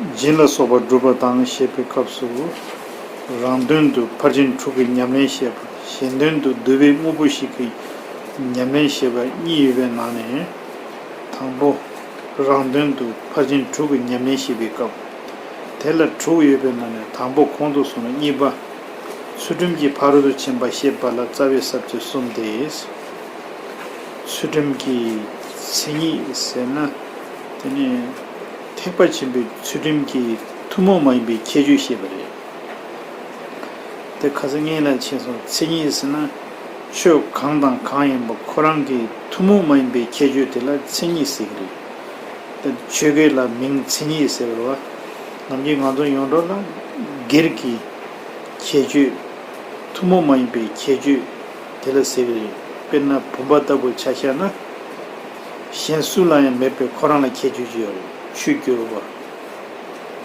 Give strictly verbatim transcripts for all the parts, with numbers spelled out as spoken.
སྦྱིན་ལ་སོགས་པ་སྒྲུབ་པ་དང་ཞེས་པའི་སྐབས་སུ། རང་དོན་དུ་ཕར་ཕྱིན་དྲུག་གི་ཉམས་ལེན་བཤད་པ། གཞན་དོན་དུ་བསྡུ་བའི་དངོས་པོ་ཞིག་གི་ཉམས་ལེན་བཤད་པ་གཉིས་ཡོད་པའི་ནང་ནས། དང་པོ། རང་དོན་དུ་ཕར་ཕྱིན་དྲུག་གི་ཉམས་ལེན་བཤད་པའི་སྐབས། དེ་ལ་དྲུག་ཡོད་པའི་ནང་ནས་དང་པོ་གོང་དུ་སོང་བ། གཉིས་པ། ཚུལ་ཁྲིམས་ཀྱི་ཕ་རོལ་ཏུ་ཕྱིན་པ་བཤད་པ་ལ་རྩ་བའི་ས་བཅད་གསུམ་སྟེ། ཚུལ་ཁྲིམས་ཀྱི་མཚན་ཉིད་ཟེར་ན། དེ་ནི་ཐེག་པ་ཆེན་པོའི་ཚུལ་ཁྲིམས་ཀྱི་ཐུན་མོང་མ་ཡིན་པའི་ཁྱད་ཆོས་བཤད་པ་རེད། དེ་ཁ་སང་སྔོན་ལ་ཕྱིན་སོང་། མཚན་ཉིད་ཟེར་ན། ཆོས་གང་དང་གང་ཡིན་པ་ཁོ་རང་གི་ཐུན་མོང་མ་ཡིན་པའི་ཁྱད་ཆོས་དེ་ལ་མཚན་ཉིད་ཟེར་གྱི་རེད། དེ་ཆོས་སྐད་ལ་མིང་མཚན་ཉིད་ཟེར་བ་རེད་བ། ནམ་རྒྱུན་ང་ཚོ་ཡོངས་གྲགས་ལ་སྒེར་གྱི་ཁྱད་ཆོས། ཐུན་མོང་མ་ཡིན་པའི་ཁྱད་ཆོས་དེ་ལ་ཟེར་གྱི་རེད། དཔེར་ན་བུམ་པ་ལྟ་བུ་ཆ་བཞག་ན། གཞན་སུ་ལ་ཡང་མེད་པའི་ཁོ་རང་ལ་ཁྱད་ཆོས་ཅིག་ཡོད་རེད། ཆུ་སྐྱུར་བ།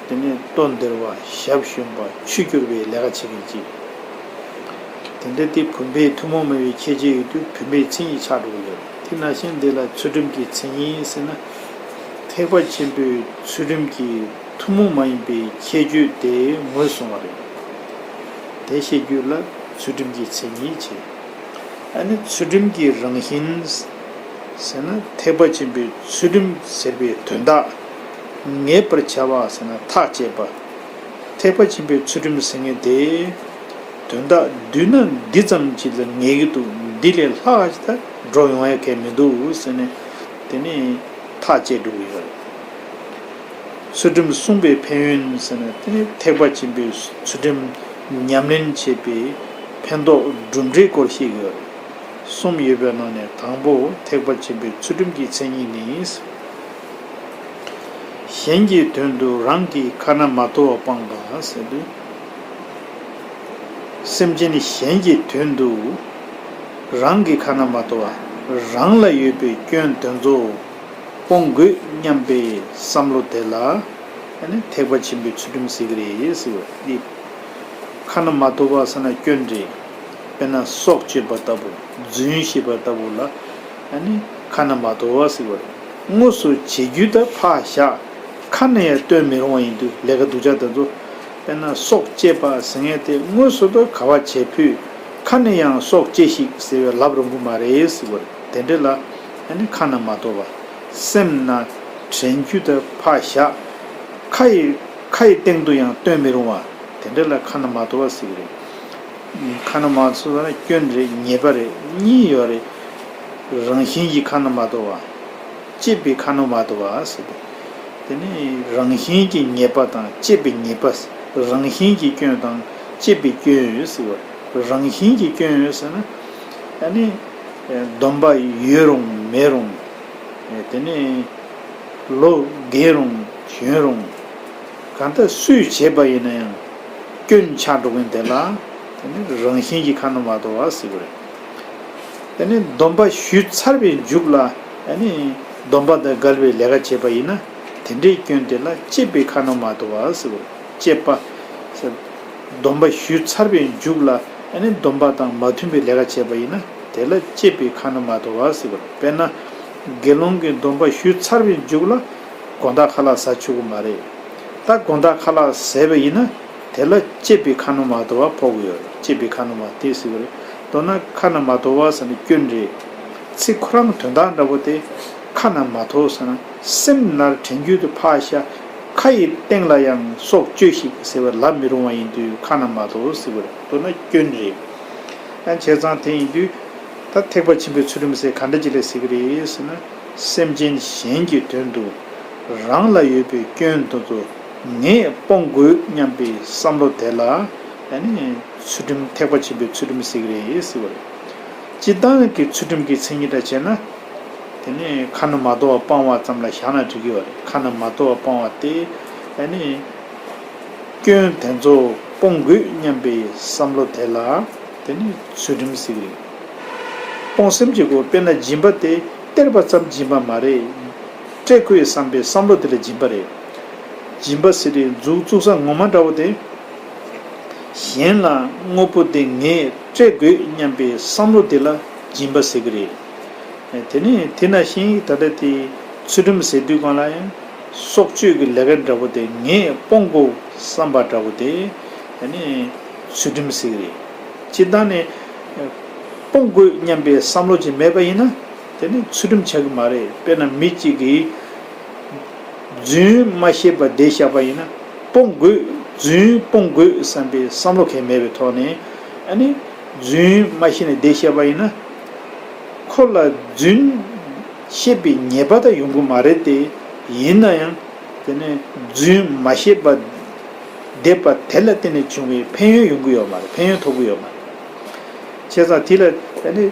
དེ་ནས་ལྟོ་ལྡིར་བ། ཞབས་ཞུམ་པ། ཆུ་སྐྱུར་བའི་ལས་ཀ་བྱེད་མཁན་ཅིག་དེ་འདྲ་དེ་བུམ་པའི་ཐུན་མོང་མ་ཡིན་པའི་ཁྱད་ཆོས་ཡོད་དུས་བུམ་པའི་མཚན་ཉིད་ཆགས་འགྲོ་གི་ཡོད་རེད། དེ་ནང་བཞིན་འདི་ལ་ཚུལ་ཁྲིམས་ཀྱི་མཚན་ཉིད་ཟེར་ན། ཐེག་པ་ཆེན་པོའི་ཚུལ་ཁྲིམས་ཀྱི་ཐུན་མོང་མ་ཡིན་པའི་ཁྱད་ཆོས་དེ་ངོས་བཟུང་བ་རེད། དེ་བཤད་རྒྱུ་ལ་ཚུལ་ཁྲིམས་ཀྱི་མཚན་ཉིད་བྱེད། ཨ་ནི་ཚུལ་ཁྲིམས་ཀྱི་རང་བཞིན་ཟེར་ན། ཐེག་པ་ཆེན་པོའི་ཚུལ་ཁྲིམས་ཟེར་བའི་དོན་དག་ངེས་པར་བྱ་བ་ཟེར་ན་ཐག་བཅད་པ། ཐེག་པ་ཆེན་པོའི་ཚུལ་ཁྲིམས་ཟེར་མཁན་དེ། དོན་དག་བསྡུས་ན་འདི་ཙམ་ཅིག་ལ་ངེས་ཀྱི་འདུག་འདི་ལས་ལྷག་ཅིག་ད་འགྲོ་ཡོང་ཡ་གང་མི་འདུག་ཟེར་ནས། དེ་ནས་ཐག་བཅད་འགྲོ་གི་ཡོད་རེད། ཚུལ་ཁྲིམས་བསྲུངས་པའི་ཕན་ཡོན་ཟེར་ན། དེ་ནི་ཐེག་པ་ཆེན་པོའི་ཚུལ་ཁྲིམས་ཉམས་ལེན་བྱེད་པའི་ཕན་ཐོགས་གྲུབ་འབྲས་སྐོར་བཤད་ཀྱི་ཡོད་རེད། གསུམ་ཡོད་པའི་ནང་ནས་དང་པོ་ཐེག་པ་ཆེན་པོའི་ཚུལ་ཁྲིམས་ཀྱི་མཚན་ཉིད་ནི། གཞན་གྱི་དོན་དུ་རང་གི་ཁ་ན་མ་ཐོ་བ་སྤང་བ་ཟེར་དུས། སེམས་ཅན་གཞན་གྱི་དོན་དུ་རང་གི་ཁ་ན་མ་ཐོ་བ། རང་ལ་ཡོད་པའི་སྐྱོན་དེ་ཚོ་སྤོང་དགོས་སྙམ་པའི་བསམ་བློ་དེ་ལ་ཨ་ནི་ཐེག་པ་ཆེན་པོའི་ཚུལ་ཁྲིམས་ཟེར་གྱི་རེད་ཟེར་བ་འདི། ཁ་ན་མ་ཐོ་བ་ཟེར་ན་སྐྱོན་རེད། དཔེར་ན་སྲོག་གཅོད་པ་ལྟ་བུ། རྫུན་བཤད་པ་ལྟ་བུ་ལ་ཨ་ནི་ཁ་ན་མ་ཐོ་བ་ཟེར་བ་རེད། དངོས་སུ་བྱེད་རྒྱུ་ད་ཕར་བཞག་ཁ་ནས་ཡང་སྟོན་མི་རུང་བ་ཡིན་དུས་ལས་ཀ་སྡུག་ཅག་དེ་ཚོ། དཔེར་ན་སྲོག་བཅད་པ་ཟེར་མཁན་དེ་དངོས་སུ་ད་ག་བ་བྱེད་ཕོད། ཁ་ནས་ཡང་སྲོག་བཅད་ཤིག་ཟེར་བའི་ལབ་རུང་གི་མ་རེད་ཟེར་བ་རེད། དེ་འདྲ་ལ་ཨ་ནི་ཁ་ན་མ་ཐོ་བ། སེམས་ན་དྲན་རྒྱུ་ད་ཕར་བཞག་ཁ་ཡི་ཁ་ཡི་སྟེང་དུ་ཡང་སྟོན་མི་རུང་བ། དེ་འདྲ་ལ་ཁ་ན་མ་ཐོ་བ་ཟེར་གྱི་རེད། ཁ་ན་མ་ཐོ་བ་ན་སྐྱོན་རེད། ཉེས་པ་རེད། གཉིས་ཡོད་རེད། རང་བཞིན་གྱིས་ཁ་ན་མ་ཐོ་བ། བཅས་པའི་ཁ་ན་མ་ཐོ་བ་ཟེར་ཏེ། དེ་ནི་རང་བཞིན་གྱི་ཉེས་པ་དང་བཅས་པའི་ཉེས་པ། རང་བཞིན་གྱི་སྐྱོན་དང་བཅས་པའི་སྐྱོན་ཡོད་ཟེར་བ། རང་བཞིན་གྱི་སྐྱོན་ཡོད་ཟེར་ན། ཨ་ནི། སྡོམ་པ་ཡོད་རུང་མེད་རུང་། དེ་ནི། ལོ་རྒས་རུང་གཞོན་རུང་། གང་ལྟར་སུས་བྱས་པ་ཡིན་ན་ཡང་སྐྱོན་ཆགས་འགྲོ་མཁན་དེ་ལ་དེ་ནི་རང་བཞིན་གྱི་ཁ་ན་མ་ཐོ་བ་ཟེར་གྱི་རེད། དེ་ནི་སྡོམ་པ་ཞུས་ཚར་བའི་མཇུག་ལ་ཨ་ནི་སྡོམ་པ་དང་འགལ་བའི་ལས་ཀ་བྱས་པ་ཡིན་ན་དེ་འདྲའི་སྐྱོན་དེ་ལ་བཅས་པའི་ཁ་ན་མ་ཐོ་བ་ཟེར་གྱི་རེད། བཅས་པ་ཟེར། སྡོམ་པ་ཞུས་ཚར་བའི་མཇུག་ལ་ཨ་ནི་སྡོམ་པ་དང་མ་མཐུན་པའི་ལས་ཀ་བྱས་པ་ཡིན་ན་དེ་ལ་བཅས་པའི་ཁ་ན་མ་ཐོ་བ་ཟེར་གྱི་རེད། དཔེར་ན་དགེ་སློང་གི་སྡོམ་པ་ཞུས་ཚར་བའི་མཇུག་ལ་དགོང་དག་ཁ་ལག་ཟ་ཆོག་གི་མ་རེད། ད་དགོང་དག་ཁ་ལག་ཟས་པ་ཡིན་ན་དེ་ལ་བཅས་པའི་ཁ་ན་མ་ཐོ་བ་ཕོག་གི་ཡོད་རེད། བཅས་པའི་ཁ་ན་མ་དེ་ཟེར་གྱི་རེད། མདོར་ན་ཁ་ན་མ་ཐོ་བ་ཟེར་ན་སྐྱོན་རེད། ཚིག་ཁོ་རང་དོན་དག་འདྲ་པོ་དེ་ཁ་ན་མ་ཐོ་ཟེར་ན་སེམས་ནར་དྲན་རྒྱུ་དེ་ཕར་བཞག་ཁ་ཡི་སྟེང་ལ་ཡང་སྲོག་གཅོད་ཤིག་ཟེར་བ་ལབ་མི་རུང་བ་ཡིན་དུས་ཁ་ན་མ་ཐོ་ཟེར་གྱི་རེད། མདོར་ན་སྐྱོན་རེད། ཡང་བྱས་ཙང་དེ་ཡིན་དུས་ད་ཐེག་པ་ཆེན་པོའི་ཚུལ་ཁྲིམས་ཟེར་ག་འདྲ་ཅིག་ལ་ཟེར་གྱི་རེད་ཟེར་ན། སེམས་ཅན་གཞན་གྱི་དོན་དུ་རང་ལ་ཡོད་པའི་སྐྱོན་དེ་ཚོ་ངས་སྤོང་དགོས་སྙམ་པའི་བསམ་བློ་དེ་ལ་ཨ་ནི་ཚུལ་ཁྲིམས། ཐེག་པ་ཆེན་པོའི་ཚུལ་ཁྲིམས་ཟེར་གྱི་རེད་ཟེར་བ་རེད། སྤྱིར་བཏང་གི་ཚུལ་ཁྲིམས་ཀྱི་མཚན་ཉིད་འདྲ་བྱས་ན། དེ་ནས་ཁ་ན་མ་ཐོ་བ་སྤང་བ་ཙམ་ལ་བཞག་ན་འགྲིག་གི་ཡོད་རེད། ཁ་ན་མ་ཐོ་བ་སྤང་བ་དེ་ཨ་ནི་སྐྱོན་དེ་ཚོ་སྤོང་དགོས་སྙམ་པའི་བསམ་བློ་དེ་ལ་དེ་ནི་ཚུལ་ཁྲིམས་ཟེར་གྱི་རེད། སྤོང་སེམས་ཀྱི་སྒོ། དཔེར་ན་སྦྱིན་པ་དེ་སྟེར་བ་ཙམ་སྦྱིན་པ་མ་རེད། སྤྲད་དགོས་བསམ་པའི་བསམ་བློ་དེ་ལ་སྦྱིན་པ་རེད། སྦྱིན་པ་ཟེར་དེ་མཛུབ་བཙུགས་ས་ངོ་མ་འདྲ་བོ་དེ། གཞན་ལ་དངོས་པོ་དེ་ངས་སྤྲད་དགོས་སྙམ་པའི་བསམ་བློ་དེ་ལ་སྦྱིན་པ་ཟེར་གྱི་རེད། དེ་ནས་དེ་ནང་བཞིན་ད་ལྟ་དེ་ཚུལ་ཁྲིམས་ཟེར་དུས་སྒང་ལ་ཡང་ སྲོག་གཅོད་ཀྱི་ལས་ཀ་འདྲ་པོ་དེ་ངས་སྤོང་དགོས་བསམ་པ་འདྲ་པོ་དེ་ཨ་ནི་ཚུལ་ཁྲིམས་ཟེར་གི་རེད། སྤྱིར་བཏང་ནས་སྤོང་དགོས་སྙམ་པའི་བསམ་བློ་ཅིག་མེད་པ་ཡིན་ན་དེ་ནི་ཚུལ་ཁྲིམས་ཆགས་ཀྱི་མ་རེད། དཔེར་ན་མི་གཅིག་གིས་རྫུན་མ་བཤད་པ་བསྡད་བཞག་པ་ཡིན་ན་སྤོང་དགོས། རྫུན་སྤོང་དགོས་བསམ་པའི་བསམ་བློ་གང་ཡང་མེད་པའི་ཐོག་ནས་ཨ་ནི་རྫུན་མ་བཤད་ནས་བསྡད་བཞག་པ་ཡིན་ན་ཁོ་ལ་རྫུན་བཤད་པའི་ཉེས་པ་ད་ཡོང་གི་མ་རེད་དེ། ཡིན་ན་ཡང་དེ་ནས་རྫུན་མ་བཤད་པ་བསྡད་པ་དེ་ལ་བརྟེན་ནས་བྱུང་བའི་ཕན་ཡོན་ཡོང་གི་ཡོད་མ་རེད། ཕན་ཡོན་ཐོབ་ཀྱི་ཡོད་མ་རེད། བྱས་ཙང་དེ་ལ་ཨ་ནི་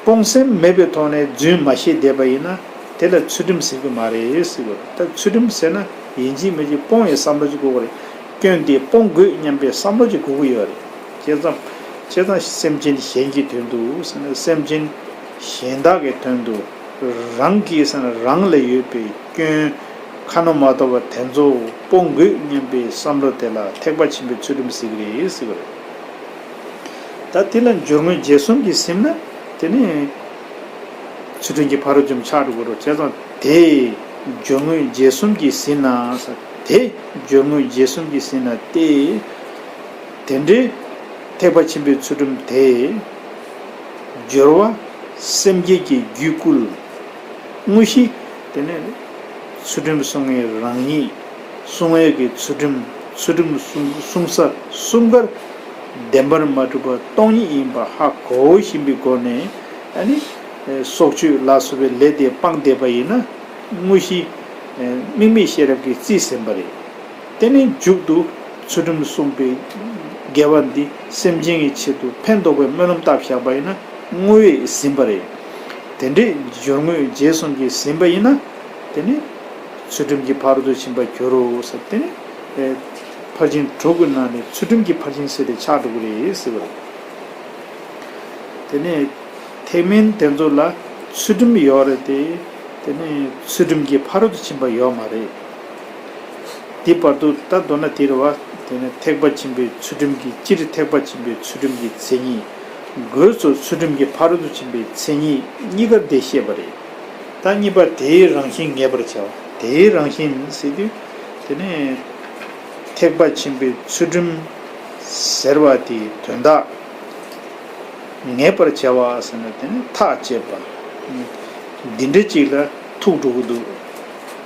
སྤོང་སེམས་མེད་པའི་ཐོག་ནས་རྫུན་མ་བཤད་བསྡད་པ་ཡིན་ན་དེ་ལ་ཚུལ་ཁྲིམས་ཟེར་གྱི་མ་རེད་ཟེར་གྱི་ཡོད་རེད། ད་ཚུལ་ཁྲིམས་ཟེར་ན་ཡིན་གཅིག་མིན་གཅིག་སྤོང་བའི་བསམ་བློ་ཅིག་དགོས་ཀྱི་རེད། སྐྱོན་དེ་སྤོང་དགོས་སྙམ་པའི་བསམ་བློ་ཅིག་དགོས་ཀྱི་ཡོད་རེད། བྱས་ཙང་བྱས་ཙང་སེམས་ཅན་གཞན་གྱི་དོན་དུ་ཟེར་ན་སེམས་ཅན་གཞན་དག་གི་དོན་དུ། རང་གི་སེམས་རང་ལ་ཡོད་པའི་སྐྱོན་ཁ་ན་མ་ཐོ་བ་དེ་ཚོ་སྤོང་དགོས་སྙམ་པའི་བསམ་བློ་དེ་ལ་ཐེག་པ་ཆེན་པོའི་ཚུལ་ཁྲིམས་ཟེར་གྱི་རེད་ཟེར་བ་རེད། ད་དེ་ལ་སྦྱོར་དངོས་རྗེས་གསུམ་གྱིས་ཟིན་ན་དེ་ནི་ཚུལ་ཁྲིམས་ཀྱི་ཕ་རོལ་ཏུ་ཕྱིན་ཆགས་འགྲོ་གི་རེད། བྱས་ཙང་དེ་སྦྱོར་དངོས་རྗེས་གསུམ་གྱིས་ཟིན་ན་ཟེར། དེ་སྦྱོར་དངོས་རྗེས་གསུམ་གྱིས་ཟིན་ན་སྟེ། དེ་འདྲའི་ཐེག་པ་ཆེན་པོའི་ཚུལ་ཁྲིམས་དེ། སྦྱོར་བ་སེམས་བསྐྱེད་ཀྱི་རྒྱུད་བསྐུལ། དངོས་གཞི་དེ་ནས་ཚུལ་ཁྲིམས་སྲུང་བའི་རང་ཉིད་སྲུང་བའི་གི་ཚུལ་ཁྲིམས་ཚུལ་ཁྲིམས་སྲུང་སྲུང་ས་གསུམ་ཀར་བདེན་པར་མ་གྲུབ་པ་སྟོང་ཉིད་ཡིན་པ་ཧ་གོ་བཞིན་པའི་སྒོ་ནས་ཨ་ནི་སྲོག་གཅོད་ལ་སོགས་པའི་ལས་དེ་སྤངས་བསྡད་པ་ཡིན་ན་དངོས་གཞི་དམིགས་མེད་ཤེས་རབ་ཀྱིས་རྩིས་ཟིན་པ་རེད། དེ་ནས་མཇུག་ཏུ་ཚུལ་ཁྲིམས་སྲུང་བའི་དགེ་བ་འདི་སེམས་ཅན་གྱི་ཆེད་དུ་ཕན་འདོགས་པའི་སྨོན་ལམ་བཏབ་བཞག་པ་ཡིན་ན་བསྔོ་བས་ཟིན་པ་རེད། དེ་འདྲའི་སྦྱོར་དངོས་རྗེས་གསུམ་གྱིས་ཟིན་པ་ཡིན་ན་དེ་ནི་ཚུལ་ཁྲིམས་ཀྱི་ཕ་རོལ་ཏུ་ཕྱིན་པར་འགྱུར་རོ་ཟེར། དེ་ནི་ཕར་ཕྱིན་དྲུག་གི་ནང་ནས་ཚུལ་ཁྲིམས་ཀྱི་ཕར་ཕྱིན་ཟེར་དེ་ཆགས་འགྲོ་གི་རེད་ཟེར་བ་རེད། དེ་ནས་ཐེག་དམན་དེ་ཚོ་ལ་ཚུལ་ཁྲིམས་ཡོད་རེད་དེ། དེ་ནས་ཚུལ་ཁྲིམས་ཀྱི་ཕ་རོལ་ཏུ་ཕྱིན་པ་ཡོད་མ་རེད། དེ་བར་དུ་ད་མདོར་ན་དེ་རེད་བ། དེ་ནས་ཐེག་པ་ཆེན་པོའི་ཚུལ་ཁྲིམས་ཀྱི་སྤྱིར་ཐེག་པ་ཆེན་པོའི་ཚུལ་ཁྲིམས་ཀྱི་མཚན་ཉིད། སྒོས་སུ་ཚུལ་ཁྲིམས་ཀྱི་ཕ་རོལ་ཏུ་ཕྱིན་པའི་མཚན་ཉིད་གཉིས་ཀར་དེ་བཤད་པ་རེད། ད་གཉིས་པ་དེའི་རང་བཞིན་ངེས་པར་བྱ་བ། དེའི་རང་བཞིན་ཟེར་དུས་དེ་ནས་ཐེག་པ་ཆེན་པོའི་ཚུལ་ཁྲིམས་ཟེར་བ་དེའི་དོན་དག་ངེས་པར་བྱ་བ་ཟེར་ན་དེ་ནི་ཐག་བཅད་པ། འདི་འདྲ་ཅིག་ལ་ཐུག་འགྲོ་གི་འདུག་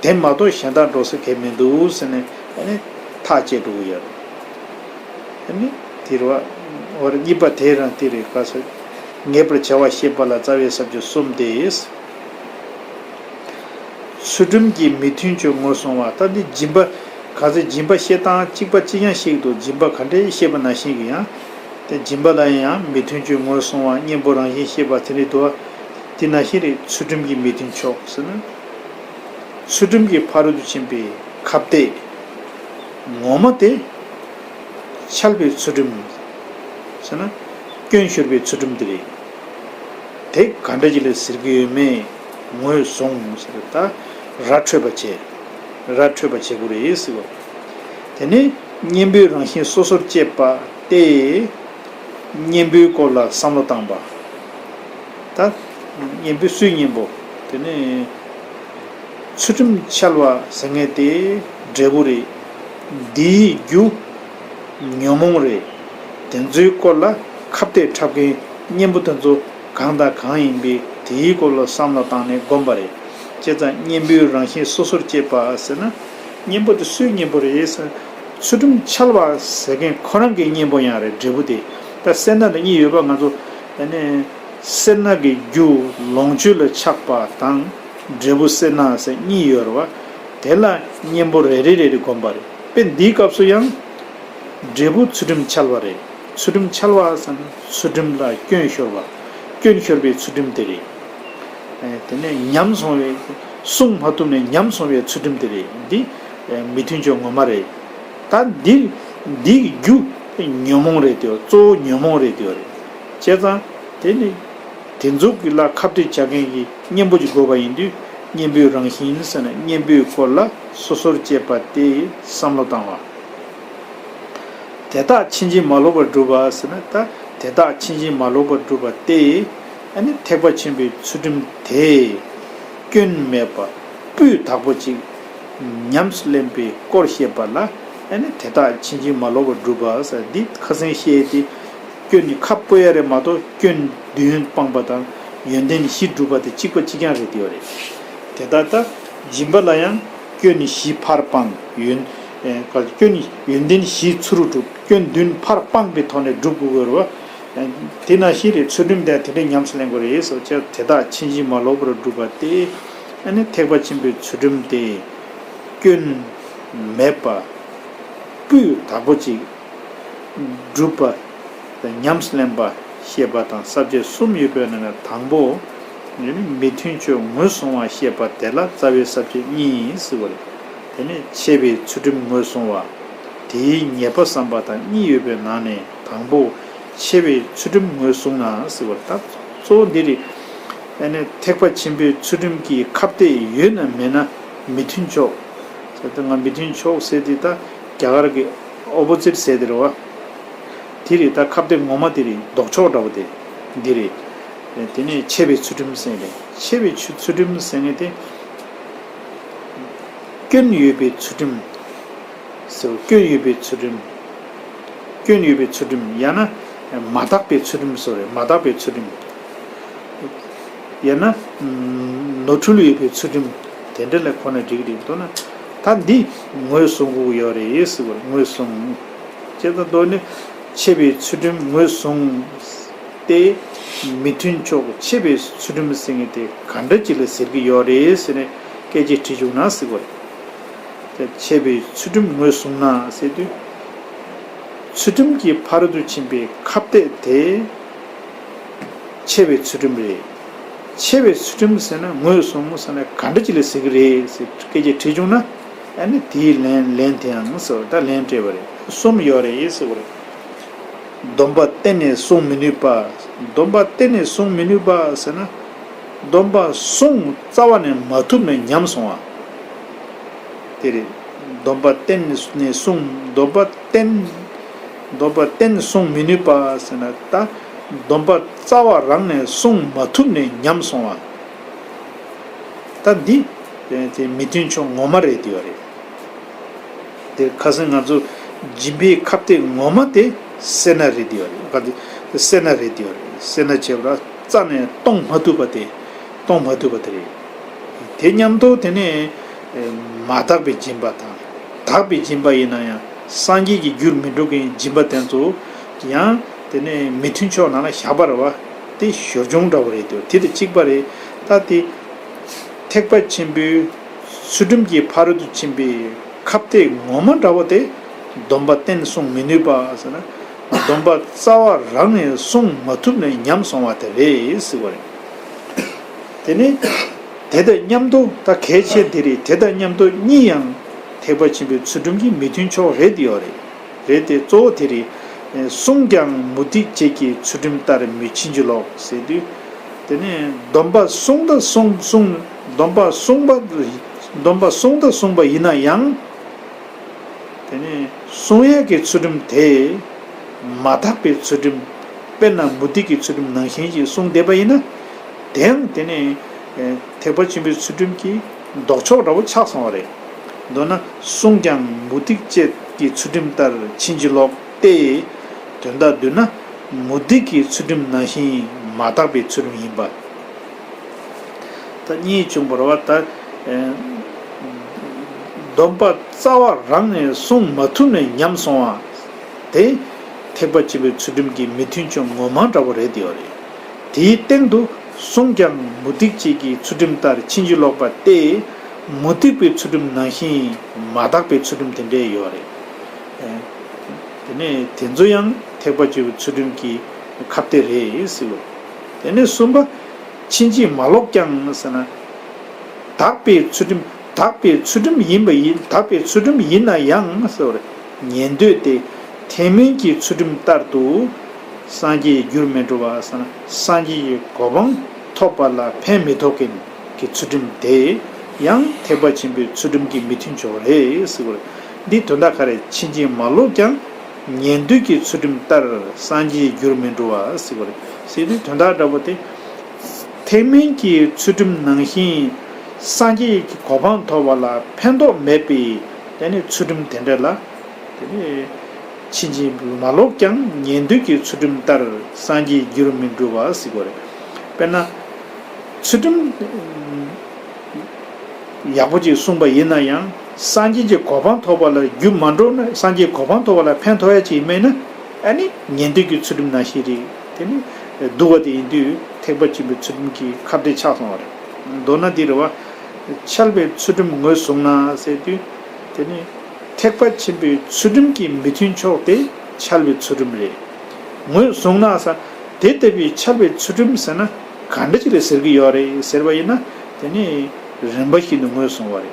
དེ་མ་གཏོགས་གཞན་དག་འགྲོ་ས་གང་མི་འདུག་ཟེར་ནས་ཨ་ནི་ཐག་བཅད་འགྲོ་གི་ཡོད་རེད། ཨ་ནི་དེ་རེད་བ། འོ་རེད། གཉིས་པ་དེ་རང་དེ་རེད། ག་ས་ངེས་པར་བྱ་བ་བཤད་པ་ལ་རྩ་བའི་ས་བཅད་གསུམ་སྟེ། ཚུལ་ཁྲིམས་ཀྱི་མི་མཐུན་ཕྱོགས་ངོས་བཟུང་བ། ད་འདི་སྦྱིན་པ། ག་ཚོད་སྦྱིན་པ་བཤད་སྟངས་གཅིག་པ་གཅིག་རྐྱང་བཤད་ཀྱི་འདུག་སྦྱིན་པ་ག་འདྲས་བཤད་པ་ནང་བཞིན་གྱི་ཡང་། དེ་སྦྱིན་པ་ལ་ཡང་མི་མཐུན་ཕྱོགས་ངོས་བཟུང་བ། གཉེན་པོ་རང་བཞིན་བཤད་པ་དེ་འདྲས་འདུག་དེ་ནང་བཞིན་རེད། ཚུལ་ཁྲིམས་ཀྱི་མི་མཐུན་ཕྱོགས་ཟེར་ན། ཚུལ་ཁྲིམས་ཀྱི་ཕ་རོལ་ཏུ་ཕྱིན་པའི་ཁ་གཏད་ངོ་མ་དེ་འཆལ་བའི་ཚུལ་ཁྲིམས་ཟེར་ན། སྐྱོན་ཤོར་བའི་ཚུལ་ཁྲིམས་དེ་རེད། དེ་ག་འདྲ་ཅིག་ལ་ཟེར་གྱི་ཡོད་མེད་ངོས་བཟུང་ཟེར། ད་ར་འཕྲོད་པ་བྱེད། ར་འཕྲོད་པ་བྱེད་དགོས་རེད་ཟེར་བ། དེ་ནས་གཉེན་པོའི་རང་བཞིན་སོ་སོར་བཅད་པ་སྟེ། གཉེན་པོའི་སྐོར་ལ་བསམ་བློ་བཏང་བ། ད་གཉེན་པོའི་སུའི་གཉེན་པོ། དེ་ནས་ཚུལ་ཁྲིམས་འཆལ་བ་ཟེར་མཁན་དེ་འབྲས་བུ་རེད། འདིའི་རྒྱུ་ཉོན་མོངས་རེད། དེ་ཚོའི་སྐོར་ལ་ཁ་གཏད་འཁྲབ་མཁན་གཉེན་པོ་དེ་ཚོ་གང་དང་གང་ཡིན་པས་དེའི་སྐོར་ལ་བསམ་བློ་བཏང་ནས་བསྒོམ་པ་རེད། བྱས་ཙང་གཉེན་པོའི་རང་བཞིན་སོ་སོར་བཅད་པ་ཟེར་ན། གཉེན་པོ་དེ་སུའི་གཉེན་པོ་རེད་ཟེར། ཚུལ་ཁྲིམས་འཆལ་བ་ཟེར་མཁན་ཁོ་རང་གི་གཉེན་པོ་ཡང་རེད། འབྲས་བུ་དེ། ད་སེར་སྣ་དང་གཉིས་ཡོད་པ་ང་ཚོ། ཨ་ནི་སེར་སྣ་གི་རྒྱུ་ལོངས་སྤྱོད་ལ་ཆགས་པ་དང་། འབྲས་བུ་སེར་སྣ་ཟེར་གཉིས་ཡོད་རེད་བ། དེ་ལ་གཉེན་པོ་རེ་རེ་རེ་རེ་བསྒོམ་པ་རེད། དཔེ་འདིའི་སྐབས་སུ་ཡང་། འབྲས་བུ་ཚུལ་ཁྲིམས་འཆལ་བ་རེད། ཚུལ་ཁྲིམས་འཆལ་བ་ཟེར་ན་ཚུལ་ཁྲིམས་ལ་སྐྱོན་ཤོར་བ། སྐྱོན་ཤོར་བའི་ཚུལ་ཁྲིམས་དེ་རེད། ཨེ། དེ་ནས་ཉམས་སོང་བའི། བསྲུང་མ་ཐུབ་ནས་ཉམས་སོང་བའི་ཚུལ་ཁྲིམས་དེ་རེད། འདི་ཨེ། མི་མཐུན་ཕྱོགས་ངོ་མ་རེད། ད་འདི། འདིའི་རྒྱུ་ཉོན་མོངས་རེད་དེ། གཙོ་བོ་ཉོན་མོངས་རེད་དེ་རེད། བྱས་ཙང་དེ་ནི་དེ་ཚོ་གི་ལ་ཁ་གཏད་བྱ་མཁན་གྱི་གཉེན་པོ་ཅིག་དགོས་པ་ཡིན་དུས། གཉེན་པོའི་རང་བཞིན་ཟེར་ན་གཉེན་པོའི་སྐོར་ལ་སོ་སོར་བཅད་པ་སྟེ་བསམ་བློ་བཏང་བ། དེ་དག་ཕྱིན་ཅི་མ་ལོག་པར་སྒྲུབ་པ་ཟེར་ན། ད་དེ་དག་ཕྱིན་ཅི་མ་ལོག་པར་སྒྲུབ་པ་སྟེ། ཨ་ནི་ཐེག་པ་ཆེན་པོའི་ཚུལ་ཁྲིམས་དེ་སྐྱོན་མེད་པ་སྤུས་དག་པོ་ཅིག་ ཉམས་སུ་ལེན་པའི་སྐོར་བཤད་པ་ལ་ཨ་ནི་དེ་དག་ཕྱིན་ཅི་མ་ལོག་པར་སྒྲུབ་པ་ཟེར། འདི་ཁ་སང་བཤད་དེ་སྐྱོན་ནི་ཁ་སྤོ་ཡ་རེད་མ་གཏོགས་སྐྱོན་བདུན་སྤངས་པ་དང་ཡོན་ཏན་བཞི་སྒྲུབ་པ་དེ་གཅིག་པ་གཅིག་རྐྱང་རེད་དེ་ཡོད་རེད། དེ་ལྟར་ད་སྦྱིན་པ་ལ་ཡང་སྐྱོན་ནི་བཞི་ཕར་སྤངས་ཡོན་ཨེ་ག་སྐྱོན་ནི་ཡོན་ཏན་བཞི་ཚུར་སྒྲུབ་སྐྱོན་བདུན་ཕར་སྤངས་པའི་ཐོག་ནས་སྒྲུབ་དགོས་ཀྱི་རེད་བ། དེ་ནང་བཞིན་རེད། ཚུལ་ཁྲིམས་དེ་དེ་འདྲའི་ཉམས་སུ་ལེན་དགོས་རེད་ཟེར་བ་ཅིག་དེ་དག་ཕྱིན་ཅི་མ་ལོག་པར་སྒྲུབ་པ་སྟེ། ཨ་ནི་ཐེག་པ་ཆེན་པོའི་ཚུལ་ཁྲིམས་དེ་སྐྱོན་མེད་པ་སྤུས་དག་པོ་ཅིག་སྒྲུབ་པ་དང་ཉམས་སུ་ལེན་པ་ཞེས་པ་དང་ས་བཅད་གསུམ་ཡོད་པའི་ནང་ནས་དང་པོ་ནི་མི་མཐུན་ཕྱོགས་ངོས་བཟུང་བ་ཞེས་པ་དེ་ལ་རྩ་བའི་ས་བཅད་གཉིས་ཟེར་བ་རེད། དེ་ནས་འཆད་པའི་ཚུལ་ཁྲིམས་ངོས་བཟུང་བ། དེའི་ཉེས་པ་བསམ་པ་དང་གཉིས་ཡོད་པའི་ནང་ནས་དང་པོ་འཆད་པའི་ཚུལ་ཁྲིམས་ངོས་བཟུང་ན་ཟེར་བ་རེད། ད་གཙོ་བོ་འདི་རེད། ཨ་ནི་ཐེག་པ་ཆེན་པོའི་ཚུལ་ཁྲིམས་ཀྱི་ཁ་གཏད་ཡོད་ན་མེད་ན་མི་མཐུན་ཕྱོགས། ད་ང་མི་མཐུན་ཕྱོགས་ཟེར་དེ་ད་རྒྱ་གར་གྱི་ཨོ་པོ་ཛིཊ་ཟེར་དེ་རེད་བ། དེ་རེད། ད་ཁ་གཏད་ངོ་མ་དེ་རེད། ལྡོག་ཕྱོགས་འདྲ་བོ་དེ་འདི་རེད། དེ་ནས་འཆད་པའི་ཚུལ་ཁྲིམས་ཟེར་རེད། འཆད་པའི་ཚུལ་ཚུལ་ཁྲིམས་ཟེར་མཁན་དེ་སྐྱོན་ཡོད་པའི་ཚུལ་ཁྲིམས་ཟེར། སྐྱོན་ཡོད་པའི་ཚུལ་ཁྲིམས། སྐྱོན་ཡོད་པའི་ཚུལ་ཁྲིམས་ཡང་ན་མ་དག་པའི་ཚུལ་ཁྲིམས་སོགས་རེད། མ་དག་པའི་ཚུལ་ཁྲིམས། ཡང་ན་ནོར་འཁྲུལ་ཡོད་པའི་ཚུལ་ཁྲིམས་དེ་འདྲ་ལ་གོ་ན་འགྲིག་གི་རེད། མདོར་ན་ད་འདི་ངོས་བཟུང་དགོས་ཡོད་རེད་ཟེར་བ་ངོས་བཟུང་། བྱས་ཙང་མདོར་ན་འཆད་པའི་ཚུལ་ཁྲིམས་ངོས་བཟུང་སྟེ་མི་མཐུན་ཕྱོགས་འཆད་པའི་ཚུལ་ཁྲིམས་ཟེར་མཁན་དེ་ག་འདྲ་ཅིག་ལ་ཟེར་གྱི་ཡོད་རེད་ཟེར་ནས་སྐད་ཆ་དྲིས་བྱུང་ན་ཟེར་བ་རེད། འཆད་པའི་ཚུལ་ཁྲིམས་ངོས་བཟུང་ན་ཟེར་དུས། ཚུལ་ཁྲིམས་ཀྱི་ཕ་རོལ་ཏུ་ཕྱིན་པའི་ཁ་གཏད་དེ་འཆད་པའི་ཚུལ་ཁྲིམས་རེད། འཆད་པའི་ཚུལ་ཁྲིམས་ཟེར་ན་ངོས་བཟུང་ཟེར་ན་ག་འདྲ་ཅིག་ལ་ཟེར་གྱི་རེད་ཟེར་སྐད་ཆ་དྲིས་བྱུང་ན་ཨ་ནི་དེའི་ལན་ལན་དེའང་ཟེར་བ་ད་ལན་སྤྲད་པ་རེད། གསུམ་ཡོད་རེད་ཟེར་བ་རེད། སྡོམ་པ་གཏན་ནས་བསྲུང་མི་ནུས་པ། སྡོམ་པ་གཏན་ནས་བསྲུང་མི་ནུས་པ་ཟེར་ན། སྡོམ་པ་བསྲུང་རྩ་བ་ནས་མ་ཐུབ་ནས་ཉམས་སོང་བ། དེ་རེད། སྡོམ་པ་གཏན་ནས་བསྲུང་། སྡོམ་པ་གཏན། སྡོམ་པ་གཏན་ནས་བསྲུང་མི་ནུས་པ་ཟེར་ན་ད། སྡོམ་པ་རྩ་བ་རང་ནས་བསྲུང་མ་ཐུབ་ནས་ཉམས་སོང་བ། ད་འདི། དེ་མི་མཐུན་ཕྱོགས་ངོ་མ་རེད་དེ་ཡོད་རེད། དེ་ཁ་སང་ང་ཚོ་སྦྱིན་པའི་ཁ་གཏད་ངོ་མ་དེ་སེར་སྣ་རེད་དེ་ཡོད་རེད། ག་དེ་སེར་སྣ་རེད་དེ་ཡོད་རེད། སེར་སྣ་བྱས་པ་རྩ་ནས་གཏོང་མ་ཐུབ་པ་དེ་གཏོང་མ་ཐུབ་པ་དེ་རེད། དེ་མཉམ་དུ་དེ་ནས་མ་དག་པའི་སྦྱིན་པ་དང་དག་པའི་སྦྱིན་པ་ཡིན་ན་ཡང་སངས་རྒྱས་ཀྱི་རྒྱུར་མི་འགྲོ་མཁན་སྦྱིན་པ་དེ་ཚོ་ཡང་དེ་ནས་མི་མཐུན་ཕྱོགས་ནང་ལ་བཞག་པ་རེད་བ། དེ་ཞོར་སྦྱོང་འདྲ་བོ་རེད་དེ་དེ་དང་གཅིག་པ་རེད། ད་དེ་ཐེག་པ་ཆེན་པོའི་ཚུལ་ཁྲིམས་ཀྱི་ཕ་རོལ་ཏུ་ཕྱིན་པའི་ཁ་གཏད་ངོ་མ་འདྲ་བོ་དེ་སྡོམ་པ་གཏན་བསྲུང་མི་ནུས་པ་ཟེར་ན། སྡོམ་པ་རྩ་བ་རང་ནས་བསྲུང་མ་ཐུབ་ནས་ཉམས་སོང་བ་དེ་རེད་ཟེར་བ་རེད། དེ་ནི་དེ་དང་མཉམ་དུ་ད་གལ་ཆེ་དེ་རེད། དེ་དང་མཉམ་དུ་གཉིས་ཡང་ཐེག་པ་ཆེན་པོའི་ཚུལ་ཁྲིམས་ཀྱི་མི་མཐུན་ཕྱོགས་རེད་ཡོད་རེད། རེད་དེ་གཙོ་བོ་དེ་རེད། བསྲུང་ཀྱང་མུ་སྟེགས་བཅས་ཀྱི་ཚུལ་ཁྲིམས་ལྟར་མི་ཕྱིན་ཅི་ལོག་ཟེར་དུས། དེ་ནས་སྡོམ་པ་བསྲུང་དང་བསྲུང་བསྲུང་སྡོམ་པ་བསྲུང་པ་སྡོམ་པ་བསྲུང་དང་བསྲུངས་པ་ཡིན་ན་ཡང་། དེ་ནས་བསྲུང་ཡས་ཀྱི་ཚུལ་ཁྲིམས་དེ་མ་དག་པའི་ཚུལ་ཁྲིམས། དཔེར་ན་མུ་སྟེགས་ཀྱི་ཚུལ་ཁྲིམས་ནང་བཞིན་ཅིག་བསྲུངས་བསྡད་པ་ཡིན་ན། དེའང་དེ་ནས་ཐེག་པ་ཆེན་པོའི་ཚུལ་ཁྲིམས་ཀྱི་ལྡོག་ཕྱོགས་འདྲ་བོ་ཆགས་སོང་བ་རེད། མདོར་ན་བསྲུང་ཀྱང་མུ་སྟེགས་བཅས་ཀྱི་ཚུལ་ཁྲིམས་ལྟར་ཕྱིན་ཅི་ལོག་སྟེ། དོན་དག་བསྡུས་ན་མུ་སྟེགས་ཀྱི་ཚུལ་ཁྲིམས་ནང་བཞིན་མ་དག་པའི་ཚུལ་ཁྲིམས་ཡིན་པ། ད་གཉིས་བྱུང་བ་རེད་བ། ད་སྡོམ་པ་རྩ་བ་རང་ནས་བསྲུང་མ་ཐུབ་ནས་ཉམས་སོང་བ། དེ་ཐེག་པ་ཆེན་པོའི་ཚུལ་ཁྲིམས་ཀྱི་མི་མཐུན་ཕྱོགས་ངོ་མ་འདྲ་བོ་རེད་དེ་ཡོད་རེད། དེའི་སྟེང་དུ་བསྲུང་ཀྱང་མུ་སྟེགས་བཅས་ཀྱི་ཚུལ་ཁྲིམས་ལྟར་ཕྱིན་ཅི་ལོག་པ་སྟེ། མུ་སྟེགས་པའི་ཚུལ་ཁྲིམས་ནང་བཞིན་མ་དག་པའི་ཚུལ་ཁྲིམས་དེ་འདྲས་ཡོད་རེད། དེ་ནས་དེ་ཚོ་ཡང་ཐེག་པ་ཆེན་པོའི་ཚུལ་ཁྲིམས་ཀྱི་ཁ་གཏད་རེད་ཟེར་བ། དེ་ནས་གསུམ་པ། ཕྱིན་ཅི་མ་ལོག་ཀྱང་ཟེར་ན། དག་པའི་ཚུལ་ཁྲིམས་དག་པའི་ཚུལ་ཁྲིམས་ཡིན་པ་ཡིན་དག་པའི་ཚུལ་ཁྲིམས་ཡིན་ན་ཡང་ཟེར་བར་ཉན་འདོད་དེ་ཐེག་དམན་གྱི་ཚུལ་ཁྲིམས་ལྟར་དུ་སངས་རྒྱས་རྒྱུར་མི་འགྲོ་བ་ཟེར་ན་སངས་རྒྱས་ཀྱི་གོ་འཕང་ཐོབ་པ་ལ་ཕན་མི་ཐོགས་མཁན་གྱི་ཚུལ་ཁྲིམས་དེ་ཡང་ཐེག་པ་ཆེན་པོའི་ཚུལ་ཁྲིམས་ཀྱི་མི་མཐུན་ཕྱོགས་རེད་ཟེར་བར། འདིའི་དོན་དག་ག་རེ། ཕྱིན་ཅི་མ་ལོག་ཀྱང་ཉན་འདོད་ཀྱི་ཚུལ་ཁྲིམས་ལྟར་སངས་རྒྱས་རྒྱུར་མི་འགྲོ་བ་ཟེར་བ་རེད། ཟེར་དུས་དོན་དག་འདྲ་པོ་དེ། ཐེག་དམན་གྱི་ཚུལ་ཁྲིམས་ནང་བཞིན་ སངས་རྒྱས་ཀྱི་གོ་འཕང་ཐོབ་པ་ལ་ཕན་ཐོགས་མེད་པའི་དེ་ནི་ཚུལ་ཁྲིམས་དེ་འདྲ་ལ། དེ་ནི་ཕྱིན་ཅི་མ་ལོག་ཀྱང་ཉན་ཐོས་ཀྱི་ཚུལ་ཁྲིམས་ལྟར་སངས་རྒྱས་རྒྱུར་མི་འགྲུབ་པ་ཟེར་གྱི་ཡོད་རེད། དཔེར་ན། ཚུལ་ཁྲིམས་ཡག་པོ་ཅིག་བསྲུངས་པ་ཡིན་ན་ཡང་སངས་རྒྱས་ཀྱི་གོ་འཕང་ཐོབ་པ་ལ་རྒྱུ་མ་འགྲོ་ན། སངས་རྒྱས་གོ་འཕང་ཐོབ་པ་ལ་ཕན་ཐོགས་ཡ་ཅིག་མེད་ན། ཨ་ནི་ཉན་ཐོས་ཀྱི་ཚུལ་ཁྲིམས་ནང་བཞིན་རེད། དེ་ནི་སྡུག་པ་དེ་ཡིན་དུས་ཐེག་པ་ཆེན་པོའི་ཚུལ་ཁྲིམས་ཀྱི་ཁ་གཏད་ཆགས་སོང་བ་རེད། མདོར་ན་འདི་རེད་བ། འཆལ་བའི་ཚུལ་ཁྲིམས་ངོས་བཟུང་ན་ཟེར་དུས། དེ་ནི་ཐེག་པ་ཆེན་པོའི་ཚུལ་ཁྲིམས་ཀྱི་མི་མཐུན་ཕྱོགས་དེ་འཆལ་བའི་ཚུལ་ཁྲིམས་རེད། ངོས་བཟུང་ན་ཟེར། དེ་ལྟ་བུའི་འཆལ་བའི་ཚུལ་ཁྲིམས་ཟེར་ན་ག་འདྲ་ཅིག་ལ་ཟེར་གྱི་ཡོད་རེད་ཟེར་བ་ཡིན་ན། དེ་ནི་རིམ་པ་བཞིན་དུ་ངོས་བཟུང་བ་རེད།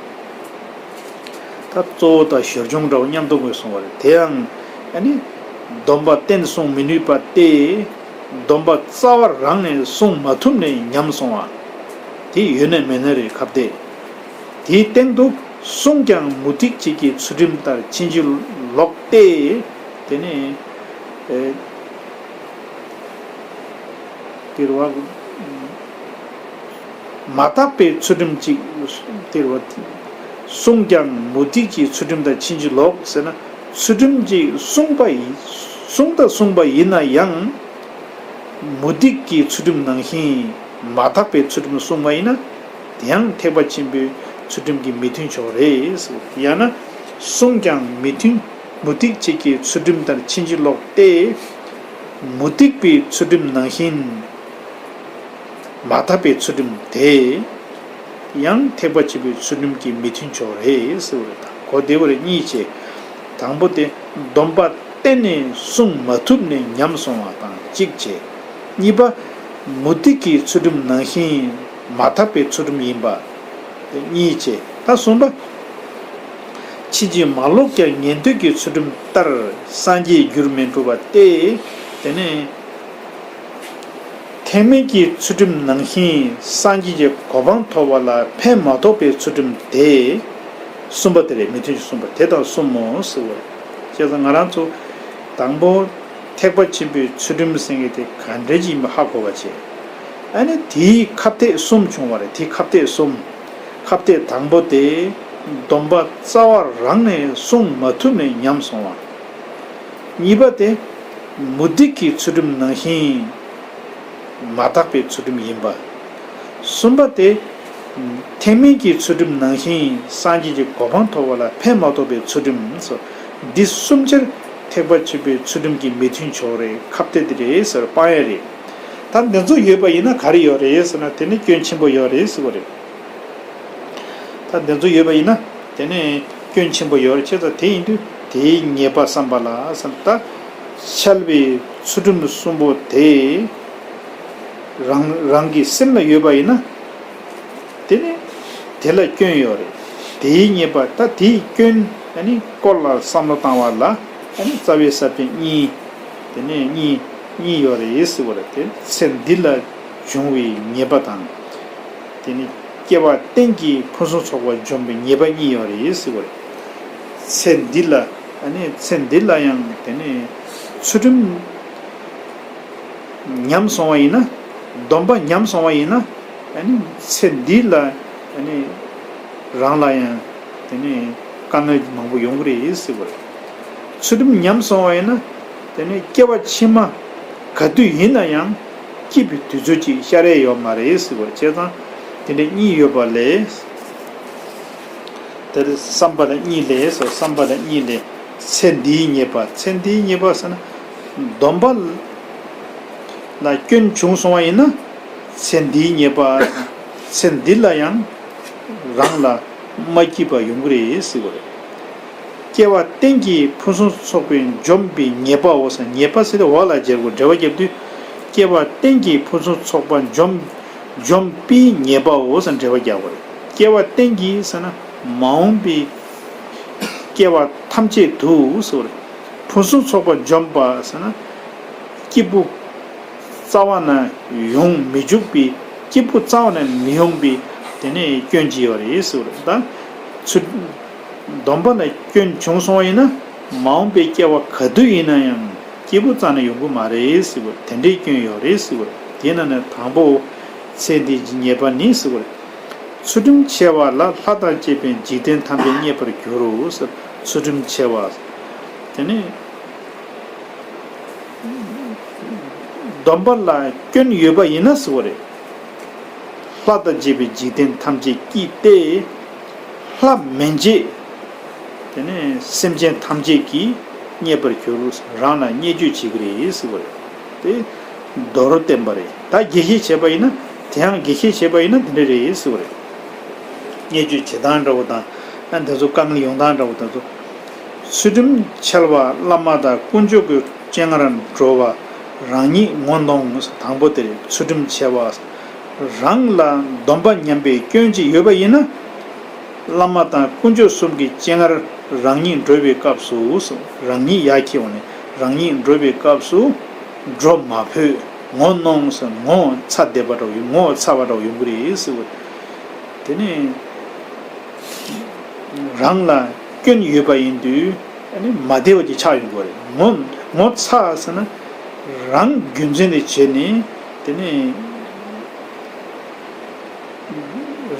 ད་གཙོ་བོ་དང་ཞར་བྱུང་འདྲ་བོ་མཉམ་དུ་ངོས་བཟུང་བ་རེད། དེ་ཡང་ཨ་ནི་སྡོམ་པ་བརྟན་སྲུང་མི་ནུས་པ་སྟེ། སྡོམ་པ་རྩ་བ་རང་ནས་སྲུང་མ་ཐུབ་ནས་ཉམས་སོང་བ། དེ་ཡོད་ན་མེད་ན་རེད། ཁ་གཏད། དེའི་སྟེང་དུ་བསྲུངས་ཀྱང་མུ་སྟེགས་བྱེད་ཀྱི་ཚུལ་ཁྲིམས་ལྟར་ཕྱིན་ཅི་ལོག་སྟེ། དེ་ནི། ཨེ། དེ་རུ་བ། མ་དག་པའི་ཚུལ་ཁྲིམས་ཅིག་དེ་རུ་བ། བསྲུངས་ཀྱང་མུ་སྟེགས་ཀྱི་ཚུལ་ཁྲིམས་ལྟར་ཕྱིན་ཅི་ལོག་ཟེར་ན། ཚུལ་ཁྲིམས་ཅིག་བསྲུངས་པ་ཡིན། བསྲུངས་ད་བསྲུངས་པ་ཡིན་ན་ཡང་། མུ་སྟེགས་ཀྱི་ཚུལ་ཁྲིམས་ནང་བཞིན་མ་དག་པའི་ཚུལ་ཁྲིམས་བསྲུངས་པ་ཡིན་ན། དེ་ཡང་ཐེག་པ་ཆེན་པོའི་ཚུལ་ཁྲིམས་ཀྱི་མི་མཐུན་ཕྱོགས་རེད། ཡང་ན། བསྲུངས་ཀྱང་མི་མཐུན། མུ་སྟེགས་བྱེད་ཀྱི་ཚུལ་ཁྲིམས་ལྟར་ཕྱིན་ཅི་ལོག་སྟེ། མུ་སྟེགས་པའི་ཚུལ་ཁྲིམས་ནང་བཞིན་མ་དག་པའི་ཚུལ་ཁྲིམས་དེ་ཡང་ཐེག་པ་ཆེན་པོའི་ཚུལ་ཁྲིམས་ཀྱི་མི་མཐུན་ཕྱོགས་རེད་ཟེར་བ་རེད། ད་གོ་བདེ་བོ་རེད། གཉིས་བྱས། དང་པོ་དེ་སྡོམ་པ་གཏན་ནས་བསྲུང་མ་ཐུབ་ནས་ཉམས་སོང་བ་དང་གཅིག་བྱས། གཉིས་པ། མུ་སྟེགས་ཀྱི་ཚུལ་ཁྲིམས་ནང་བཞིན་མ་དག་པའི་ཚུལ་ཁྲིམས་ཡིན་པ། དེ་གཉིས་བྱས། ད་གསུམ་པ། ཕྱིན་ཅི་མ་ལོག་ཀྱང་ཉན་ཐོས་ཀྱི་ཚུལ་ཁྲིམས་ལྟར་སངས་རྒྱས་རྒྱུར་མི་འགྲུབ་པ་སྟེ། དེ་ནས་ཐེག་དམན་གྱི་ཚུལ་ཁྲིམས་ནང་བཞིན་སངས་རྒྱས་ཀྱི་གོ་འཕང་ཐོབ་པ་ལ་ཕན་མ་ཐོགས་པའི་ཚུལ་ཁྲིམས་དེ། གསུམ་པ་དེ་རེད། མི་མཐུན་ཕྱོགས་གསུམ་པ་དེ་དང་གསུམ་མོ་ཟེར་བ་རེད། བྱས་ཙང་ང་རང་ཚོ་དང་པོ། ཐེག་པ་ཆེན་པོའི་ཚུལ་ཁྲིམས་ཟེར་མཁན་དེ་ག་འདྲ་ཅིག་ཡིན་པ་ཧ་གོ་བ་བྱས། ཨ་ནི་དེའི་ཁ་གཏད་གསུམ་བྱུང་བ་རེད། དེའི་ཁ་གཏད་གསུམ། ཁ་གཏད་དང་པོ་དེ། སྡོམ་པ་རྩ་བ་རང་ནས་བསྲུང་མ་ཐུབ་ནས་ཉམས་སོང་བ། གཉིས་པ་དེ། མུ་སྟེགས་ཀྱི་ཚུལ་ཁྲིམས་ནང་བཞིན་མ་དག་པའི་ཚུལ་ཁྲིམས་ཡིན་པ། གསུམ་པ་དེ། ཐེག་དམན་གྱི་ཚུལ་ཁྲིམས་ནང་བཞིན་སངས་རྒྱས་ཀྱི་གོ་འཕང་ཐོབ་པ་ལ་ཕན་མ་ཐོགས་པའི་ཚུལ་ཁྲིམས་སོ། འདི་གསུམ་ཆར་ཐེག་པ་ཆེན་པོའི་ཚུལ་ཁྲིམས་ཀྱི་མི་མཐུན་ཕྱོགས་རེད། ཁ་གཏད་དེ་རེད་ཟེར་སྤང་ཡ་རེད། ད་འདི་ཚོ་ཡོད་པ་ཡིན་ན་ག་རེ་ཡོད་རེད་ཟེར་ན། དེ་ནི་སྐྱོན་ཆེན་པོ་ཡོད་རེད་ཟེར་བ་རེད། ད་འདི་ཚོ་ཡོད་པ་ཡིན་ན་དེ་ནི་སྐྱོན་ཆེན་པོ་ཡོད་རེད། བྱས་ཙང་དེ་ཡིན་དུས་དེའི་ཉེས་པ་བསམ་པ་ལ་བསམ། ད་འཆལ་བའི་ཚུལ་ཁྲིམས་གསུམ་པོ་དེ། རང་རང་གི་སེམས་ལ་ཡོད་པ་ཡིན་ན། དེ་ནི་དེ་ལ་སྐྱོན་ཡོད་རེད། དེའི་ཉེས་པ། ད་དེའི་སྐྱོན་ཨ་ནི་སྐོར་ལ་བསམ་བློ་བཏང་བ་ལ་ཨ་ནི་རྩ་བའི་ས་བཅད་གཉིས། དེ་ནས་གཉིས་གཉིས་ཡོད་རེད་ཟེར་བ་རེད། དེ་ཚེ་འདི་ལ་འབྱུང་བའི་ཉེས་པ་དང་། དེ་ནི་སྐྱེ་བ་གཏན་གྱི་ཕུན་སུམ་ཚོགས་པ་འཇོམས་པའི་ཉེས་པ་གཉིས་ཡོད་རེད་ཟེར་བ་རེད། ཚེ་འདི་ལ་ཨ་ནི་ཚེ་འདི་ལ་ཡང་དེ་ནི་ཚུལ་ཁྲིམས། ཉམས་སོང་བ་ཡིན་ན། སྡོམ་པ་ཉམས་སོང་བ་ཡིན་ན། ཨ་ནི་ཚེ་འདི་ལ་ཨ་ནི་རང་ལ་ཡང་དེ་ནི་དཀའ་ངལ་མང་པོ་ཡོང་གི་རེད་ཟེར་བ་རེད། ཚུལ་ཁྲིམས་ཉམས་སོང་བ་ཡིན་ན། དེ་ནི་སྐྱེ་བ་ཕྱི་མ་ག་དུས་ཡིན་ན་ཡང་སྐྱིད་པའི་དུས་ཚོད་ཅིག་ཤར་ཡས་ཡོད་མ་རེད་ཟེར་བ་རེད། བྱས་ཙང་དེ་འདྲ་གཉིས་ཡོད་པ་ལས། དེར་བསམ་པ་ལ་གཉིས་ལས་སོ། བསམ་པ་ལ་གཉིས་ལས། ཚེ་འདིའི་ཉེས་པ། ཚེ་འདིའི་ཉེས་པ་ཟེར་ན། སྡོམ་པ་ལ་སྐྱོན་བྱུང་སོང་བ་ཡིན་ན། ཚེ་འདིའི་ཉེས་པ། ཚེ་འདི་ལ་ཡང་རང་ལ་མ་སྐྱིད་པ་ཡོང་གི་རེད་ཟེར་བ་རེད། སྐྱེ་བ་གཏན་གྱི་ཕུན་སུམ་ཚོགས་པའི་འཇོམས་པའི་ཉེས་པའོ་ཟེར། ཉེས་པ་ཟེར་ཏེ་འོག་ལ་སྦྱར་དགོས། འགྲེལ་པ་རྒྱབ་དུས། སྐྱེ་བ་གཏན་གྱི་ཕུན་སུམ་ཚོགས་པ་འཇོམས། འཇོམས་པའི་ཉེས་པའོ་ཟེར་འགྲེལ་པ་རྒྱག་དགོས་རེད། སྐྱེ་བ་གཏན་གྱི་ཟེར་ན་མ་འོངས་པའི་སྐྱེ་བ་ཐམས་ཅད་དུ་ཟེར་བ་རེད། ཕུན་སུམ་ཚོགས་པ་འཇོམས་པ་ཟེར་ན་སྐྱིད་པོ་རྩ་བ་ནས་ཡོང་མི་འཇུག་པའི། སྐྱིད་པོ་རྩ་བ་ནས་མི་ཡོང་པའི་དེ་ནས་སྐྱོན་ཅིག་ཡོད་རེད་ཟེར་བ་རེད། ད་ཚུལ། སྡོམ་པ་ལ་སྐྱོན་བྱུང་སོང་བ་ཡིན་ན། མ་འོངས་པའི་སྐྱེ་བ་ག་དུས་ཡིན་ན་ཡང་སྐྱིད་པོ་རྩ་ནས་ཡོང་གི་མ་རེད་ཟེར་བ། དེ་འདྲའི་སྐྱོན་ཡོད་རེད་ཟེར་བ། དེ་ནང་ནས་དང་པོ། ཚེ་འདིའི་ཉེས་པ་ནི་ཟེར་བ། ཚུལ་ཁྲིམས་འཆལ་བ་ལ་ལྷ་དང་བཅས་པའི་འཇིག་རྟེན་ཐམས་ཅད་མཉེས་པར་འགྱུར་རོ། ཚུལ་ཁྲིམས་འཆལ་བ། དེ་ནི་སྡོམ་པ་ལ་སྐྱོན་ཡོད་པ་ཡིན་ན་ཟེར་བ་རེད། ལྷ་དང་བཅས་པའི་འཇིག་རྟེན་ཐམས་ཅད་སྐྱིད་ཏེ། ལྷ་མན་ཆད། དེ་ནས་སེམས་ཅན་ཐམས་ཅད་ཀྱིས་མཉེས་པར་གྱུར། རང་ལ་བརྙས་བཅོས་བྱེད་ཀྱི་རེད་ཟེར་བ་རེད། དེ་མདོར་བསྟན་པ་རེད། ད་རྒྱས་བཤད་བྱས་པ་ཡིན་ན། དེ་ཡང་རྒྱས་བཤད་བྱས་པ་ཡིན་ན་དེ་འདྲ་རེད་ཟེར་བ་རེད། བརྙས་བཅོས་བྱེད་སྟངས་འདྲ་བོ་དང་། ཨ་འདི་ཚོ་དཀའ་ངལ་ཡོང་སྟངས་འདྲ་བོ་དང་ཚོ། ཚུལ་ཁྲིམས་འཆལ་བ་བླ་མ་དང་དཀོན་མཆོག་གི་སྤྱན་སྔར་འགྲོ་བ་རང་ཉིད་ངོ་གནོང་། དང་པོ་དེ་རེད། ཚུལ་ཁྲིམས་འཆལ་བ། རང་ལ་སྡོམ་པ་ཉམས་པའི་སྐྱོན་ཅིག་ཡོད་པ་ཡིན་ན། བླ་མ་དང་དཀོན་མཆོག་གསུམ་གྱི་སྤྱན་སྔར་རང་ཉིད་འགྲོ་བའི་སྐབས་སུ། རང་ཉིད་ཡར་འཁྱེར་འོང་ནས་རང་ཉིད་འགྲོ་བའི་སྐབས་སུ། སྒྲོ་མ་ཕུད། ངོ་གནོང་ཟེར། ངོ་ཚ་བསྡད་པ་འདྲ་བོ་ཡོང་། ངོ་ཚ་བ་འདྲ་བོ་ཡོང་གི་རེད་ཟེར་བ། དེ་ནས་རང་ལ་སྐྱོན་ཡོད་པ་ཡིན་དུས། ཨ་ནི་མ་བདེ་བ་ཅིག་ཆགས་ཡོང་གི་རེད། ངོ་ངོ་ཚ་ཟེར་ན། རང་རྒྱུ་མཚན་དེ་བྱས་ནས། དེ་ནས་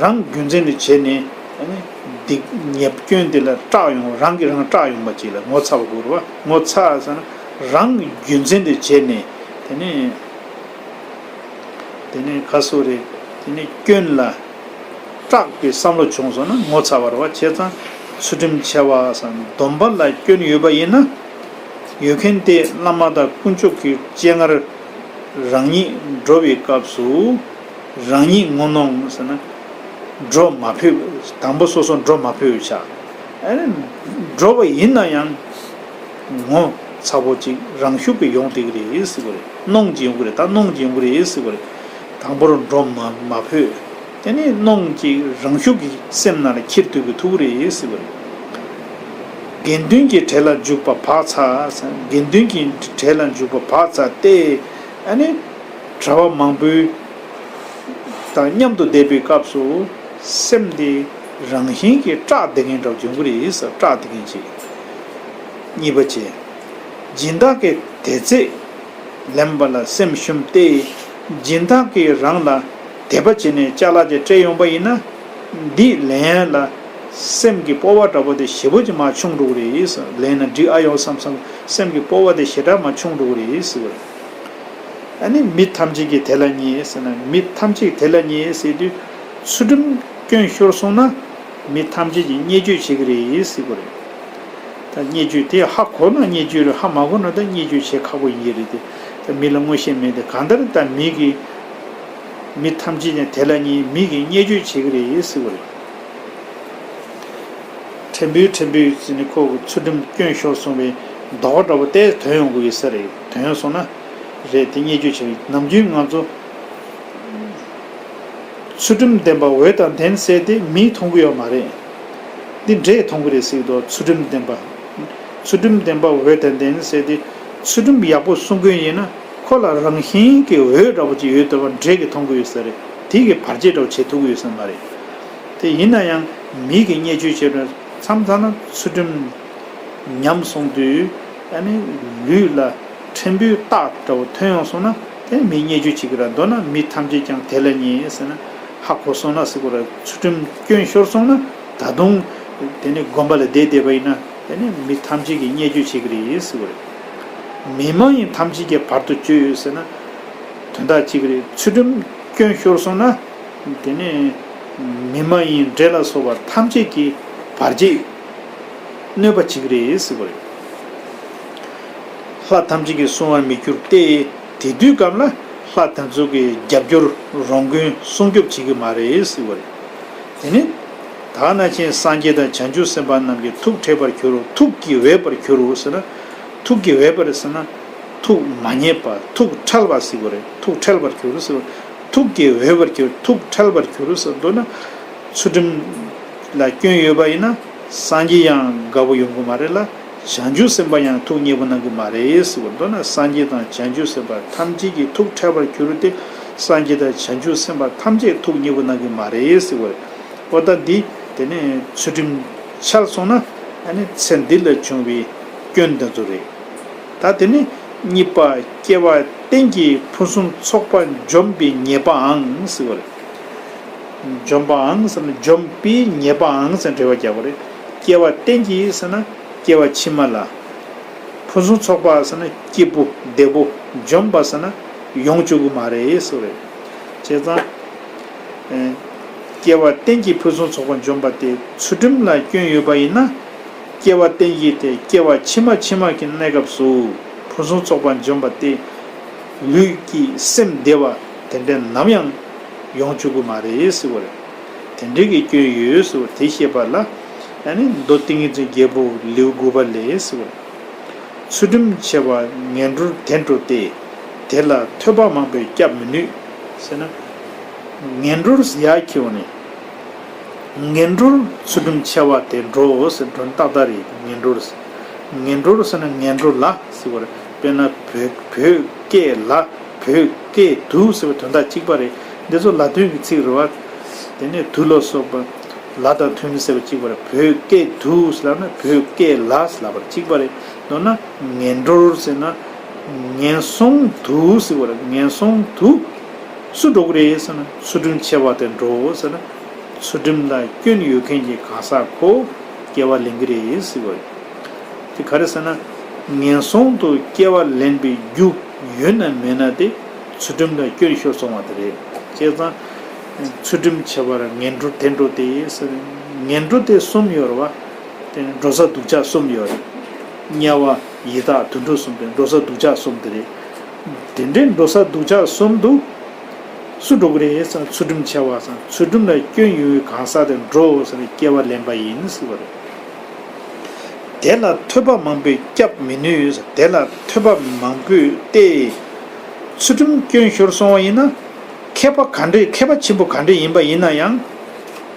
རང་རྒྱུ་མཚན་དེ་བྱས་ནས། ཨ་ནི་སྡིག་ཉེས་སྐྱོན་དེ་ལ་སྐྲག་ཡོང་། རང་གིས་རང་སྐྲག་ཡོང་བ་ཅིག་ལ་ངོ་ཚ་བ་གོ་རེད་བ། ངོ་ཚ་ཟེར་ན་རང་རྒྱུ་མཚན་དེ་བྱས་ནས། དེ་ནས། དེ་ནས་ག་སོ་རེད། དེ་ནས་སྐྱོན་ལ་སྐྲག་པའི་བསམ་བློ་བྱུང་སོང་ན་ངོ་ཚ་བ་རེད་བ། བྱས་ཙང་ཚུལ་ཁྲིམས་འཆལ་བ་ཟེར། སྡོམ་པ་ལ་སྐྱོན་ཡོད་པ་ཡིན་ན། ཡོད་མཁན་དེ་བླ་མ་དང་དཀོན་མཆོག་གི་སྤྱན་སྔར་རང་ཉིད་འགྲོ་བའི་སྐབས་སུ། རང་ཉིད་ངོ་གནོང་ཟེར་ན། སྒྲོ་མ་ཕུད། དང་པོ་སོ་སོ་སྒྲོ་མ་ཕུད་བྱ། ཨ་ནི་འགྲོ་བ་ཡིན་ན་ཡང་ངོ་ཚ་པོ་ཅིག་རང་ཤུགས་ཀྱིས་ཡོང་བསྡད་ཀྱི་རེད་ཟེར་བ་རེད། གནོང་ཅིག་ཡོང་གི་རེད། ད་གནོང་ཅིག་ཡོང་གི་རེད་ཟེར་བ་རེད། དང་པོར་སྒྲོ་མ་མ་ཕུད། དེ་ནས་གནོང་ཅིག་རང་ཤུགས་ཀྱིས་སེམས་ནང་ལ་འཁྱེར་ཐུབ་ཀྱི་ཐུག་གི་རེད་ཟེར་བ་རེད། དགེ་འདུན་གྱི་གྲལ་ལ་འཇུག་པ་བག་ཚ། དགེ་འདུན་གྱི་གྲལ་ལ་འཇུག་པ་བག་ཚ་སྟེ། ཨ་ནི་གྲྭ་པ་མང་པོའི་དང་མཉམ་དུ་བསྡད་པའི་སྐབས་སུ། སེམས་དེ་རང་བཞིན་གྱིས་སྐྲག་བསྡད་མཁན་འདྲ་བོ་ཡོང་གི་རེད་ཟེར། སྐྲག་བསྡད་མཁན་ཅིག་གཉིས་པ་བྱས། སྦྱིན་བདག་གིས་དེ་ཚེ་ལེན་པ་ལ་སེམས་ཞུམ་སྟེ། སྦྱིན་བདག་གིས་རང་ལ་དད་པ་བྱས་ནས་ཅ་ལག་ཅིག་སྤྲད་ཡོང་པ་ཡིན་ན། འདི་ལེན་ཡ་ལ་སེམས་ཀྱི་སྤོབས་པ་འདྲ་པོ་དེ་ཞེ་པོ་ཅིག་མར་ཆུང་འགྲོ་གི་རེད་ཟེར། ལེན་ན་འགྲིག་ཨ་ཡོང་བསམ་བསམ་སེམས་ཀྱི་སྤོབས་པ་དེ་ཞེ་དྲག་མར་ཆུང་འགྲོ་གི་རེད་ཟེར་བ་རེད། ཨ་ནི་མི་ཐམས་ཅད་ཀྱི་དེ་ལ་མཉེས་ཟེར་ན། མི་ཐམས་ཅད་དེ་ལ་མཉེས་ཟེར་དུས། ཚུལ་ཁྲིམས་སྐྱོན་ཤོར་སོང་ན། མི་ཐམས་ཅད་ཀྱིས་བརྙས་བཅོས་བྱེད་ཀྱི་རེད་ཟེར་གྱི་རེད། ད་བརྙས་བཅོས་དེ་ཧ་གོ་ན་བརྙས་བཅོས་རེད། ཧ་མ་གོ་ན་ད་བརྙས་བཅོས་བྱེད་ཁག་པོ་ཡིན་གྱི་རེད་དེ། ད་མི་ལ་མངོན་ཤེས་མེད་དེ། གང་ལྟར་ད་མི་གིས། མི་ཐམས་ཅད་ཀྱང་དེ་ལ་མཉེས། མི་གིས་བརྙས་བཅོས་བྱེད་ཀྱི་རེད་ཟེར་གྱི་རེད། ཕྲན་བུ་ཕྲན་བུ་ཟེར་ནས་ཁོ་གི་ཚུལ་ཁྲིམས་སྐྱོན་ཤོར་སོང་བའི་དོགས་པ་འདྲ་པོ་དེ་ཐོན་ཡོང་གི་ཡོད་ས་རེད། ཐོན་ཡོང་སོང་ན་རེད། དེ་བརྙས་བཅོས་བྱེད། ནམ་རྒྱུན་ང་ཚོ་ཚུལ་ཁྲིམས་ལྡན་པ་འོད་དང་ལྡན་ཟེར་དེ་མིས་མཐོང་གི་ཡོད་མ་རེད། འདི་འདྲས་མཐོང་གི་རེད་ཟེར་གྱི་འདུག་ཚུལ་ཁྲིམས་ལྡན་པ། ཚུལ་ཁྲིམས་ལྡན་པ་འོད་དང་ལྡན་ཟེར་དེ། ཚུལ་ཁྲིམས་ཡག་པོ་སྲུང་མཁན་ཡིན་ན་ཁོ་ལ་རང་བཞིན་གྱི་འོད་འདྲ་པོ་ཅིག་ཡོད་འདུག་པ་འདྲས་ཀྱིས་མཐོང་གི་ཡོད་ས་རེད། དེ་གིས་བར་ཆད་འདྲ་པོ་བྱེད་ཐུབ་ཀྱི་ཡོད་ས་མ་རེད། དེ་ཡིན་ན་ཡང་མི་གིས་བརྙས་བཅོས་བྱས་པ་མཚམས་མཚམས་ན་ཚུལ་ཁྲིམས་ཉམས་སོང་དུས། ཨ་ནི་ལུས་ལ་ཕྲན་བུའི་རྟགས་འདྲ་པོ་ཐོན་ཡོང་སོང་ན། དེ་མི་བརྙས་བཅོས་བྱེད་ཀྱི་རེད། མདོར་ན་མི་ཐམས་ཅད་ཀྱང་དེ་ལ་མཉེས་ཟེར་ན། ཧ་གོ་སོང་ན་ཟེར་གྱི་རེད། ཚུལ་ཁྲིམས་སྐྱོན་ཤོར་སོང་ན། ད་དུང་དེ་ནི་དགོན་པ་ལ་བསྡད་བསྡད་པ་ཡིན་ན། དེ་ནི་མི་ཐམས་ཅད་ཀྱིས་བརྙས་བཅོས་བྱེད་ཀྱི་རེད་ཟེར་གྱི་རེད། མི་མ་ཡིན་ཐམས་ཅད་ཀྱི་བར་དུ་གཅོད་ཡོད་ཟེར་ན། དོན་དག་གཅིག་རེད། ཚུལ་ཁྲིམས་སྐྱོན་ཤོར་སོང་ན། དེ་ནས་མི་མ་ཡིན་འདྲེ་ལ་སོགས་པ་ཐམས་ཅད་ཀྱི་བར་ཆད་གནོད་པ་བྱེད་ཀྱི་རེད་ཟེར་བ་རེད། ལྷ་ཐམས་ཅད་ཀྱིས་བསྲུང་བར་མི་འགྱུར་ཏེ། དེ་དུས་སྐབས་ལ་ལྷ་དེ་ཚོ་གི་རྒྱབ་སྐྱོར་རོགས་མགོན་སྲུང་སྐྱོབ་བྱེད་ཀྱི་མ་རེད་ཟེར་བ་རེད། དེ་ནི་ད་ནང་བཞིན་སངས་རྒྱས་དང་བྱང་ཆུབ་སེམས་དཔའ་རྣམས་ཀྱི་ཐུགས་ཁྲལ་བར་འགྱུར་རོ། ཐུགས་ཀྱིས་འོས་པར་འགྱུར་རོ་ཟེར་ན། ཐུགས་ཀྱིས་འོས་པར་ཟེར་ན། ཐུགས་མ་མཉེས་པ། ཐུགས་ཁྲལ་བ་ཟེར་བ་རེད། ཐུགས་ཁྲལ་བར་འགྱུར་ཟེར་བ། ཐུགས་ཀྱིས་འོས་པར་འགྱུར། ཐུགས་ཁྲལ་བར་འགྱུར་ཟེར་འདུག་ན། ཚུལ་ཁྲིམས་ལ་སྐྱོན་ཡོད་པ་ཡིན་ན་སངས་རྒྱས་ཡང་དགའ་པོ་ཡོང་གི་མ་རེད་ལ། བྱང་ཆུབ་སེམས་དཔའ་ཡང་ཐུགས་མཉེས་པོ་གནང་གི་མ་རེད་ཟེར་བ་འདུག་ན། སངས་རྒྱས་དང་བྱང་ཆུབ་སེམས་དཔའ་ཐམས་ཅད་ཀྱི་ཐུགས་ཁྲལ་བར་འགྱུར་ཏེ། སངས་རྒྱས་དང་བྱང་ཆུབ་སེམས་དཔའ་ཐམས་ཅད་ཐུགས་མཉེས་པོ་གནང་གི་མ་རེད་ཟེར་བ་རེད། འོ་ད་འདི་དེ་ནས་ཚུལ་ཁྲིམས་འཆལ་སོང་ན། ཨ་ནི་ཚེ་འདི་ལ་བྱུང་བའི་སྐྱོན་དེ་ཚོ་རེད། ད་དེ་ནི་གཉིས་པ། སྐྱེ་བ་གཏན་གྱི་ཕུན་སུམ་ཚོགས་པ་འཇོམས་པའི་ཉེས་པའང་ཟེར་བ་རེད། འཇོམས་པའང་ཟེར་ན་འཇོམས་པའི་ཉེས་པའང་ཟེར་ན་འགྲེལ་པ་རྒྱག་པ་རེད། སྐྱེ་བ་གཏན་གྱི་ཟེར་ན་སྐྱེ་བ་ཕྱི་མ་ལ། ཕུན་སུམ་ཚོགས་པ་ཟེར་ན་སྐྱིད་པོ་བདེ་པོ་འཇོམས་པ་ཟེར་ན་ཡོང་བཅུག་གི་མ་རེད་ཟེར་བ་རེད། བྱས་ཙང་། ཨེ། སྐྱེ་བ་གཏན་གྱི་ཕུན་སུམ་ཚོགས་པ་འཇོམས་པ་སྟེ་ཚུལ་ཁྲིམས་ལ་སྐྱོན་ཡོད་པ་ཡིན་ན། སྐྱེ་བ་གཏན་གྱི་དེ་སྐྱེ་བ་ཕྱི་མ་ཕྱི་མ་གི་གནས་སྐབས་སུ་ཕུན་སུམ་ཚོགས་པ་འཇོམས་པ་སྟེ། ལུས་ཀྱི་སེམས་བདེ་བ་དེ་འདྲ་ནམ་ཡང་ཡོང་བཅུག་གི་མ་རེད་ཟེར་བ་རེད། དེ་འདྲའི་གི་སྐྱོན་ཡོད་ཟེར་བ་དེ་བཤད་པ་ལ། ཨ་ནི་མདོ་ཏིང་ངེ་འཛིན་རྒྱལ་པོ་ལེའུ་དགུ་པ་ལས་ཟེར་བ་རེད། ཚུལ་ཁྲིམས་ཆེ་བ་ངན་འགྲོར་དེ་འགྲོ་སྟེ། དེ་ལ་ཐོས་པ་མང་པོས་སྐྱབས་མི་ནུས། ཟེར་ན། ངན་འགྲོར་ཟེར་ཡག་གི་འོ་ནི། ངན་འགྲོར་ཚུལ་ཁྲིམས་ཆེ་བ་དེ་འགྲོ་ཟེར་འགྲོ་ནི་ཏག་ཏག་རེད། ངན་འགྲོར་ཟེར། ངན་འགྲོར་ཟེར་ན་ངན་འགྲོ་ལ་ཟེར་བ་རེད། དཔེར་ན་བོད་བོད་སྐད་ལ་བོད་སྐད་དུ་ཟེར་བའི་དོན་དག་གཅིག་པ་རེད། འདི་ཚོ་ལ་དོན་གྱི་ཚིག་རེད་བ། དེ་ནས་དུ་ལ་སོགས་པ། ལ་དང་མཐུན་ཟེར་བ་གཅིག་པ་རེད། བོད་སྐད་དུ་ཟེར་ལབ་ན་བོད་སྐད་ལ་ཟེར་ལབ་པ་རེད། གཅིག་པ་རེད། མདོར་ན་ངན་འགྲོར་ཟེར་ན་ངན་སོང་དུ་ཟེར་བ་རེད། ངན་སོང་དུ་སུ་འགྲོ་གི་རེད་ཟེར་ན་ཚུལ་ཁྲིམས་ཆེ་བ་དེ་འགྲོ་ཟེར་ན་ཚུལ་ཁྲིམས་ལ་སྐྱོན་ཡོད་མཁན་གྱི་གང་ཟག་ཁོ་སྐྱེ་བ་ལེན་གི་རེད་ཟེར་བ་རེད། དེ་ག་རེ་ཟེར་ན། ངན་སོང་དུ་སྐྱེ་བ་ལེན་པའི་རྒྱུ་ཡོད་ན་མེད་ན་དེ་ཚུལ་ཁྲིམས་ལ་སྐྱོན་ཤོར་སོང་བ་དེ་རེད། བྱས་ཙང་། ཚུལ་ཁྲིམས་ཆེ་བར་ངན་འགྲོ་དེ་འགྲོ་སྟེ་ཟེར། ངན་འགྲོ་དེ་གསུམ་ཡོད་རེད་བ། དེ་ནི་འགྲོ་ས་སྡུག་ཅག་གསུམ་ཡོད་རེད། དམྱལ་བ་ཡི་དྭགས་དུད་འགྲོ་གསུམ་དེ་འགྲོ་ས་སྡུག་ཅག་གསུམ་དེ་རེད། དེ་འདྲའི་འགྲོ་ས་སྡུག་ཅག་གསུམ་དུ་སུ་འགྲོ་གི་རེད་ཟེར་ན་ཚུལ་ཁྲིམས་ཆེ་བ་ཟེར་ན་ཚུལ་ཁྲིམས་ལ་སྐྱོན་ཡོད་པའི་གང་ཟག་དེ་འགྲོ་ཟེར་ནས་སྐྱེ་བ་ལེན་པ་ཡིན་ཟེར་བ་རེད། དེ་ལ་ཐོས་པ་མང་པོས་སྐྱབས་མི་ནུས། དེ་ལ་ཐོས་པ་མང་པོས་ཏེ། ཚུལ་ཁྲིམས་སྐྱོན་ཤོར་སོང་བ་ཡིན་ན། མཁས་པ་ག་འདྲས་མཁས་པ་ཆེན་པོ་ག་འདྲས་ཡིན་པ་ཡིན་ན་ཡང་།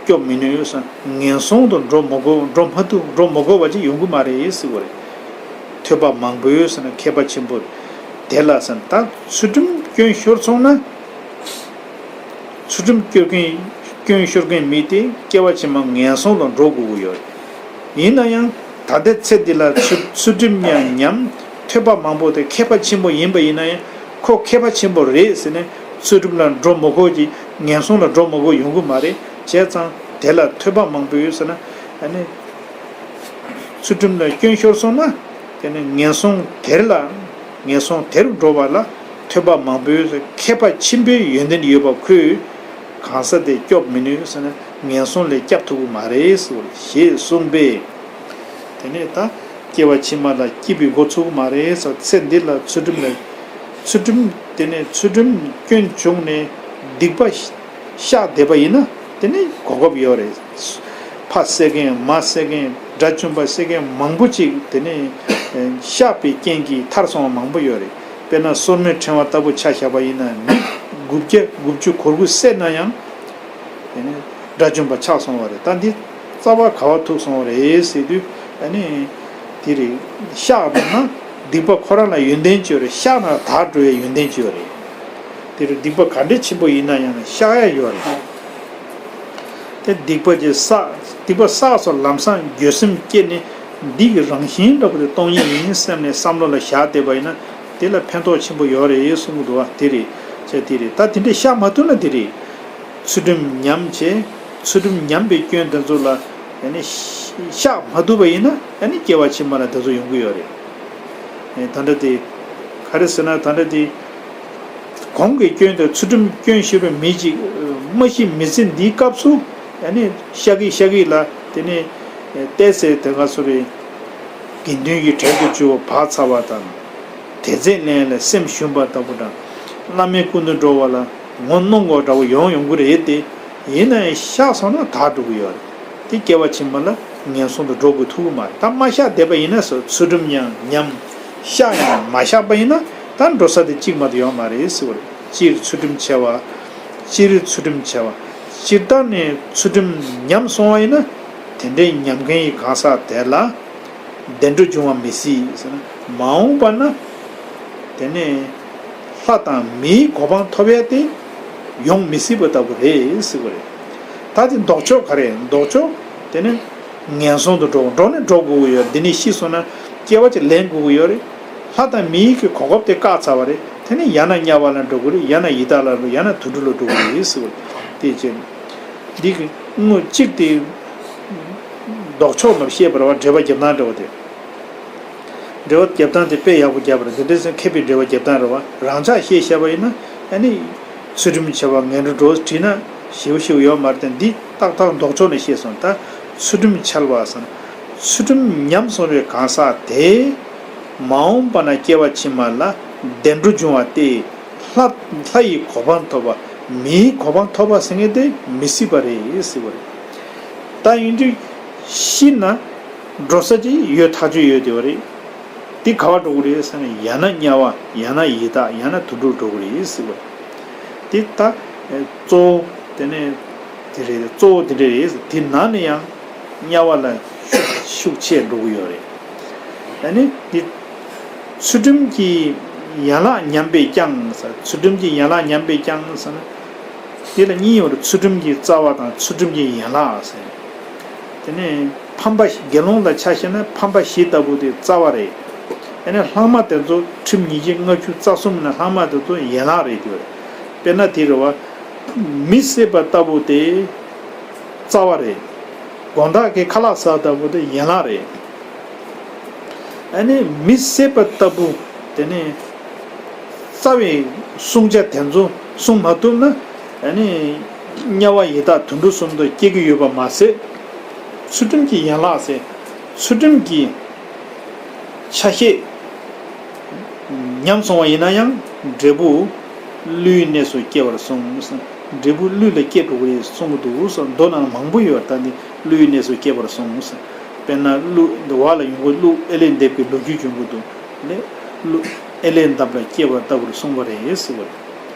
སྐྱོབ་མི་ནུས། ངན་སོང་དུ་འགྲོ་མི་དགོས། འགྲོ་མ་ཐུབ། འགྲོ་མི་དགོས་པ་ཅིག་ཡོང་གི་མ་རེད་ཟེར་བ་རེད། ཐོས་པ་མང་པོས་ཟེར་ན་མཁས་པ་ཆེན་པོ། དེ་ལ་ཟེར་ན་ད་ཚུལ་ཁྲིམས་སྐྱོན་ཤོར་སོང་ན། ཚུལ་ཁྲིམས་སྐྱོན་མཁན་སྐྱོན་ཤོར་མཁན་མི་དེ་སྐྱེ་བ་ཕྱི་མ་ངན་སོང་དུ་འགྲོ་དགོས་ཀྱི་ཡོད་རེད། ཡིན་ན་ཡང་ད་ལྟའི་ཚེ་འདི་ལ་ཚུལ་ཚུལ་ཁྲིམས་ཡང་ཉམས། ཐོས་པ་མང་པོ་དེ་མཁས་པ་ཆེན་པོ་ཡིན་པ་ཡིན་ན་ཡང་ཁོ་མཁས་པ་ཆེན་པོ་རེད་ཟེར་ནས་ཚུལ་ཁྲིམས་ལ་འགྲོ་མི་དགོས་ཀྱི་ངན་སོང་ལ་འགྲོ་མི་དགོས་ཡོང་གི་མ་རེད། བྱས་ཙང་དེ་ལ་ཐོས་པ་མང་པོ་ཡོད་ཟེར་ན་ཨ་ནི། ཚུལ་ཁྲིམས་ལ་སྐྱོན་ཤོར་སོང་ན། དེ་ནི་ངན་སོང་དེར་ལ། ངན་སོང་དེར་འགྲོ་བ་ལ་ཐོས་པ་མང་པོས་མཁས་པ་ཆེན་པོའི་ཡོན་ཏན་ཡོད་པ་ཁོས་གང་ཟག་དེ་སྐྱོབ་མི་ནུས་ཟེར་ན་ངན་སོང་ལས་སྐྱབས་ཐུབ་ཀྱི་མ་རེད་ཟེར་ཞེས་གསུངས་པས། དེ་ནས་ད་སྐྱེ་བ་ཕྱི་མ་ལ་སྐྱིད་པའི་འགོ་ཚུགས་ཀྱི་མ་རེད་ཟེར། ཚེ་འདི་ལ་ཚུལ་ཁྲིམས་ལ། ཚུལ་ཁྲིམས་དེ་ནས་ཚུལ་ཁྲིམས་སྐྱོན་བྱུང་ནས་སྡིག་པ་བཤགས་བསྡད་པ་ཡིན་ན་དེ་ནི་གོ་སྐབས་ཡོད་རེད། ཕ་བསད་མཁན་མ་བསད་མཁན་དགྲ་བཅོམ་པ་བསད་མཁན་མང་པོ་ཅིག་དེ་ནི་བཤགས་པའི་རྐྱེན་གྱིས་ཐར་སོང་བ་མང་པོ་ཡོད་རེད། དཔེར་ན་སོར་མོའི་ཕྲེང་བ་ལྟ་བུ་ཆ་བཞག་པ་ཡིན་ན་མི་དགུ་བརྒྱ་དགུ་བཅུ་གོ་དགུ་བསད་ན་ཡང་དེ་ནི་དགྲ་བཅོམ་པ་ཆགས་སོང་བ་རེད། ད་འདི་རྩ་བ་ག་བ་ཐུག་སོང་བ་རེད་ཟེར་དུས་ཨ་ནི། དེ་རེད། བཤགས་པ་ན་སྡིག་པ་ཁོ་རང་ལ་ཡོན་ཏན་ཅིག་ཡོད་རེད། བཤགས་ན་དག་འགྲོ་བའི་ཡོན་ཏན་ཅིག་ཡོད་རེད། དེ་རེད། སྡིག་པ་ག་འདྲའི་ཆེན་པོ་ཡིན་ན་ཡང་བཤགས་ཡ་ཡོད་རེད། དེ་སྡིག་པ་ཅིག་བསགས། སྡིག་པ་བསགས་སོགས་ལམ་སང་འགྱོད་སེམས་སྐྱེས་ནས་འདི་གི་རང་བཞིན་འདྲ་པོ་དེ་སྟོང་ཉིད་ཡིན་བསམ་ནས་བསམ་བློ་ལ་བཞག་བསྡད་པ་ཡིན་ན་དེ་ལ་ཕན་ཐོགས་ཆེན་པོ་ཡོད་རེད་གསུང་གི་འདུག་བ། དེ་རེད། བྱས་དེ་རེད། ད་དེ་འདྲའི་བཤགས་མ་ཐུབ་ན་དེ་རེད། ཚུལ་ཁྲིམས་ཉམས་བྱས། ཚུལ་ཁྲིམས་ཉམས་པའི་སྐྱོན་དེ་ཚོ་ལ་ཡང་ནི་བཤགས་མ་ཐུབ་པ་ཡིན་ན་ཡང་ནི་སྐྱེ་བ་ཕྱི་མ་ལ་དེ་ཚོ་ཡོང་གི་ཡོད་རེད། ཨེ་ད་འདྲ་དེ་ག་རེ་ཟེར་ན་ད་འདྲ་དེ་གོང་གི་སྐྱོན་དེ་ཚུལ་ཁྲིམས་སྐྱོན་ཤོར་བའི་མི་གཅིག་མ་གཞི་མི་ཚེ་འདིའི་སྐབས་སུ་ཡང་ནི་བཤགས་ཀྱི་བཤགས་ཀྱི་ལ་དེ་ནི་ཨེ་བལྟས་ཚེ་དེ་ག་སོ་རེད། དགེ་འདུན་གྱི་གྲལ་དུ་འཇུག་པ་བག་ཚ་བ་དང་། དེ་ཚེ་ལན་ལ་སེམས་ཞུམ་པ་ལྟ་བུ་དང་། བླ་མའི་སྐུ་མདུན་འགྲོ་བ་ལ་ངོ་གནོང་དགོས་འདྲ་བོ་ཡོང་ཡོང་གི་རེད་དེ། ཡིན་ན་ཡང་བཤགས་སོང་ན་དག་འགྲོ་གི་ཡོད་རེད། དེ་སྐྱེ་བ་ཕྱི་མ་ལ་ངན་སོང་དུ་འགྲོ་དགོས་ཐུག་གི་མ་རེད། ད་མ་བཤགས་བསྡད་པ་ཡིན་ན་སོ་ཚུལ་ཁྲིམས་ཡང་ཉམས། བཤགས་ཡང་མ་བཤགས་པ་ཡིན་ན་ད་འགྲོ་ས་དེ་གཅིག་མ་གཏོགས་ཡོད་མ་རེད་ཟེར་བ་རེད། སྤྱིར་ཚུལ་ཁྲིམས་ཆེ་བ། སྤྱིར་ཚུལ་ཁྲིམས་ཆེ་བ། སྤྱིར་བཏང་ནས་ཚུལ་ཁྲིམས་ཉམས་སོང་བ་ཡིན་ན་དེ་འདྲའི་ཉམས་མཁན་གྱི་གང་ཟག་དེ་ལ། བདེ་འགྲོ་འབྱུང་བ་མི་སྲིད་ཟེར་ན་མ་འོངས་པ་ན། དེ་ནས་ལྷ་དང་མིའི་གོ་འཕང་ཐོབ་ཡ་དེ་ཡོང་མི་སྲིད་པ་ལྟ་བུ་རེད་ཟེར་བ་རེད། ད་དེ་ལྡོག་ཕྱོགས་ག་རེ་ལྡོག་ཕྱོགས་དེ་ནི་ངན་སོང་དུ་འགྲོ་འགྲོ་ནི་འགྲོ་དགོས་ཀྱི་ཡོད། འདི་ནས་ཤི་སོང་ན་སྐྱེ་བ་ཅིག་ལེན་དགོས་ཀྱི་ཡོད་རེད། ལྷ་དང་མིའི་གི་གོ་སྐབས་དེ་བཀག་ཚར་བ་རེད། དེ་ནི་ཡང་ན་དམྱལ་བ་ལ་འགྲོ་དགོས་རེད། ཡང་ན་ཡི་དྭགས་ལ་འགྲོ། ཡང་ན་དུད་འགྲོ་ལ་འགྲོ་དགོས་རེད་ཟེར་བ་རེད། དེ་བྱས་ནས། འདི་གི་དངོས་གཅིག་དེ་ལྡོག་ཕྱོགས་ལ་བཤད་པ་རེད་བ། འགྲེལ་པ་རྒྱབ་སྟངས་འདྲ་བ་དེ། འགྲེལ་པ་རྒྱབ་སྟངས་དེ་དཔེ་ཡག་པོ་རྒྱབ་པ་རེད། འདི་འདྲ་ཟེར་མཁས་པའི་འགྲེལ་པ་རྒྱབ་སྟངས་རེད་བ། རང་ཅག་ཤེས་བྱ་བ་ཡིན་ན་ཨ་ནི་ཚུལ་ཁྲིམས་འཆལ་བ་ངན་འགྲོར་འགྲོ་བྲིས་ན་ཞེ་པོ་ཞེ་པོ་ཡོད་མ་རེད་དེ། འདི་ཏག་ཏག་ལྡོག་ཕྱོགས་ནས་བཤད་སོང་། ད་ཚུལ་ཁྲིམས་འཆལ་བ་ཟེར་ན་ཚུལ་ཁྲིམས་ཉམས་སོང་བའི་གང་ཟག་དེ་མ་འོངས་པ་ན་སྐྱེ་བ་ཕྱི་མ་ལ་བདེ་འགྲོ་འབྱུང་བ་སྟེ། ལྷ་ལྷ་ཡི་གོ་འཕང་ཐོབ་པ། མིའི་གོ་འཕང་ཐོབ་པ་ཟེར་མཁན་དེ་མི་སྲིད་པ་རེད་ཟེར་བ་རེད། ད་ཡིན་དུས་ཤི་ན་འགྲོ་ས་ཅིག་ཡོད་ཐག་ཆོད་ཡོད་དེ་བ་རེད། དེ་ག་བ་འགྲོ་གི་རེད་ཟེར་ན། ཡང་ན་དམྱལ་བ། ཡང་ན་ཡི་དྭགས། ཡང་ན་དུད་འགྲོར་འགྲོ་གི་རེད་ཟེར་བ་རེད། དེ་ད་གཙོ་བོ་དེ་ནས་དེ་རེད། གཙོ་བོ་དེ་འདྲ་རེད། དེ་ནང་ནས་ཡང་དམྱལ་བ་ལ་ཤུགས་ཤུགས་ཆེ་འགྲོ་གི་ཡོད་རེད། ཨ་ནི་འདི་ཚུལ་ཁྲིམས་ཀྱི་ཡན་ལག་ཉམས་པས་ཀྱང་ཟེར། ཚུལ་ཁྲིམས་ཀྱི་ཡན་ལག་ཉམས་པས་ཀྱང་ཟེར་ན། འདི་ལ་གཉིས་ཡོད་རེད། ཚུལ་ཁྲིམས་ཀྱི་རྩ་བ་དང་ཚུལ་ཁྲིམས་ཀྱི་ཡན་ལག་ཟེར། དེ་ནས་ཕམ་པ་དགེ་སློང་ལ་ཆ་བཞག་ན་ཕམ་པ་བཞི་ལྟ་བུ་དེ་རྩ་བ་རེད། ཨ་ནི་ལྷག་མ་དེ་ཚོ་ཁྲིམས་ཉིས་བརྒྱ་ལྔ་བཅུ་རྩ་གསུམ་ནས་ལྷག་མ་དེ་ཚོ་ཡན་ལག་རེད་ཀྱི་རེད། དཔེར་ན་དེ་རེད་བ། མི་བསད་པ་ལྟ་བུ་དེ་རྩ་བ་རེད། དགོང་དག་གི་ཁ་ལག་ཟ་ལྟ་བུ་དེ་ཡན་ལག་རེད། ཨ་ནི་མི་བསད་པ་ལྟ་བུ་དེ་ནི་རྩ་བའི་བསྲུང་བྱ་དེ་ཚོ་བསྲུང་མ་ཐུབ་ན། ཨ་ནི་དམྱལ་བ་ཡི་དྭགས་དུད་འགྲོ་གསུམ་དུ་སྐྱེ་གི་ཡོད་པ་མ་ཟད། ཚུལ་ཁྲིམས་ཀྱི་ཡན་ལག་ཟེར། ཚུལ་ཁྲིམས་ཀྱི་ཆ་ཤས་ཉམས་སོང་བ་ཡིན་ན་ཡང་འབྲས་བུ་ཀླུའི་གནས་སུ་སྐྱེ་བར་གསུངས། འབྲས་བུ་ཀླུ་ལ་སྐྱེ་འགྲོ་གི་རེད་གསུང་གི་འདུག་ཟེར། མདོ་ནང་མང་པོ་ཡོད། ད་འདི་ཀླུའི་གནས་སུ་སྐྱེ་བར་གསུངས་ཟེར། དཔེར་ན་ཀླུ་འདི་བ་ལ་ཡོང་གི་ཀླུ་ཨེ་ལས་འདེབས་ཀྱི་ལོ་རྒྱུས་བྱུང་གི་འདུག་ལས། ཀླུ་ཨེ་ལས་འདབ་ལ་སྐྱེ་བ་ལྟ་བུར་གསུངས་པ་རེད་ཟེར་བ་རེད།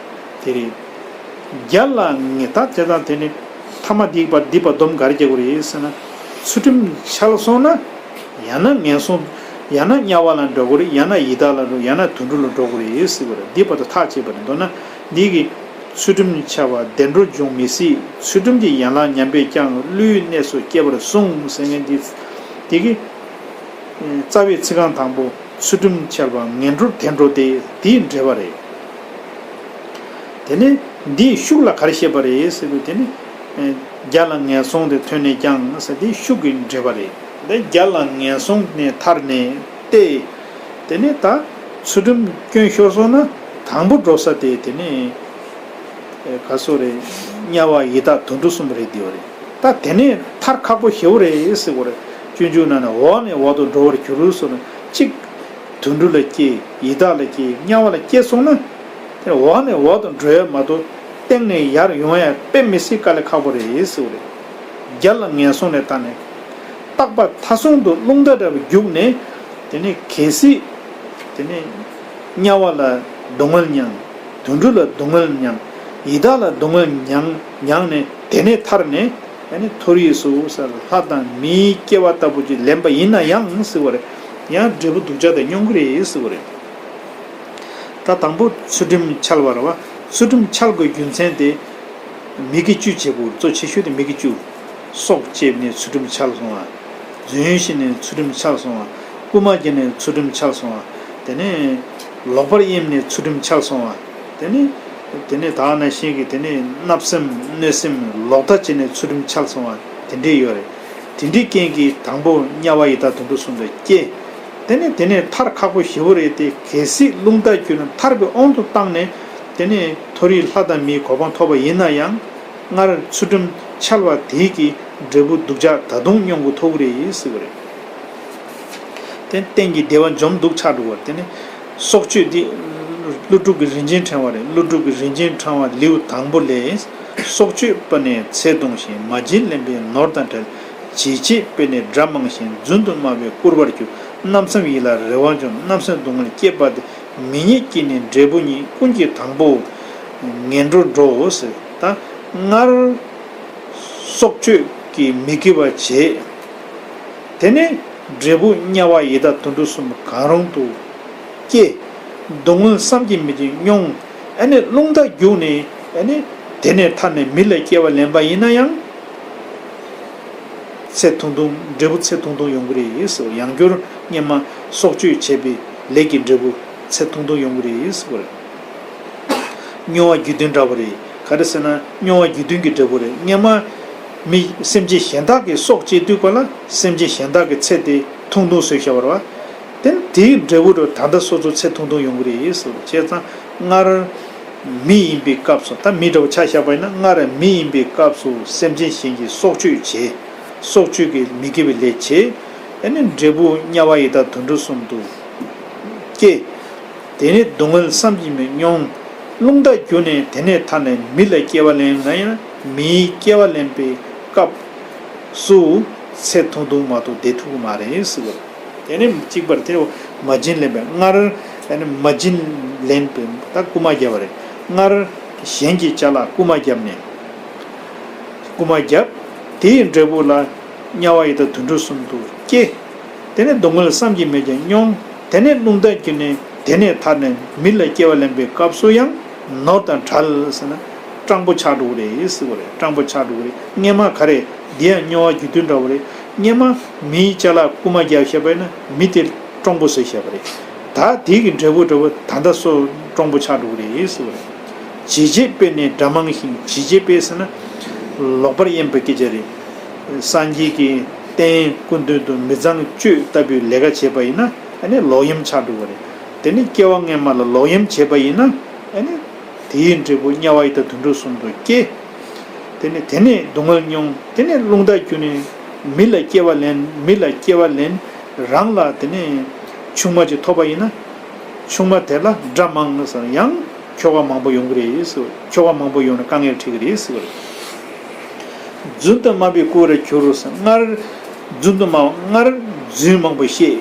དེ་རེད། བརྒྱ་ལ་ངེས་ད་དེ་དང་དེ་ནི་ཐ་མ་འདི་པ་འདི་པ་སྡོམ་ག་རེ་རྒྱག་དགོས་རེད་ཟེར་ན། ཚུལ་ཁྲིམས་འཆལ་སོང་ན་ཡང་ན་ངན་སོང་། ཡང་ན་དམྱལ་བ་ལ་འགྲོ་དགོས་རེད། ཡང་ན་ཡི་དྭགས་ལ་འགྲོ། ཡང་ན་དུད་འགྲོ་ལ་འགྲོ་དགོས་རེད་ཟེར་བ་རེད། འདི་པ་དང་ཐག་བཅད་པ་རེད། མདོར་ན་འདི་གི་ཚུལ་ཁྲིམས་འཆལ་བ་བདེ་འགྲོར་འབྱུང་མི་སྲིད། ཚུལ་ཁྲིམས་ཀྱི་ཡན་ལག་ཉམས་པས་ཀྱང་ཀླུའི་གནས་སུ་སྐྱེ་བར་གསུངས་ཟེར་མཁན་འདི། འདི་གི་རྩ་བའི་ཚིག་རྐང་དང་པོ། ཚུལ་ཁྲིམས་འཆལ་བ་ངན་འགྲོར་བདེ་འགྲོ་སྟེ། དེའི་འགྲེལ་པ་རེད། དེ་ནས་འདིའི་ཤུགས་ལ་ག་རེ་བཤད་པ་རེད་ཟེར་དུས། དེ་ནི་བརྒྱ་ལ་ངན་སོང་དེ་ཐོས་ནས་ཀྱང་ཟེར། དེའི་ཤུགས་ཀྱི་འགྲེལ་པ་རེད། དེ་བརྒྱ་ལ་ངན་སོང་ནས་ཐར་ནས་ཏེ། དེ་ནས་ད་ཚུལ་ཁྲིམས་སྐྱོན་ཤོར་སོང་ན་དང་པོ་འགྲོ་ས་དེ་དེ་ནས་ག་སོ་རེད། དམྱལ་བ་ཡི་དྭགས་དུད་འགྲོ་གསུམ་རེད་དེ་བ་རེད། ད་དེ་ནས་ཐར་ཁག་པོ་ཞེ་པོ་རེད་ཟེར་གོ་རེད། སྤྱོད་འཇུག་ནང་ནས་འོག་ནས་འོག་ཏུ་འགྲོ་བར་འགྱུར་ཟེར་ན། གཅིག་དུད་འགྲོ་ལ་སྐྱེས། ཡི་དྭགས་ལ་སྐྱེས། དམྱལ་བ་ལ་སྐྱེས་སོང་ན། དེ་འོག་ནས་འོག་ཏུ་འགྲོ་ཡ་མ་གཏོགས་སྟེང་ནས་ཡར་ཡོང་ཡ་དཔེ་མི་སྲིད་དཀའ་ལས་ཁག་པོ་རེད་ཟེར་བ་རེད། བརྒྱ་ལ་ངན་སོང་ནས་ཐར་ནས། རྟག་པ་མཐའ་སྲུང་དུ་རླུང་རྟ་འདྲ་བར་རྒྱུག་ནས། དེ་ནས་གལ་སྲིད་དེ་ནས་དམྱལ་བ་ལ་སྡུག་བསྔལ་མྱངས། དུད་འགྲོ་ལ་སྡུག་བསྔལ་མྱངས། ཡི་དྭགས་ལ་སྡུག་བསྔལ་མྱངས་མྱངས་ནས་དེ་ནས་ཐར་ནས། ཨ་ནི་མཐོ་རིས་སུ་ཟེར་ལྷ་དང་མིའི་སྐྱེ་བ་ལྟ་བུ་ཅིག་ལེན་པ་ཡིན་ན་ཡང་ཟེར་བ་རེད། ཡང་འབྲས་བུ་སྡུག་ཅག་དེ་མྱོང་གི་རེད་ཟེར་བ་རེད། ད་དང་པོ་ཚུལ་ཁྲིམས་འཆལ་བ་རེད་བ། ཚུལ་ཁྲིམས་འཆལ་དགོས་རྒྱུ་མཚན་དེ་མི་དགེ་བཅུ་བྱེད་དགོས། གཙོ་ཆེ་ཤོས་དེ་མི་དགེ་བཅུ། སྲོག་བཅད་ནས་ཚུལ་ཁྲིམས་འཆལ་སོང་བ། རྫུན་བཤད་ནས་ཚུལ་ཁྲིམས་འཆལ་སོང་བ། རྐུན་མ་བརྒྱབ་ནས་ཚུལ་ཁྲིམས་འཆལ་སོང་བ། དེ་ནས་ལོག་པར་གཡེམ་ནས་ཚུལ་ཁྲིམས་འཆལ་སོང་བ། དེ་ནས་དེ་ནས་ད་ག་ནང་བཞིན་གྱི་དེ་ནས་བརྣབ་སེམས་གནོད་སེམས་ལོག་ལྟ་བྱས་ནས་ཚུལ་ཁྲིམས་འཆལ་སོང་བ་དེ་འདྲས་ཡོད་རེད། དེ་འདྲའི་རྐྱེན་གྱིས་དང་པོ་དམྱལ་བ་ཡི་དྭགས་དུད་འགྲོ་གསུམ་དུ་སྐྱེ། དེ་ནས་དེ་ནས་ཐར་ཁག་པོ་ཞེ་པོ་རེད་དེ། གལ་སྲིད་རླུང་རྟ་བརྒྱུད་ནས་ཐར་པའི་དབང་དུ་བཏང་ནས་དེ་ནས་མཐོ་རིས་ལྷ་དང་མིའི་གོ་འཕང་ཐོབ་པ་ཡིན་ན་ཡང་། སྔར་ཚུལ་ཁྲིམས་འཆལ་བ་དེ་གི་འབྲས་བུ་སྡུག་ཅག་ད་དུང་མྱོང་དགོས་ཐུག་གི་རེད་ཟེར་བ་རེད། དེ་གཏན་གྱི་བདེ་བ་འཇོམས་སྡུག་ཆགས་འགྲོ་བར། དེ་ནི་སྲོག་གཅོད་འདི་ཀླུ་སྒྲུབ་ཀྱི་རིན་ཆེན་ཕྲེང་བ་རེད། ཀླུ་སྒྲུབ་ཀྱི་རིན་ཆེན་ཕྲེང་བ་ལེའུ་དང་པོ་ལས། སྲོག་གཅོད་པ་ནི་ཚེ་གདུང་ཞིང་། མ་བྱིན་ལེན་པའི་ནོར་དང་བྲལ། བྱིས་བྱེད་པས་ནི་དགྲ་མང་ཞིང་། རྫུན་དུ་སྨྲ་བས་བཀུར་བར་འགྱུར། རྣམ་སེམས་ཡིད་ལ་རེ་བ་འབྱུང་། རྣམ་སེམས་སྡུག་བསྔལ་སྐྱེད་པ་སྟེ། མི་ཉིད་ཀྱིས་ནི་འབྲས་བུ་ཉིད། ཀུན་གྱིས་དང་པོ་ངན་འགྲོར་འགྲོའོ་ཟེར། ད་སྔར་སྲོག་གཅོད་ཀྱི་མི་དགེ་བ་བྱས། དེ་ནས་འབྲས་བུ་དམྱལ་བ་ཡི་དྭགས་དུད་འགྲོ་གསུམ་གང་རུང་དུ་སྐྱེ། སྡུག་བསྔལ་བསམ་གྱིས་མི་ཁྱབ་མྱོང་། ཨ་ནི་རླུང་རྟ་རྒྱུག་ནས་ཨ་ནི་དེ་ནས་ཐར་ནས་མི་ལ་སྐྱེ་བ་ལེན་པ་ཡིན་ན་ཡང་། ཚེ་ཐུང་ཐུང་འབྲས་བུ་ཚེ་ཐུང་ཐུང་ཡོང་གི་རེད་ཟེར། ཡང་བསྐྱར་སྔོན་མ་སྲོག་གཅོད་བྱས་པའི་ལས་ཀྱི་འབྲས་བུ་ཚེ་ཐུང་ཐུང་ཡོང་གི་རེད་ཟེར་བ་རེད། སྨྱོ་བ་རྒྱུ་མཐུན་འདྲ་བོ་རེད། ག་རེ་ཟེར་ན་སྨྱོ་བ་རྒྱུ་མཐུན་གྱི་འབྲས་བུ་རེད། སྔོན་མ་ མི་སེམས་ཅན་གཞན་དག་གི་སྲོག་བཅད་དུས་སྐབས་ལ་སེམས་ཅན་གཞན་དག་གི་ཚེ་དེ་ཐུང་ཐུང་བཟོས་བཞག་པ་རེད་བ། དེ་ནི་དེའི་འབྲས་བུ་རུ་ད་ལྟ་སོ་སོ་ཚེ་ཐུང་ཐུང་ཡོང་གི་རེད་ཟེར་བ་བྱས་ཙང་སྔར་མི་ཡིན་པའི་སྐབས་སུ། ད་མི་འདྲ་བོ་ཆ་བཞག་པ་ཡིན་ན། སྔར་མི་ཡིན་པའི་སྐབས་སུ་སེམས་ཅན་གཞན་གྱི་སྲོག་གཅོད་བྱས། སྲོག་གཅོད་ཀྱི་མི་དགེ་བའི་ལས་བྱས། ཨ་ནི་འབྲས་བུ་དམྱལ་བ་ཡི་དྭགས་དུད་འགྲོ་གསུམ་དུ་སྐྱེས། དེ་ནས་སྡུག་བསྔལ་བསམ་གྱིས་མི་མྱོང་། རླུང་རྟ་རྒྱུ་ནི་དེ་ནས་ཐར་ནས་མི་ལ་སྐྱེ་བ་ལེན་ན་ཡང་མིའི་སྐྱེ་བ་ལེན་པའི་སྐབས་སུ་ཚེ་ཐུང་ཐུང་མ་གཏོགས་བསྡད་ཐུབ་ཀྱི་མ་རེད་ཟེར་བ། དེ་ནས་གཅིག་པར་དེ་མ་བྱིན་ལེན་པའི། སྔར་ཨ་ནི་མ་བྱིན་ལེན་པའི་ད་རྐུ་མ་བརྒྱབ་པ་རེད། སྔར་གཞན་གྱི་ཅ་ལག་རྐུ་མ་བརྒྱབ་ནས། རྐུ་མ་བརྒྱབ། དེའི་འབྲས་བུ་ལ་དམྱལ་བ་ཡི་དྭགས་དུད་འགྲོ་གསུམ་དུ་སྐྱེ། དེ་ནས་སྡུག་བསྔལ་བསམ་གྱིས་མི་ཁྱབ་མྱོང་། དེ་ནས་རླུང་རྟ་རྒྱུ་ནི་དེ་ནས་ཐར་ནས་མི་ལ་སྐྱེ་བ་ལེན་པའི་སྐབས་སུ་ཡང་ནོར་དང་བྲལ་ཟེར་ན་སྤྲང་པོ་ཆགས་འགྲོ་གི་རེད་ཟེར་བ་རེད། སྤྲང་པོ་ཆགས་འགྲོ་གི་རེད། སྔན་མ་ག་རེ། འདི་ཡང་དམྱལ་བ་རྒྱུ་མཐུན་འདྲ་བོ་རེད། སྔན་མ་མིའི་ཅ་ལག་རྐུ་མ་བརྒྱབ་བཞག་པ་ཡིན་ན་མི་དེ་སྤྲང་པོ་བཟོས་བཞག་པ་རེད། ད་དེ་གི་འབྲས་བུ་འདྲ་བོ་ད་ལྟ་སོ་སྤྲང་པོ་ཆགས་འགྲོ་གི་རེད་ཟེར་བ་རེད། བྱིས་བྱེད་དཔེ་ནི་དགྲ་མང་ཞིང་། བྱིས་བྱེད་དཔེ་ཟེར་ན་ལོག་པར་གཡེམ་པའི་སྐད་ཆ་རེད། སངས་རྒྱས་ཀྱི་བསྟན་སྐུ་མདུན་དུ་མི་ཚངས་སྤྱོད་ལྟ་བུའི་ལས་ཀ་བྱས་པ་ཡིན་ན་ཨ་ནི་ལོག་གཡེམ་ཆགས་འགྲོ་གི་རེད། དེ་ནི་སྐྱེ་བ་སྔན་མ་ལ་ལོག་གཡེམ་བྱས་པ་ཡིན་ན་ཨ་ནི་དེའི་འབྲས་བུ་དམྱལ་བ་ཡི་དྭགས་དུད་འགྲོ་གསུམ་དུ་སྐྱེ། དེ་ནི་དེ་ནས་སྡུག་བསྔལ་མྱོང་། དེ་ནས་རླུང་རྟ་རྒྱུ་ནི་མི་ལ་སྐྱེ་བ་ལེན། མི་ལ་སྐྱེ་བ་ལེན། རང་ལ་དེ་ནས་ཆུང་མ་ཅིག་ཐོབ་པ་ཡིན་ན་ཆུང་མ་དེ་ལ་དགྲ་མང་ཟེར། ཡང་ཁྱོ་ག་མང་པོ་ཡོང་གི་རེད་ཟེར། ཁྱོ་ག་མང་པོ་ཡོང་ན་དཀའ་ངལ་འཕྲད་ཀྱི་རེད་ཟེར་བ་རེད། རྫུན་དུ་སྨྲ་བས་རྐུ་བར་འགྱུར་ཟེར། སྔར་རྫུན་དུ་སྨྲ་བ། སྔར་རྫུན་མང་པོ་བཤད།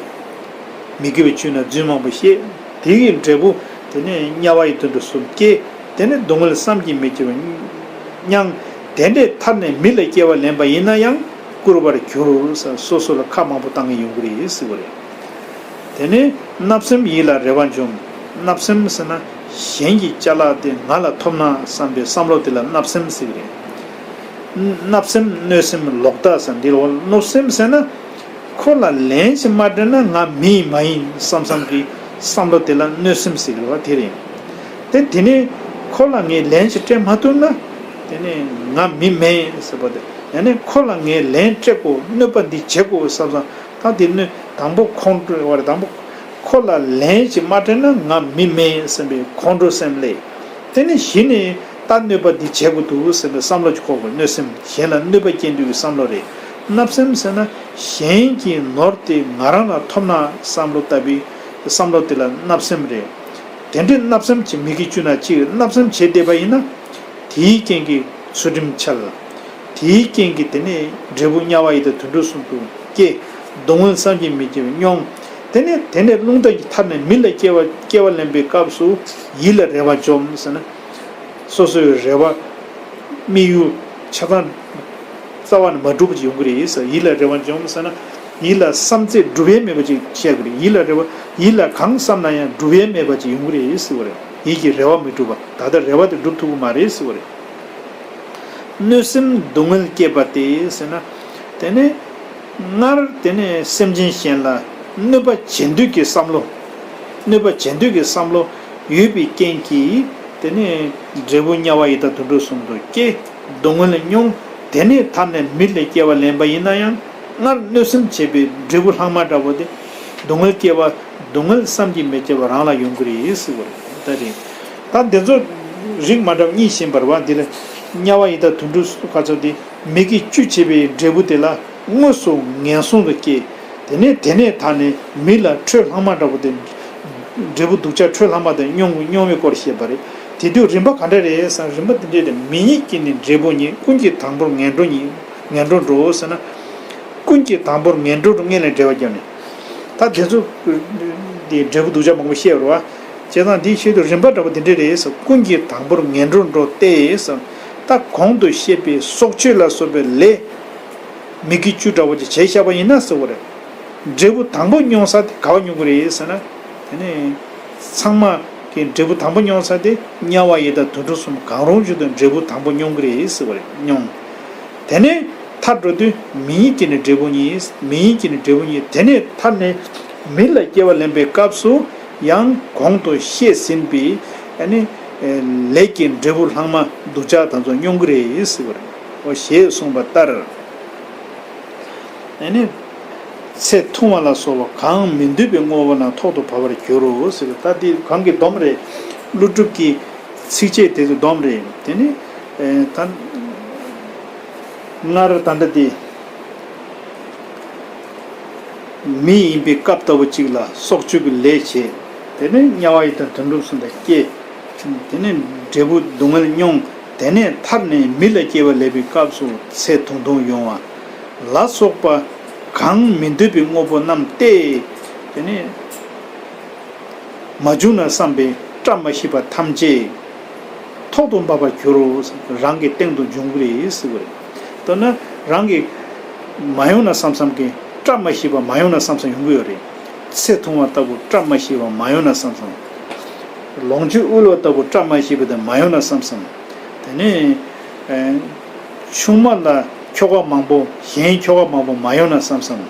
མི་དགེ་བའི་ཆོས་ན་རྫུན་མང་པོ་བཤད། དེ་གི་འབྲས་བུ་དེ་ནས་དམྱལ་བ་ཡི་དྭགས་དུད་འགྲོ་གསུམ་སྐྱེ། དེ་ནས་སྡུག་བསྔལ་བསམ་གྱིས་མི་ཁྱབ་པ་མྱོང་། དེ་འདྲས་ཐར་ནས་མི་ལ་སྐྱེ་བ་ལེན་པ་ཡིན་ན་ཡང་རྐུ་བར་འགྱུར་ཟེར། སོ་སོ་ལ་ཁ་མང་པོ་བཏང་གི་ཡོང་གི་རེད་ཟེར་བ་རེད། དེ་ནས་བརྣབ་སེམས་ཡིད་ལ་རེ་བ་འཇོམས། བརྣབ་སེམས་ཟེར་ན་གཞན་གྱི་ཅ་ལག་དེ་ང་ལ་ཐོབ་ན་བསམ་པའི་བསམ་བློ་དེ་ལ་བརྣབ་སེམས་ཟེར་གི་རེད། བརྣབ་སེམས་གནོད་སེམས་ལོག་ལྟ་ཟེར། འདི་ལ་གནོད་སེམས་ཟེར་ན་ཁོ་ལ་ལན་ཞིག་མ་སྤྲད་ན་ང་མི་མ་ཡིན་བསམ་བསམ་གྱི་བསམ་བློ་དེ་ལ་གནོད་སེམས་ཟེར་གི་རེད་བ། དེ་རེད། དེ་དེ་ནས་ཁོ་ལ་ངས་ལན་ཞིག་སྤྲད་མ་ཐུབ་ན་དེ་ནས་ང་མི་མེད་ཟེར་བ་དེ། ཡང་ན་ཁོ་ལ་ངས་ལན་སྤྲད་དགོས། གནོད་པ་འདི་བྱེད་དགོས་བསམ་བསམ། ད་དེ་ནས་དང་པོ་ཁོང་ཁྲོ་བ་རེད། དང་པོ་ཁོ་ལ་ལན་ཞིག་མ་སྤྲད་ན་ང་མི་མེད་བསམ་པའི་ཁོང་ཁྲོ་སེམས་སླེབས། དེ་ནས་གཞི་ནས་ད་གནོད་པ་འདི་བྱེད་དགོས་འདུག་བསམ་པའི་བསམ་བློ་ཅིག་འཁོར་དགོས། གནོད་སེམས། གཞན་ལ་གནོད་པ་སྐྱེལ་འདོད་ཀྱི་བསམ་བློ་རེད། བརྣབ་སེམས་ཟེར་ན་གཞན་གྱི་ནོར་དེ་ང་རང་ལ་ཐོབ་ན་བསམ་བློ་ལྟ་བུའི་བསམ་བློ་དེ་ལ་བརྣབ་སེམས་རེད། དེ་འདྲའི་བརྣབ་སེམས་ཀྱི་མི་དགེ་བཅུ་ན་གཅིག་རེད། བརྣབ་སེམས་བྱས་བསྡད་པ་ཡིན་ན་དེའི་རྐྱེན་གྱིས་ཚུལ་ཁྲིམས་འཆལ། དེའི་རྐྱེན་གྱིས་དེ་ནས་འབྲས་བུ་དམྱལ་བ་ཡི་དྭགས་དུད་འགྲོ་གསུམ་དུ་སྐྱེ། སྡུག་བསྔལ་བསམ་གྱིས་མི་ཁྱབ་པ་མྱོང་། དེ་ནས་དེ་ནས་རླུང་རྟ་གིས་ཐར་ནས་མི་ལ་སྐྱེ་བ་སྐྱེ་བ་ལེན་པའི་སྐབས་སུ་ཡིད་ལ་རེ་བ་འཇོམས་ཟེར་ན། སོ་སོའི་རེ་བ་དམིགས་ཡུལ་ཆ་ཚང་རྩ་བ་ནས་མ་འགྲུབ་པ་ཅིག་ཡོང་གི་རེད་ཟེར། ཡིད་ལ་རེ་བ་འཇོམས་ཟེར་ན་ཡིད་ལ་བསམ་ཚད་འགྲུབ་ཡས་མེད་པ་ཅིག་བཤད་གི་རེད། ཡིད་ལ་རེ་བ་ཡིད་ལ་གང་བསམ་ན་ཡང་འགྲུབ་ཡས་མེད་པ་ཅིག་ཡོང་གི་རེད་ཟེར་བ་རེད། ཡིད་ཀྱི་རེ་བ་མི་འགྲུབ་པ། ད་ལྟ་རེ་བ་དེ་འགྲུབ་ཐུབ་ཀྱི་མ་རེད་ཟེར་བ་རེད། གནོད་སེམས་སྡུག་བསྔལ་བསྐྱེད་པ་སྟེ་ཟེར་ན། དེ་ནས་སྔར་དེ་ནས་སེམས་ཅན་གཞན་ལ་གནོད་པ་བྱེད་འདོད་ཀྱི་བསམ་བློ། གནོད་པ་བྱེད་འདོད་ཀྱི་བསམ་བློ་ཡོད་པའི་རྐྱེན་གྱིས་དེ་ནས་འབྲས་བུ་དམྱལ་བ་ཡི་དྭགས་དུད་འགྲོ་གསུམ་དུ་སྐྱེ། སྡུག་བསྔལ་མྱོང་། དེ་ནས་ཐར་ནས་མི་ལ་སྐྱེ་བ་ལེན་པ་ཡིན་ན་ཡང་སྔར་གནོད་སེམས་བྱས་པའི་འབྲས་བུ་ལྷག་མ་འདྲ་བོ་དེ། སྡུག་བསྔལ་སྐྱེ་བ། སྡུག་བསྔལ་བསམ་གྱིས་མི་ཁྱབ་པ་རང་ལ་ཡོང་གི་རེད་ཟེར་བ་རེད། ད་རེད། ད་འདི་ཚོ་རིགས་མ་འདྲ་བ་གཉིས་ཤེས་པར་བ། འདི་ལ་དམྱལ་བ་ཡི་དྭགས་དུད་འགྲོ་ག་ཚོད་དེ་མི་དགེ་བཅུ་བྱས་པའི་འབྲས་བུ་དེ་ལ་དངོས་སུ་ངན་སོང་དུ་སྐྱེ། དེ་ནས་དེ་ནས་ཐར་ནས་མི་ལ་འཕྲོད་ལྷག་མ་འདྲ་བོ་དེ། འབྲས་བུ་སྡུག་ཅག་འཕྲོད་ལྷག་མ་དེ་མྱོང་མྱོང་བའི་སྐོར་བཤད་པ་རེད། དེ་དུས་རིམ་པ་ག་འདྲ་རེད་ཟེར་ན། རིམ་པ་དེ་འདྲས་རེད། མི་ཉིད་ཀྱིས་ནི་འབྲས་བུ་རྙེད། ཀུན་གྱིས་དང་པོར་ངན་འགྲོར་རྙེད། ངན་འགྲོར་འགྲོ་ཟེར་ན། ཀུན་གྱིས་དང་པོར་ངན་འགྲོ་རུ་སྔོན་ལ་འགྲེལ་བ་བརྒྱབ་ནས། ད་དེ་ཚོ་དེ་འབྲས་བུ་སྡུག་ཅག་མང་པོ་བཤད་རོ། བྱས་ཙང་འདིའི་ཆེད་དུ་རིམ་པ་འདྲ་པོ་དེ་འདྲས་རེད་ཟེར། ཀུན་གྱིས་དང་པོར་ངན་འགྲོར་འགྲོ་སྟེ་ཟེར། ད་གོང་དུ་བཤད་པའི་སྲོག་གཅོད་ལ་སོགས་པའི་ལས་མི་དགེ་བཅུ་འདྲ་བོ་ཅིག་བྱས་བཞག་པ་ཡིན་ན་ཟེར་བ་རེད། འབྲས་བུ་དང་པོ་མྱོང་ས་དེ་ག་བ་མྱོང་གི་རེད་ཟེར་ན། དེ་ནི་ཚང་མ་གི་འབྲས་བུ་དང་པོ་མྱོང་ས་དེ་དམྱལ་བ་ཡི་དྭགས་དུད་འགྲོ་གསུམ་གང་རུང་ཞིག་ཏུ་འབྲས་བུ་དང་པོ་མྱོང་གི་རེད་ཟེར་བ་རེད། མྱོང་། དེ་ནས་ཐར་འགྲོ་དུས་མི་ཉིད་ཀྱིས་ནི་འབྲས་བུ་རྙེད། མི་ཉིད་ཀྱིས་ནི་འབྲས་བུ་རྙེད། དེ་ནས་ཐར་ནས་མི་ལ་སྐྱེ་བ་ལེན་པའི་སྐབས་སུ་ཡང་གོང་དུ་བཤད་ཟིན་པའི་ཨ་ནི་ལས་ཀྱི་འབྲས་བུ་ལྷག་མ་སྡུག་ཅག་དེ་ཚོ་མྱོང་གི་རེད་ཟེར་བ་རེད། ཞེས་གསུངས་པ་ལྟར། ཨ་ནི། ཚེ་ཐུང་བ་ལ་སོགས་པ་གང་མི་འདོད་པའི་དངོས་པོ་རྣམས་ཐོག་ཏུ་བབ་པར་འགྱུར་རོ་ཟེར། ད་འདི་གང་གི་སྡོམ་རེད། ཀླུ་སྒྲུབ་ཀྱི་ཚིགས་བཅད་དེ་ཚོ་སྡོམ་རེད། དེ་ནི། ཨེ། ད། སྔར་ད་ལྟ་དེ། མི་ཡིན་པའི་སྐབས་ལྟ་བུ་གཅིག་ལ་སྲོག་གཅོད་ཀྱི་ལས་བྱེད། དེ་ནས་དམྱལ་བ་ཡི་དྭགས་དུད་འགྲོ་གསུམ་དུ་སྐྱེ། དེ་ནས་འབྲས་བུ་སྡུག་བསྔལ་མྱོང་། དེ་ནས་ཐར་ནས་མི་ལ་སྐྱེ་བ་ལེན་པའི་སྐབས་སུ་ཚེ་ཐུང་ཐུང་ཡོང་བ་ལ་སོགས་པ་གང་མི་འདོད་པའི་དངོས་པོ་རྣམས་ཏེ། དེ་ནས་མ་བྱུང་ན་བསམ་པའི་བཀྲ་མ་ཤིས་པ་ཐམས་ཅད་ཐོག་ཏུ་འབབ་པར་འགྱུར་རོ། རང་གི་སྟེང་དུ་འབྱུང་གི་རེད་ཟེར་བ་རེད། མདོར་ན་རང་གི་མ་ཡོང་ན་བསམ་བསམ་གྱི་བཀྲ་མ་ཤིས་པ་མ་ཡོང་ན་བསམ་བསམ་ཡོང་གི་ཡོད་རེད། ཚེ་ཐུང་བ་ལྟ་བུ་བཀྲ་མ་ཤིས་པ་མ་ཡོང་ན་བསམ་བསམ། ལོངས་སྤྱོད་དབུལ་བ་ལྟ་བུ་བཀྲ་མ་ཤིས་པ་དེ་མ་ཡོང་ན་བསམ་བསམ། དེ་ནས། ཨེ། ཆུང་མ་ལ་ཁྱོ་ག་མང་པོ་གཞན་ཁྱོ་ག་མང་པོ་མ་ཡོང་ན་བསམ་བསམ།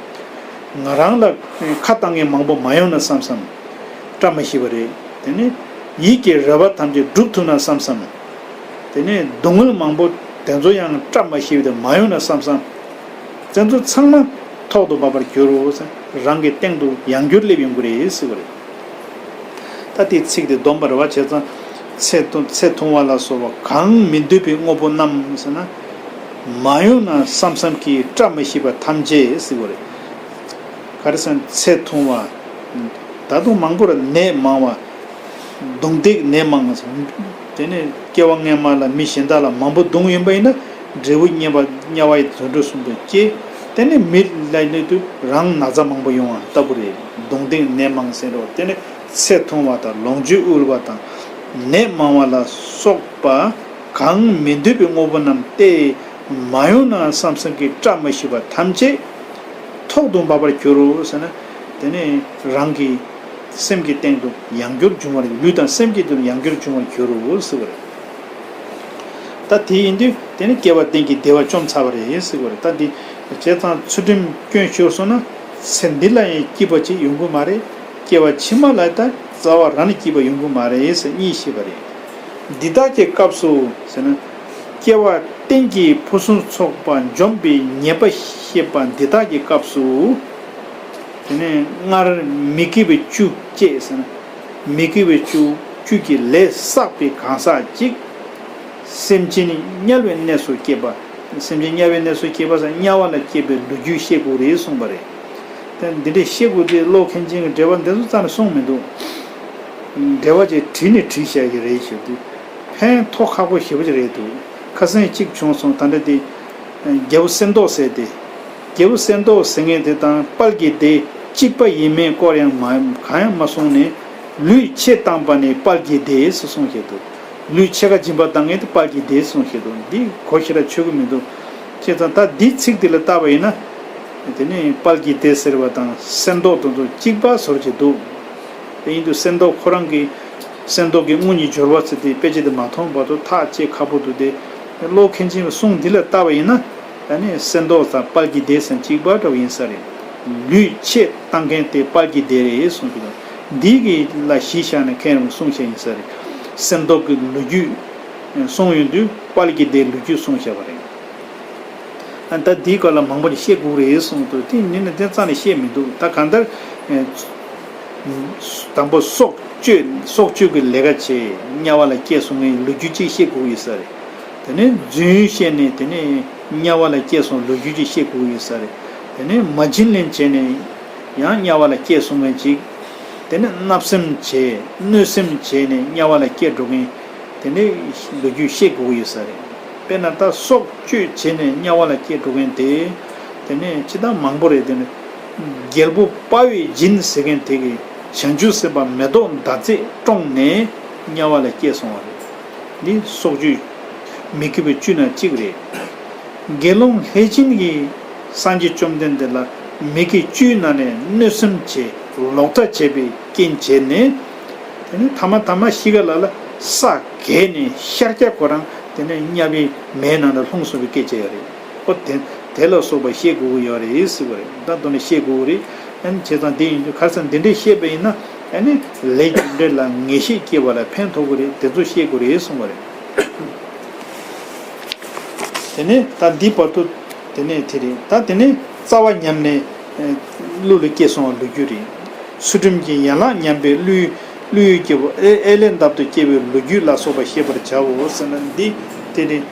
ང་རང་ལ་ཁ་བཏང་མཁན་མང་པོ་མ་ཡོང་ན་བསམ་བསམ། བཀྲ་མ་ཤིས་པ་རེད། དེ་ནས་ཡིད་ཀྱི་རེ་བ་ཐམས་ཅད་འགྲུབ་ཐུབ་ན་བསམ་བསམ། དེ་ནས་སྡུག་བསྔལ་མང་པོ་དེ་ཚོ་ཡང་བཀྲ་མ་ཤིས་པ་དེ་མ་ཡོང་ན་བསམ་བསམ། དེ་ཚོ་ཚང་མ་ཐོག་ཏུ་བབ་པར་འགྱུར་རོ། རང་གི་སྟེང་དུ་ཡང་བསྐྱར་སླེབས་ཡོང་གི་རེད་ཟེར་བ་རེད། ད་དེའི་ཚིག་དེ་སྡོམ་པ་རེད་བ། བྱས་ཙང་ཚེ་ཐུང་ཚེ་ཐུང་བ་ལ་སོགས་པ་གང་མི་འདོད་པའི་དངོས་པོ་རྣམས་ཟེར་ན། མ་ཡོང་ན་བསམ་བསམ་གྱིས་བཀྲ་མ་ཤིས་པ་ཐམས་ཅད་ཟེར་བ་རེད། ག་རེ་ཟེར་ན་ཚེ་ཐུང་བ། ད་དུང་མང་པོར་ནད་མང་བ། གདུང་འདེགས་ནད་མང་ང་ཟེར། དེ་ནས་སྐྱེ་བ་སྔན་མ་ལ་མི་གཞན་དག་ལ་མང་པོ་གདུང་ཡིན་པ་ཡིན་ན་འབྲས་བུ་དམྱལ་བ་དམྱལ་བ་ཡི་དུད་འགྲོ་གསུམ་དུ་སྐྱེ། དེ་ནས་མི་ལ་སླེབས་དུས་རང་ན་ཚ་མང་པོ་ཡོང་བ་ལྟ་བུ་རེད། གདུང་འདེགས་ནད་མང་ཟེར་རོ། དེ་ནས་ཚེ་ཐུང་བ་དང་ལོངས་སྤྱོད་དབུལ་བ་དང་ནད་མང་བ་ལ་སོགས་པ་གང་མི་འདོད་པའི་དངོས་པོ་རྣམས་ཏེ། མ་ཡོང་ན་བསམ་བསམ་གྱིས་བཀྲ་མ་ཤིས་པ་ཐམས་ཅད་ཐོག་ཏུ་འབབ་པར་འགྱུར་རོ་ཟེར་ན། དེ་ནས་རང་གི་སེམས་ཀྱི་སྟེང་དུ་ཡང་བསྐྱར་འབྱུང་བར། ལུས་དང་སེམས་ཀྱི་སྟེང་དུ་ཡང་བསྐྱར་འབྱུང་བར་འགྱུར་རོ་ཟེར་བ་རེད། ད་དེ་ཡིན་དུས་དེ་ནི་སྐྱེ་བ་གཏན་གྱི་བདེ་བ་བཅོམ་ཚར་བ་རེད་ཟེར་བ་རེད། ད་འདི་བྱས་ཙང་ཚུལ་ཁྲིམས་སྐྱོན་ཤོར་སོང་ན་ཚེ་འདི་ལ་ཡང་སྐྱིད་པ་ཅིག་ཡོང་གི་མ་རེད། སྐྱེ་བ་ཕྱི་མ་ལ་ད་རྩ་བ་རང་ནས་སྐྱིད་པ་ཡོང་གི་མ་རེད་ཟེར་གཉིས་བཤད་པ་རེད། འདི་དག་གི་སྐབས་སུ་ཟེར་ན། སྐྱེ་བ་གཏན་གྱི་ཕུན་སུམ་ཚོགས་པ་འཇོམས་པའི་ཉེས་པ་བཤད་པ་འདི་དག་གི་སྐབས་སུ། དེ་ནས་སྔར་མི་དགེ་བའི་བཅུ་བཅས་ཟེར་ན། མི་དགེ་བའི་བཅུ་བཅུ་གི་ལས་བསགས་པའི་གང་ཟག་ཅིག་སེམས་ཅན་དམྱལ་བའི་གནས་སུ་སྐྱེས་པ། སེམས་ཅན་དམྱལ་བའི་གནས་སུ་སྐྱེས་པ་ཟེར་དམྱལ་བ་ལ་སྐྱེས་པའི་ལོ་རྒྱུས་བཤད་དགོས་རེད་གསུངས་པ་རེད། དེ་འདི་འདྲས་བཤད་དགོས་དུས་ཀློག་མཁན་ཅན་གྱི་འགྲེལ་པ་འདི་ཚོ་རྩ་ནས་གསུངས་མི་འདུག་འགྲེལ་པ་ཅིག་བྲིས་ནས་བྲིས་བཞག་གི་རེད་ཞུ་དུས། ཕན་ཐོགས་ཁག་པོ་ཞེ་པོ་ཅིག་རེད་འདུག་ཁ་སང་གཅིག་བྱུང་སོང་། ད་འདྲ་དེ། རྒྱལ་པོ་གསེར་མདོག་ཟེར་ཏེ། རྒྱལ་པོ་གསེར་མདོག་ཟེར་མཁན་དེ་དང་དཔལ་གྱི་སྡེ་གཅིག་པ་ཡིན་མིན་སྐོར་ཡང་མ་གང་ཡང་མ་གསུངས་ནས། ལུས་ཕྱེད་བཏང་པ་ནི་དཔལ་གྱི་སྡེ་ཟེར་གསུངས་བཞག་འདུག་ལུས་ཕྱེད་ཀ་སྦྱིན་པ་བཏང་མཁན་དེ་དཔལ་གྱི་སྡེ་གསུངས་བཞག་འདུག་འདི་གོ་ཞེ་དྲག་ཆོད་ཀྱི་མི་འདུག་བྱས་ཙང་ད་འདི་ཚིག་འདི་ལ་བལྟས་པ་ཡིན་ན། དེ་ནི་དཔལ་གྱི་སྡེ་ཟེར་བ་དང་གསེར་མདོག་དེ་ཚོ་གཅིག་པ་བཟོ་འདྲ་ཅིག་འདུག་དེ་ཡིན་དུས་གསེར་མདོག་ཁོ་རང་གི། གསེར་མདོག་གི་དངོས་གཉིས་སྦྱོར་བ་ཟེར་དེ་དཔེ་ཆ་དེ་མ་མཐོང་བར་དུ་ཐག་བཅད་ཁག་པོ་འདུག་སྟེ། ཀློག་མཁན་ཅན་གྱི་གསུང་འདི་ལ་བལྟས་པ་ཡིན་ན། ད་ནི་གསེར་མདོག་དང་དཔལ་གྱི་སྡེ་ཟེར་གཅིག་པ་འདྲ་བོ་ཡིན་ས་རེད། ལུས་ཕྱེད་བཏང་མཁན་དེ་དཔལ་གྱི་སྡེ་རེད་གསུངས་ཤིང་། འདི་གི་ལ་གཞི་བཞག་ནས་མཁན་རང་གསུངས་བཞག་ཡིན་ས་རེད། གསེར་མདོག་གི་ལོ་རྒྱུས་གསུངས་ཡོང་དུས་དཔལ་གྱི་སྡེའི་ལོ་རྒྱུས་གསུངས་བཞག་པ་རེད། ཨ་ད་འདིའི་སྐོར་ལ་མང་པོ་ཞིག་བཤད་དགོས་རེད་གསུངས་འདུག་དེ་ཡིན་ན་དེ་རྩ་ནས་བཤད་མི་འདུག་ད་གང་ལྟར། ཨེ། དང་པོ་སྲོག་གཅོད་སྲོག་གཅོད་ཀྱི་ལས་ཀ་བྱས་དམྱལ་བ་ལ་སྐྱེས་སོང་ངའི་ལོ་རྒྱུས་གཅིག་བཤད་དགོས་ཡོད་ས་རེད། དེ་ནས་རྫུན་བཤད་ནས་དེ་ནས་དམྱལ་བ་ལ་སྐྱེས་སོང་ལོ་རྒྱུས་གཅིག་བཤད་དགོས་ཡོད་ས་རེད། དེ་ནས་མ་བྱིན་ལེན་བྱས་ནས་ཡང་དམྱལ་བ་ལ་སྐྱེས་སོང་མཁན་ཅིག་དེ་ནས་བརྣབ་སེམས་བྱས་གནོད་སེམས་བྱས་ནས་དམྱལ་བ་ལ་སྐྱེས་འགྲོ་མཁན། དེ་ནས་ལོ་རྒྱུས་བཤད་དགོས་ཀྱི་ཡོད་ས་རེད། དཔེར་ན་ད་སྲོག་གཅོད་བྱས་ནས་དམྱལ་བ་ལ་སྐྱེས་འགྲོ་མཁན་དེ། དེ་ནས་ཅི་ལྟར་མང་པོ་རེད། དེ་ནས་རྒྱལ་པོ་དཔའ་བོས་སྦྱིན་ཟེར་མཁན་དེ་གིས་བྱང་ཆུབ་སེམས་དཔའ་མེ་ཏོག་ཟླ་མཛེས་བཀྲོངས་ནས་དམྱལ་བ་ལ་སྐྱེས་སོང་བ་རེད། འདི་སྲོག་གཅོད་མི་དགེ་བའི་བཅུ་ནང་གཅིག་རེད། དགེ་སློང་ལྷས་བྱིན་གྱིས་སངས་རྒྱས་བཅོམ་ལྡན་འདས་ལ་མི་དགེ་བཅུའི་ནང་ནས་གནོད་སེམས་བྱས་ལོག་ལྟ་བྱས་པའི་རྐྱེན་བྱས་ནས། དེ་ནས་ཐ་མ་ཐ་མ་ཤི་ཁ་ལ་ལ་ས་གས་ནས་ཤར་རྒྱག་ཁོ་རང་དེ་ནས་དམྱལ་བའི་མེའི་ནང་ལ་ལྷུང་སོང་བའི་སྐད་ཆ་ཡོད་རེད། ཨོ་དེ་དེ་ལ་སོགས་པ་བཤད་དགོས་ཀྱི་ཡོད་རེད་ཟེར་བ་རེད། ད་དོ་ནས་བཤད་དགོས་ཀྱི་རེད། ཨ་ནི་བྱས་ཙང་དེ་ཡིན་དུས་ཁ་སང་འདི་འདྲས་བཤད་པ་ཡིན་ན་ཨ་ནི་ལས་རྒྱུ་འབྲས་ལ་ངེས་ཤེས་སྐྱེ་བ་ལ་ཕན་ཐོགས་ཀྱི་རེད། དེ་ཚོ་བཤད་དགོས་རེད་གསུངས་པ་རེད། དེ་ནས་ད་འདི་བར་དུ། དེ་ནས་དེ་རེད། ད་དེ་ནས་རྩ་བ་ཉམས་ནས་ཨེ་གླུ་ལ་སྐྱེས་སོང་བ་ལོ་རྒྱུས་རེད། ཚུལ་ཁྲིམས་ཀྱི་ཡན་ལག་ཉམས་པས་གླུ་གླུ་ཡུལ་སྐྱེ་བོ་ཨེ་ཨེ་ལས་འདབ་ཏུ་སྐྱེ་བའི་ལོ་རྒྱུས་ལ་སོགས་པ་ཤེས་པར་བྱའོ་ཟེར་ན། འདི་དེ་ནས་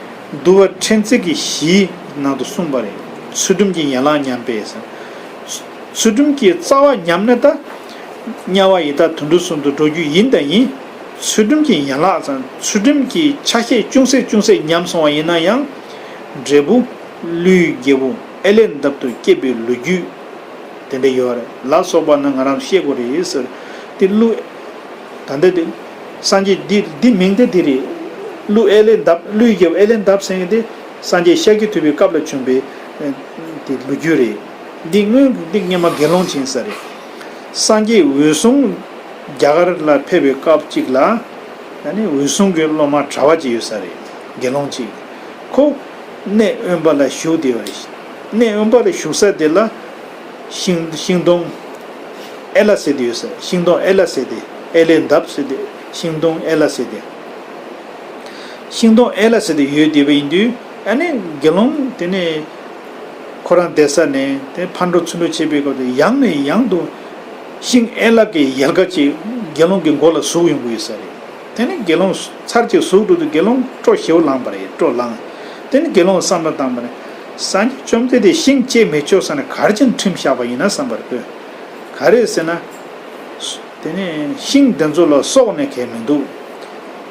འདུལ་བ་ཕྲན་ཚེགས་ཀྱི་བཞིའི་ནང་དུ་གསུངས་པ་རེད། ཚུལ་ཁྲིམས་ཀྱི་ཡན་ལག་ཉམས་པས་ཟེར། ཚུལ་ཁྲིམས་ཀྱི་རྩ་བ་ཉམས་ན་ད། དམྱལ་བ་ཡི་དྭགས་དུད་འགྲོ་གསུམ་དུ་འགྲོ་རྒྱུ་ཡིན་དང་ཡིན། ཚུལ་ཁྲིམས་ཀྱི་ཡན་ལག་ཙམ། ཚུལ་ཁྲིམས་ཀྱི་ཆ་ཤས་ཅུང་ཟད་ཅུང་ཟད་ཉམས་སོང་བ་ཡིན་ན་ཡང་། འབྲས་བུ་ཀླུའི་རྒྱལ་པོ་ཨེ་ལས་འདབ་ཏུ་སྐྱེས་པའི་ལོ་རྒྱུས་དེ་འདྲ་ཡོད་རེད་ལ་སོགས་པ་ནི་ང་རང་ཤེས་དགོས་རེད་ཟེར། དེ་ཀླུ། ད་ལྟ་དེ་སངས་རྒྱས་འདི་འདི་མིང་དེ་དེ་རེད། ཀླུ་ཨེ་ལས་འདབ། ཀླུའི་རྒྱལ་པོ་ཨེ་ལས་འདབ་ཟེར་མཁན་དེ་སངས་རྒྱས་ཤཱཀྱ་ཐུབ་པའི་སྐབས་ལ་བྱུང་བའི་ཨེ་དེ་ལོ་རྒྱུས་རེད། འདི་སྔོན་འདི་སྔོན་མ་དགེ་སློང་ཅིག་ཡིན་ས་རེད། སངས་རྒྱས་འོད་སྲུང་རྒྱ་གར་ལ་ཕེབས་པའི་སྐབས་གཅིག་ལ། ད་ནི་འོད་སྲུང་གི་སློབ་མ་གྲྭ་པ་ཅིག་ཡོད་ས་རེད། དགེ་སློང་ཅིག་ཁོ་གནས་དབེན་པ་ལ་བཞུགས་བསྡད་པ་རེད། གནས་དབེན་པ་ལ་བཞུགས་ས་དེ་ལ་ཤིང་ཤིང་སྡོང་ཨེ་ལ་ཟེར་དེ་ཡོད་ས། ཤིང་སྡོང་ཨེ་ལ་ཟེར་དེ། ཨེ་ལས་འདབ་ཟེར་དེ། ཤིང་སྡོང་ཨེ་ལ་ཟེར་དེ། ཤིང་སྡོང་ཨེ་ལ་ཟེར་དེ་ཡོད་བསྡད་པ་ཡིན་དུས། ཨ་ནི་དགེ་སློང་དེ་ནས་ཁོ་རང་བསྡད་ས་ནས་དེ་ཕར་འགྲོ་ཚུར་འགྲོ་བྱེད་པའི་སྐབས་དུ་ཡང་ནས་ཡང་དུ་ཤིང་ཨེ་ལ་གི་ཡལ་ག་ཅིག་དགེ་སློང་གི་མགོ་ལ་ཟུག་ཡོང་གི་ཡོད་ས་རེད། དེ་ནས་དགེ་སློང་ཚར་གཅིག་ཟུག་འགྲོ་དུས་དགེ་སློང་སྤྲོ་ཞེ་པོ་ལངས་པ་རེད། སྤྲོ་ལངས། དེ་ནས་དགེ་སློང་བསམ་བློ་བཏང་པ་རེད། སངས་རྒྱས་བཅོམ་ལྡན་འདས་ཤིང་བཅད་མི་ཆོག་ཟེར་ནས་ག་རེ་བྱས་ནས་ཁྲིམས་བཞག་པ་ཡིན་ན་བསམ་པ་རེད། ག་རེ་ཟེར་ན། དེ་ནས་ཤིང་དེ་ཚོ་ལ་སྲོག་ནི་གང་ཡང་མི་འདུག་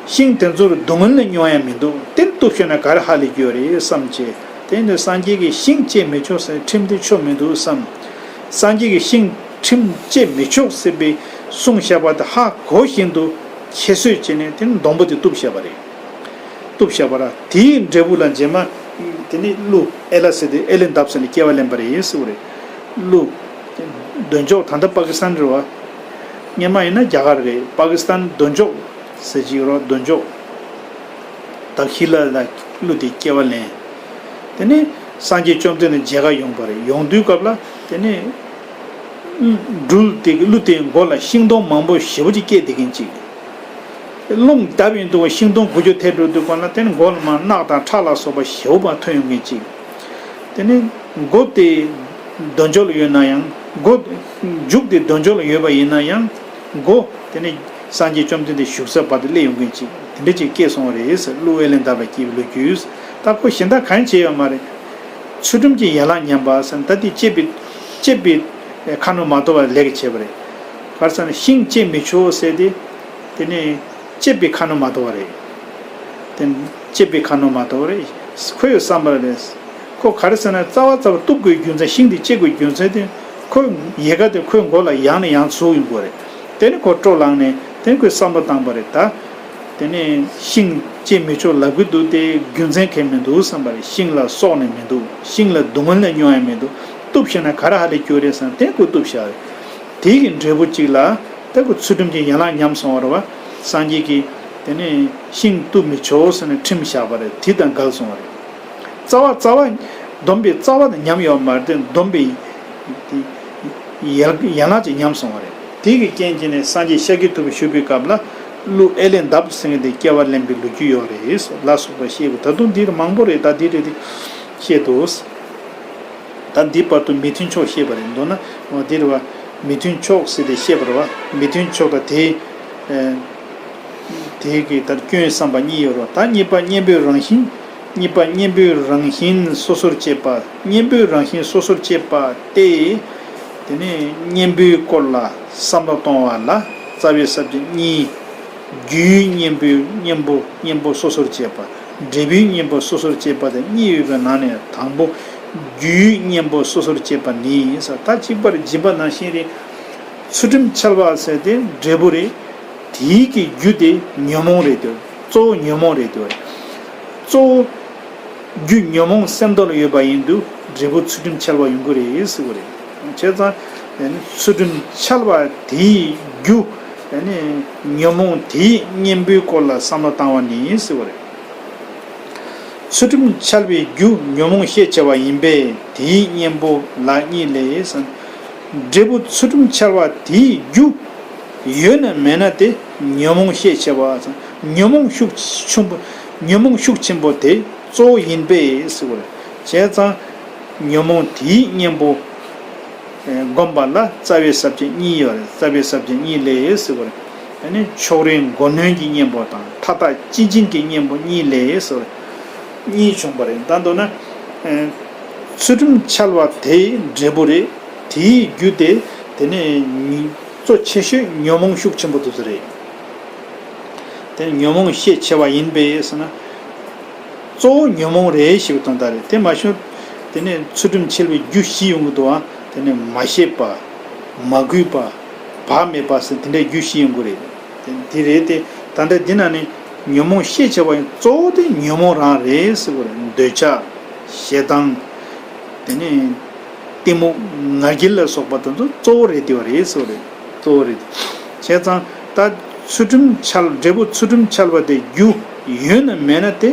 ཤིང་དེ་ཚོར་སྡུག་བསྔལ་ནི་མྱོང་ཡང་མི་འདུག་དེ་གཏུབ་ཤོར་ན་ག་རེ་ཧ་ལས་རྒྱུ་རེད་བསམ་བྱས། དེ་ནས་སངས་རྒྱས་ཀྱིས་ཤིང་བཅད་མི་ཆོག་ཟེར་ཁྲིམས་དེ་ཆོག་མི་འདུག་བསམ། སངས་རྒྱས་ཀྱིས་ཤིང་ཁྲིམས་བཅད་མི་ཆོག་ཟེར་བའི་གསུངས་བཞག་པ་དེ་ཧ་གོ་བཞིན་དུ་ཁྱད་གསོད་བྱས་ནས་དེ་ནས་སྡོང་པོ་དེ་གཏུབ་བཞག་པ་རེད། གཏུབ་བཞག་པ་ར། དེའི་འབྲས་བུ་ལ་རྗེས་མ་དེ་ནས་ཀླུ་ཨེ་ལ་ཟེར་དེ་ཨེ་ལས་འདབ་ཟེར་ནས་སྐྱེ་བ་ལེན་པ་རེད་ཟེར་བ་རེད། ཀླུ་འདོད་འཇོ་ད་ལྟ་པ་ཀི་སི་ཐན་རེད་བ། སྔོན་མ་ཡིན་ན་རྒྱ་གར་རེད། པ་ཀི་སི་ཐན་འདོད་འཇོ་ཟེར་གྱི་རོ། འདོད་འཇོ་ད་ཧི་ལ་ལ་ཀླུ་དེ་སྐྱེ་བ་ལེན། དེ་ནས་སངས་རྒྱས་བཅོམ་ལྡན་འདས་མཇལ་ཁ་ཡོང་པ་རེད། ཡོང་དུས་སྐབས་ལ་དེ་ནས་སྦྲུལ་དེ་གི་ཀླུ་དེའི་མགོ་ལ་ཤིང་སྡོང་མང་པོ་ཞེ་པོ་ཅིག་སྐྱེས་བསྡད་མཁན་ཅིག་རླུང་བརྡབས་ཡིན་འདུག་པ། ཤིང་སྡོང་དགུ་བཅུ་ཐལ་འགྲོ་དུས་སྒང་ལ་དེ་ནས་མགོ་ལ་མར་རྣག་དང་ཁྲག་ལ་སོགས་པ་ཞེ་པོ་མར་ཐོན་ཡོང་མཁན་ཅིག་དེ་ནས་མགོ་དེ་འདོད་འཇོ་ལ་ཡོད་ན་ཡང་། མགོ་མཇུག་དེ་འདོད་འཇོ་ལ་ཡོད་པ་ཡིན་ན་ཡང་། མགོ་དེ་ནས་སངས་རྒྱས་བཅོམ་ལྡན་འདས་བཞུགས་ས་བར་དུ་སླེབས་ཡོང་མཁན་ཅིག་དེ་འདྲ་ཅིག་སྐྱེས་སོང་བ་རེད་ཟེར། ཀླུ་ཨེ་ལས་འདབ་ལ་སྐྱེས་པའི་ལོ་རྒྱུས། ད་ཁོ་གཞན་དག་གང་བྱས་ཡོད་མ་རེད། ཚུལ་ཁྲིམས་ཀྱི་ཡན་ལག་ཉམས་པ་ཟེར་ན་ད་དེ་བཅད་པའི་བཅད་པའི་ཁ་ནང་མ་གཏོགས་པ་ལས་ཀ་བྱས་པ་རེད། ག་རེ་ཟེར་ན་ཤིང་བཅད་མི་ཆོག་ཟེར་ཏེ། དེ་ནས་བཅད་པའི་ཁ་ནང་མ་གཏོགས་པ་རེད། དེ་བཅད་པའི་ཁ་ནང་མ་གཏོགས་པ་རེད། ཁོ་ཡི་བསམ་པ་རེད། ཁོ་ག་རེ་ཟེར་ན་རྩ་བ་རྩ་བ་གཏུབ་དགོས་རྒྱུ་མཚན། ཤིང་དེ་བཅད་དགོས་རྒྱུ་མཚན་དེ། ཁོའི་ཡལ་ག་དེ་ཁོའི་མགོ་ལ་ཡང་ནས་ཡང་ཟུག་ཡོང་གི་རེད། དེ་ནས་ཁོ་སྤྲོ་ལངས་ནས་དེ་ནས་ཁོས་བསམ་བློ་བཏང་པ་རེད་ད། དེ་ནས་ཤིང་བཅད་མི་ཆོག་ལབ་ཀྱི་འདུག་དེ་རྒྱུ་མཚན་གང་ཡང་མི་འདུག་བསམ་པ་རེད། ཤིང་ལ་སྲོག་ནི་མི་འདུག་ཤིང་ལ་སྡུག་བསྔལ་ནི་མྱོང་ཡང་མི་འདུག་གཏུབ་ཤེས་ན་ག་རེ་ཧ་ལས་རྒྱུ་རེད་བསམ། དེ་ཁོས་གཏུབ་བཞག་རེད། དེ་གི་འབྲས་བུ་གཅིག་ལ་དེ་ཁོ་ཚུལ་ཁྲིམས་ཀྱི་ཡན་ལག་ཉམས་སོང་བ་རེད་བ། སངས་རྒྱས་ཀྱིས་དེ་ནས་ཤིང་གཏུབ་མི་ཆོག་ཟེར་ནས་ཁྲིམས་བཞག་པ་རེད། དེ་དང་འགལ་སོང་བ་རེད། རྩ་བ་རྩ་བ་སྡོམ་པའི་རྩ་བ་དེ་ཉམས་ཡོད་མ་རེད་དེ། སྡོམ་པའི་དེ་ཡན་ཡན་ལག་ཅིག་ཉམས་སོང་བ་རེད། དེ་གི་རྐྱེན་གྱིས་ནས་སངས་རྒྱས་ཤཱཀྱ་ཐུབ་པ་བཞུགས་པའི་སྐབས་ལ་ཀླུ་ཨེ་ལས་འདབ་ཟེར་མཁན་དེ་སྐྱེ་བ་ལེན་པའི་ལོ་རྒྱུས་ཡོད་རེད་ལ་སོགས་པ་བཤད་དགོས། ད་དུང་འདིར་མང་པོ་རེད། ད་འདི་རེད་དེ་བཤད་དོ། ད་འདི་བར་དུ་མི་མཐུན་ཕྱོགས་བཤད་པ་རེད། མདོར་ན་འོ་འདིར་བ་མི་མཐུན་ཕྱོགས་ཟེར་ཏེ་བཤད་པ་རེད་བ། མི་མཐུན་ཕྱོགས་དང་དེའི་ཨེ། དེའི་གི་ལྟར་སྐྱོན་བསམ་པ་གཉིས་ཡོད་རེད། ད་གཉིས་པ་གཉེན་པོའི་རང་བཞིན། གཉིས་པ་གཉེན་པོའི་རང་བཞིན་སོ་སོར་བཅད་པ། གཉེན་པོའི་རང་བཞིན་སོ་སོར་བཅད་པ་སྟེ། དེ་ནས་གཉེན་པོའི་སྐོར་ལ་བསམ་བློ་གཏོང་བ་ལ་རྩ་བའི་ས་བཅད་གཉིས། རྒྱུའི་གཉེན་པོའི་གཉེན་པོ་གཉེན་པོ་སོ་སོར་བཅད་པ། འབྲས་བུའི་གཉེན་པོ་སོ་སོར་བཅད་པ་དང་གཉིས་ཡོད་པའི་ནང་ནས་དང་པོ་རྒྱུའི་གཉེན་པོ་སོ་སོར་བཅད་པ་ནི་ཟེར། ད་གཅིག་པར་འབྱིན་པ་ནང་བཞིན་རེད། ཚུལ་ཁྲིམས་འཆལ་བ་ཟེར་དེ་འབྲས་བུ་རེད། དེའི་གི་རྒྱུ་དེ་ཉོན་མོངས་རེད་དེ། གཙོ་བོ་ཉོན་མོངས་རེད་དེ། གཙོ་བོ་རྒྱུ་ཉོན་མོངས་སེམས་རྟོག་ལ་ཡོད་པ་ཡིན་དུས་འབྲས་བུ་ཚུལ་ཁྲིམས་འཆལ་བ་ཡོང་གི་རེད་ཟེར་བ་རེད། བྱས་ཙང་ཚུལ་ཁྲིམས་འཆལ་བ་དེའི་རྒྱུ་ཉོན་མོངས་དེའི་གཉེན་པོའི་སྐོར་ལ་བསམ་བློ་བཏང་བ་ནི་ཟེར་བ་རེད། ཚུལ་ཁྲིམས་འཆལ་བའི་རྒྱུ་ཉོན་མོངས་ཤས་ཆེ་བ་ཡིན་པས་དེའི་གཉེན་པོ་ལ་གཉིས་ལས་ཟེར། འབྲས་བུ་ཚུལ་ཁྲིམས་འཆལ་བ་དེའི་རྒྱུ་ཡོད་ན་མེད་ན་དེ་ཉོན་མོངས་ཤས་ཆེ་བ་ཟེར། ཉོན་མོངས་ཤུགས་ཆེན་པོ། ཉོན་མོངས་ཤུགས་ཆེན་པོ་དེ་ གཙོ་བོ་ཡིན་པས་ཟེར་བ་རེད། བྱས་ཙང་ཉོན་མོངས་དེའི་གཉེན་པོ་བསྒོམ་པ་ལ་རྩ་བའི་ས་བཅད་གཉིས་ཡོད་རེད། རྩ་བའི་ས་བཅད་གཉིས་ལས་ཟེར་བ་རེད། ཨ་ནི་ཕྱོགས་རིས་མགོ་གནོན་གྱི་གཉེན་པོ་དང་མཐའ་དག་སྤྱི་སྦྱིན་གྱི་གཉེན་པོ་གཉིས་ལས་ཟེར་བ་རེད། གཉིས་བྱུང་བ་རེད། ད་མདོར་ན་ཚུལ་ཁྲིམས་འཆལ་བ་དེའི་འབྲས་བུ་རེད། དེའི་རྒྱུ་དེ་དེ་ནས་གཙོ་ཆེ་ཤོས་ཉོན་མོངས་ཤུགས་ཆེན་པོ་དེ་ཚོ་རེད། དེ་ནི་ཉོན་མོངས་ཤས་ཆེ་བ་ཡིན་པས་ཟེར་ན། གཙོ་བོ་ཉོན་མོངས་རེད་ཞེས་པའི་དོན་དག་རེད། དེ་མ་ཞུ། དེ་ནས་ཚུལ་ཁྲིམས་འཆལ་བའི་རྒྱུ་བཞི་ཡོང་གི་འདུག་ཨ། དེ་ནས་མ་ཤེས་པ། མ་གུས་པ། བག་མེད་པ་ཟེར་དེ་འདྲའི་རྒྱུ་བཞི་ཡོང་གི་རེད། དེ་དེ་རེད་དེ། ད་ལྟ་འདི་ན་ནི་ཉོན་མོངས་ཤས་ཆེ་བ་ཡིན། གཙོ་བོ་དེ་ཉོན་མོངས་རང་རེད་ཟེར་བ་རེད། འདོད་ཆགས། ཞེ་སྡང་། དེ་ནས་གཏི་མུག་ང་རྒྱལ་ལ་སོགས་པ་དེ་ཚོ་གཙོ་བོ་རེད་དེ་བ་རེད་ཟེར་བ་རེད། གཙོ་བོ་རེད། བྱས་ཙང་ད་ཚུལ་ཁྲིམས་འཆལ། འབྲས་བུ་ཚུལ་ཁྲིམས་འཆལ་བ་དེ་རྒྱུ་ཡོད་ན་མེད་ན་དེ་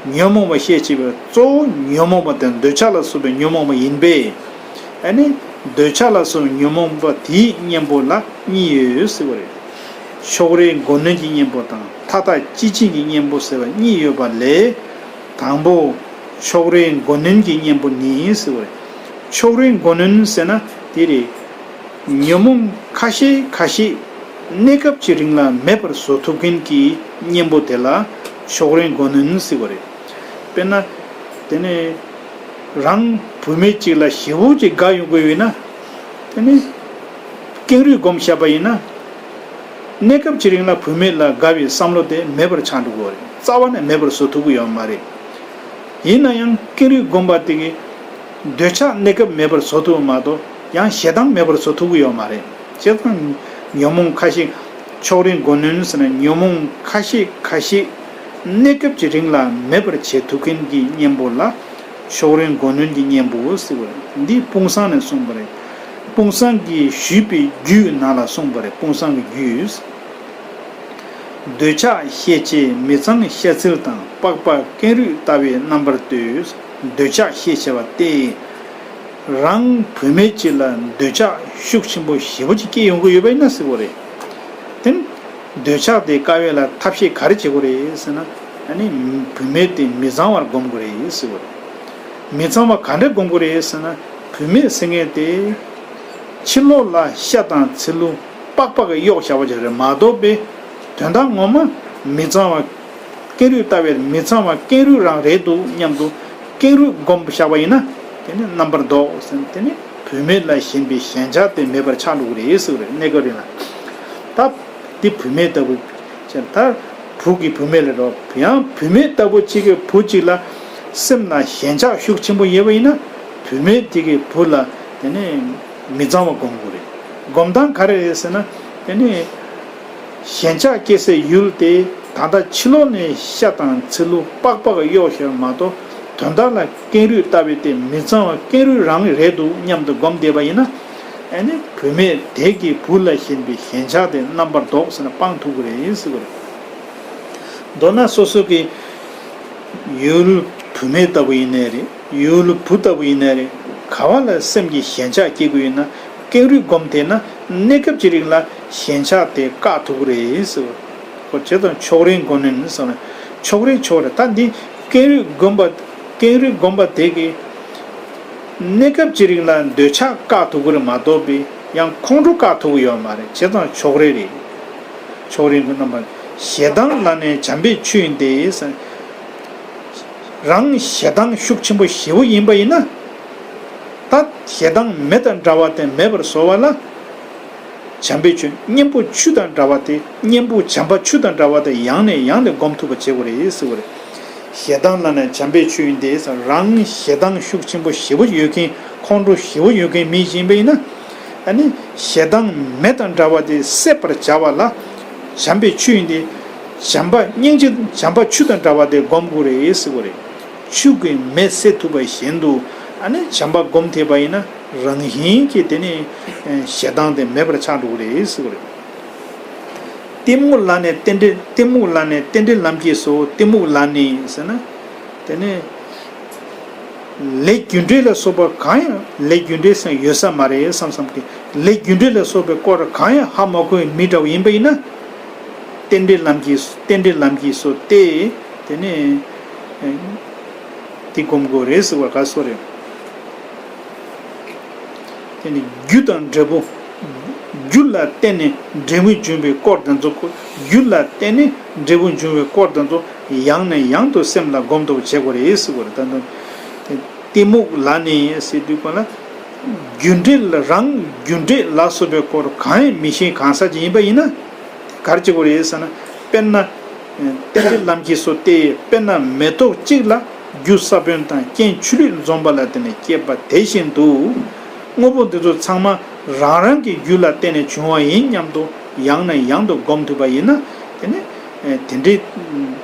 ཉོན་མོངས་པ་ཤས་ཆེ་བས། གཙོ་བོ་ཉོན་མོངས་པ་དེ་འདོད་ཆགས་ལ་སོགས་པའི་ཉོན་མོངས་པ་ཡིན་པས། ཨ་ནི་འདོད་ཆགས་ལ་སོགས་པའི་ཉོན་མོངས་པ་དེའི་གཉེན་པོ་ལ་གཉིས་ཡོད་ཟེར་བ་རེད། ཕྱོགས་རིས་མགོ་གནོན་གྱི་གཉེན་པོ་དང་མཐའ་དག་སྤྱི་སྦྱིན་གྱི་གཉེན་པོ་ཟེར་བ་གཉིས་ཡོད་པ་ལས། དང་པོ། ཕྱོགས་རིས་མགོ་གནོན་གྱི་གཉེན་པོ་ནི་ཟེར་བ་རེད། ཕྱོགས་རིས་མགོ་གནོན་ཟེར་ན་དེ་རེད། ཉོན་མོངས་ཁ་ཤས་ཁ་ཤས་གནས་སྐབས་ཀྱི་རིང་ལ་མེད་པར་བཟོ་ཐུབ་མཁན་གྱི་གཉེན་པོ་དེ་ལ་ཕྱོགས་རིས་མགོ་གནོན་ཟེར་བ་རེད། དཔེར་ན། དེ་ནས་རང་བུད་མེད་ཅིག་ལ་ཞེ་པོ་ཅིག་དགའ་ཡོང་གི་ཡོད་ན། དེ་ནས་ཀེང་རུས་སྒོམ་བཞག་པ་ཡིན་ན། གནས་སྐབས་ཀྱི་རིང་ལ་བུད་མེད་ལ་དགའ་བའི་བསམ་བློ་དེ་མེད་པར་ཆགས་འགྲོ་གི་རེད། རྩ་བ་ནས་མེད་པར་བཟོ་ཐུབ་ཀྱི་ཡོད་མ་རེད། ཡིན་ན་ཡང་ཀེང་རུས་སྒོམ་པ་དེ་གིས་འདོད་ཆགས་གནས་སྐབས་མེད་པར་བཟོ་ཐུབ་མ་གཏོགས་ཡང་ཞེ་སྡང་མེད་པར་བཟོ་ཐུབ་ཀྱི་ཡོད་མ་རེད། བྱས་ཙང་ཉོན་མོངས་ཁ་ཤས། ཕྱོགས་རིས་མགོ་གནོན་ཟེར་ན་ཉོན་མོངས་ཁ་ཤས་ཁ་ཤས་གནས་སྐབས་ཀྱི་རིང་ལ་མེད་པར་བྱེད་ཐུབ་མཁན་གྱི་གཉེན་པོ་ལ་ཕྱོགས་རིས་མགོ་གནོན་གྱི་གཉེན་པོ་ཟེར་བ་རེད། འདི་དཔུང་བཟང་ནས་གསུངས་པ་རེད། དཔུང་བཟང་གིས་ཞུས་པའི་རྒྱུད་ནང་ལ་གསུངས་པ་རེད། དཔུང་བཟང་གི་རྒྱུད། འདོད་ཆགས་ཤས་ཆེ་མི་གཙང་ཤ་ཚིལ་དང་། པགས་པ་ཀེང་རུས་ལྟ་བུའི་རྣམ་པར་ལྟོས། འདོད་ཆགས་ཤས་ཆེ་བ་སྟེ། རང་བུད་མེད་ཅིག་ལ་འདོད་ཆགས་ཤུགས་ཆེན་པོ་ཞེ་པོ་ཅིག་སྐྱེ་ཡོང་གི་ཡོད་པ་ཡིན་ན་ཟེར་བ་རེད། དེ་ནི་འདོད་ཆགས་དེ་དཀའ་བ་ལ་ཐབས་ཤེས་ག་རེ་བྱེད་དགོས་རེད་ཟེར་ན། ཨ་ནི་བུད་མེད་དེ་མི་གཙང་བར་སྒོམ་དགོས་རེད་ཟེར་བ་རེད། མི་གཙང་བ་ག་འདྲ་སྒོམ་དགོས་རེད་ཟེར་ན། བུད་མེད་ཟེར་མཁན་དེ་ཕྱི་ལོགས་ལ་ཤ་དང་ཚིལ་ལུ་པགས་པ་གིས་གཡོགས་བཞག་པ་ཅིག་རེད་མ་གཏོགས་པའི་དོན་དག་ངོ་མ་མི་གཙང་བ། ཀེང་རུས་ལྟ་བུའི་མི་གཙང་བ་ཀེང་རུས་རང་རེད་འདུག་སྙམ་དུ་ཀེང་རུས་སྒོམ་བཞག་པ་ཡིན་ན། དེ་ནི་རྣམ་པར་ལྡོག་ཟེར། དེ་ནི་བུད་མེད་ལ་ཞེན་པའི་ཞེན་ཆགས་དེ་མེད་པར་ཆགས་འགྲོ་གི་རེད་ཟེར་བ་རེད། གནས་སྐབས་རིང་ལ། ད་འདི་བུད་མེད་ལྟ་བུ་ཅན། ད་བུ་གིས་བུད་མེད་ལ་རོགས། ཡང་བུད་མེད་ལྟ་བུ་གཅིག་གིས་བུ་གཅིག་ལ་སེམས་ལ་ཞེན་ཆགས་ཤུགས་ཆེན་པོ་ཡོད་པ་ཡིན་ན། བུད་མེད་དེ་གིས་བུ་ལ་དེ་ནི་མི་གཙང་བ་སྒོམ་དགོས་རེད། སྒོམ་སྟངས་ག་རེ་རེད་ཟེར་ན། དེ་ནི་ཞེན་ཆགས་སྐྱེ་སའི་ཡུལ་དེ་ད་ལྟ་ཕྱི་ལོགས་ནས་ཤ་དང་ཚིལ་ལུ་པགས་པ་གིས་གཡོགས་བཞག་མ་གཏོགས། དོན་དག་ལ་ཀེང་རུས་ལྟ་བུའི་དེ་མི་གཙང་བ་ཀེང་རུས་རང་རེད་འདུག་སྙམ་དུ་སྒོམ་བསྡད་པ་ཡིན་ན། ཨ་ནི་བུད་མེད་དེ་གིས་བུ་ལ་ཞེན་པའི་ཞེན་ཆགས་དེ་རྣམ་པར་ལྡོག་ཟེར་ན་སྤང་ཐུབ་ཀྱི་རེད་ཟེར་བ་རེད། མདོར་ན་སོ་སོ་གི་ཡུལ་བུད་མེད་ལྟ་བུ་ཡིན་ནའི་རེད། ཡུལ་བུ་ལྟ་བུ་ཡིན་ནའི་རེད། ག་བ་ལ་སེམས་ཀྱི་ཞེན་ཆགས་སྐྱེ་དགོས་ཡོད་ན། ཀེང་རུས་སྒོམ་བསྡད་ན་གནས་སྐབས་ཀྱི་རིང་ལ་ཞེན་ཆགས་དེ་བཀག་ཐུབ་ཀྱི་རེད་ཟེར་བ། ཁོ་བྱས་ཙང་ཕྱོགས་རིས་མགོ་གནོན་ཟེར་ན་ཕྱོགས་རིས་ཕྱོགས་རེད། ད་འདི་ཀེང་རུས་སྒོམ་པ། ཀེང་རུས་སྒོམ་པ་དེ་གིས་གནས་སྐབས་ཀྱི་རིང་ལ་འདོད་ཆགས་བཀག་ཐུབ་ཀྱི་རེད་མ་གཏོགས་པའི་ཡང་ཁོང་ཁྲོ་བཀག་ཐུབ་ཀྱི་ཡོད་མ་རེད། བྱས་ཙང་ཕྱོགས་རིས་རེད། ཕྱོགས་རིས་ཀྱི་རྣམ་པ། ཞེ་སྡང་ལ་ནི་བྱམས་པའི་ཆུ་ཡིན་ཏེ། རང་ཞེ་སྡང་ཤུགས་ཆེན་པོ་ཞེ་པོ་ཡིན་པ་ཡིན་ན། ད་ཞེ་སྡང་མེ་དང་འདྲ་བ་དེ་མེད་པར་བཟོ་བ་ལ། བྱམས་པའི་ཆུ། གཉེན་པོ་ཆུ་དང་འདྲ་བ་དེ། གཉེན་པོ་བྱམས་པ་ཆུ་དང་འདྲ་བ་དེ་ཡང་ནས་ཡང་དུ་སྒོམ་ཐུབ་པ་བྱེད་དགོས་རེད་ཟེར་བ་རེད། ཞེ་སྡང་ལ་ནི་བྱམས་པའི་ཆུ་ཡིན་ཏེ། རང་ཞེ་སྡང་ཤུགས་ཆེན་པོ་ཞེ་པོ་ཡོད་མཁན། ཁོང་ཁྲོ་ཞེ་པོ་ཡོད་མཁན་མི་ཞིག་ཡིན་པ་ཡིན་ན། ཨ་ནི་ཞེ་སྡང་མེ་དང་འདྲ་བ་དེ་སྲེག་པར་བྱ་བ་ལ། བྱམས་པའི་ཆུ་ཡིན་ཏེ། བྱམས་པ་སྙིང་རྗེ་བྱམས་པ་ཆུ་དང་འདྲ་བ་དེ་སྒོམ་དགོས་རེད་ཟེར་བ་རེད། ཆུ་གིས་མེ་སྲེག་ཐུབ་པ་བཞིན་དུ། ཨ་ནི་བྱམས་པ་སྒོམ་ཐུབ་པ་ཡིན་ན་རང་བཞིན་གྱིས་དེ་ནི་ཞེ་སྡང་དེ་མེད་པར་ཆགས་འགྲོ་གི་རེད་ཟེར་བ་རེད། གཏི་མུག་ལ་ནི་རྟེན་འབྲེལ། གཏི་མུག་ལ་ནི་རྟེན་འབྲེལ་ལམ་གྱིས་སོ། གཏི་མུག་ལ་ནི་ཟེར་ན། དེ་ནི་ལས་རྒྱུ་འབྲས་ལ་སོགས་པ་གང་ཡང་། ལས་རྒྱུ་འབྲས་སུ་ཡོད་ས་མ་རེད་བསམ་བསམ་གྱི། ལས་རྒྱུ་འབྲས་ལ་སོགས་པའི་སྐོར་གང་ཡང་ཧ་མ་གོ་བའི་མི་འདྲ་བ་ཡིན་པ་ཡིན་ན། རྟེན་འབྲེལ་ལམ་གྱིས། རྟེན་འབྲེལ་ལམ་གྱིས་སོ་སྟེ། དེ་ནི། དེ་སྒོམ་དགོས་རེད་ཟེར་བ་ག་སོ་རེད། དེ་ནི་རྒྱུ་དང་འབྲས་བུ། རྒྱུ་ལ་བརྟེན་ནས་འབྲས་བུ་འབྱུང་བའི་སྐོར་དེ་ཚོ། རྒྱུ་ལ་བརྟེན་ནས་འབྲས་བུ་འབྱུང་བའི་སྐོར་དེ་ཚོ་ཡང་ནས་ཡང་དུ་སེམས་ལ་སྒོམ་ཐུབ་པ་བྱེད་དགོས་རེད་ཟེར་བ་རེད། ད་ལྟ་གཏི་མུག་ལ་ནི་ཟེར་དུས་ག་ལ། རྒྱུ་འབྲས་ལ་རང་རྒྱུ་འབྲས་ལ་སོགས་པའི་སྐོར་གང་ཡང་མི་ཤེས་གང་ཟག་ཅིག་ཡིན་པ་ཡིན་ན། ག་རེ་བྱེད་དགོས་རེད་ཟེར་ན། དཔེར་ན། རྟེན་འབྲེལ་ལམ་གྱིས་སོ་སྟེ། དཔེར་ན་མེ་ཏོག་གཅིག་ལ་རྒྱུ་ས་བོན་དང་རྐྱེན་ཆུ་ལུད་འཛོམས་པ་ལ་བརྟེན་ནས་སྐྱེས་པ་དེ་བཞིན་དུ། དངོས་པོ་འདི་ཚོ་ཚང་མ་རང་རང་གི་རྒྱུ་ལ་བརྟེན་ནས་བྱུང་བ་ཡིན་སྙམ་དུ་ཡང་ནས་ཡང་དུ་སྒོམ་ཐུབ་པ་ཡིན་ན། དེ་ནི་དེ་འདྲའི་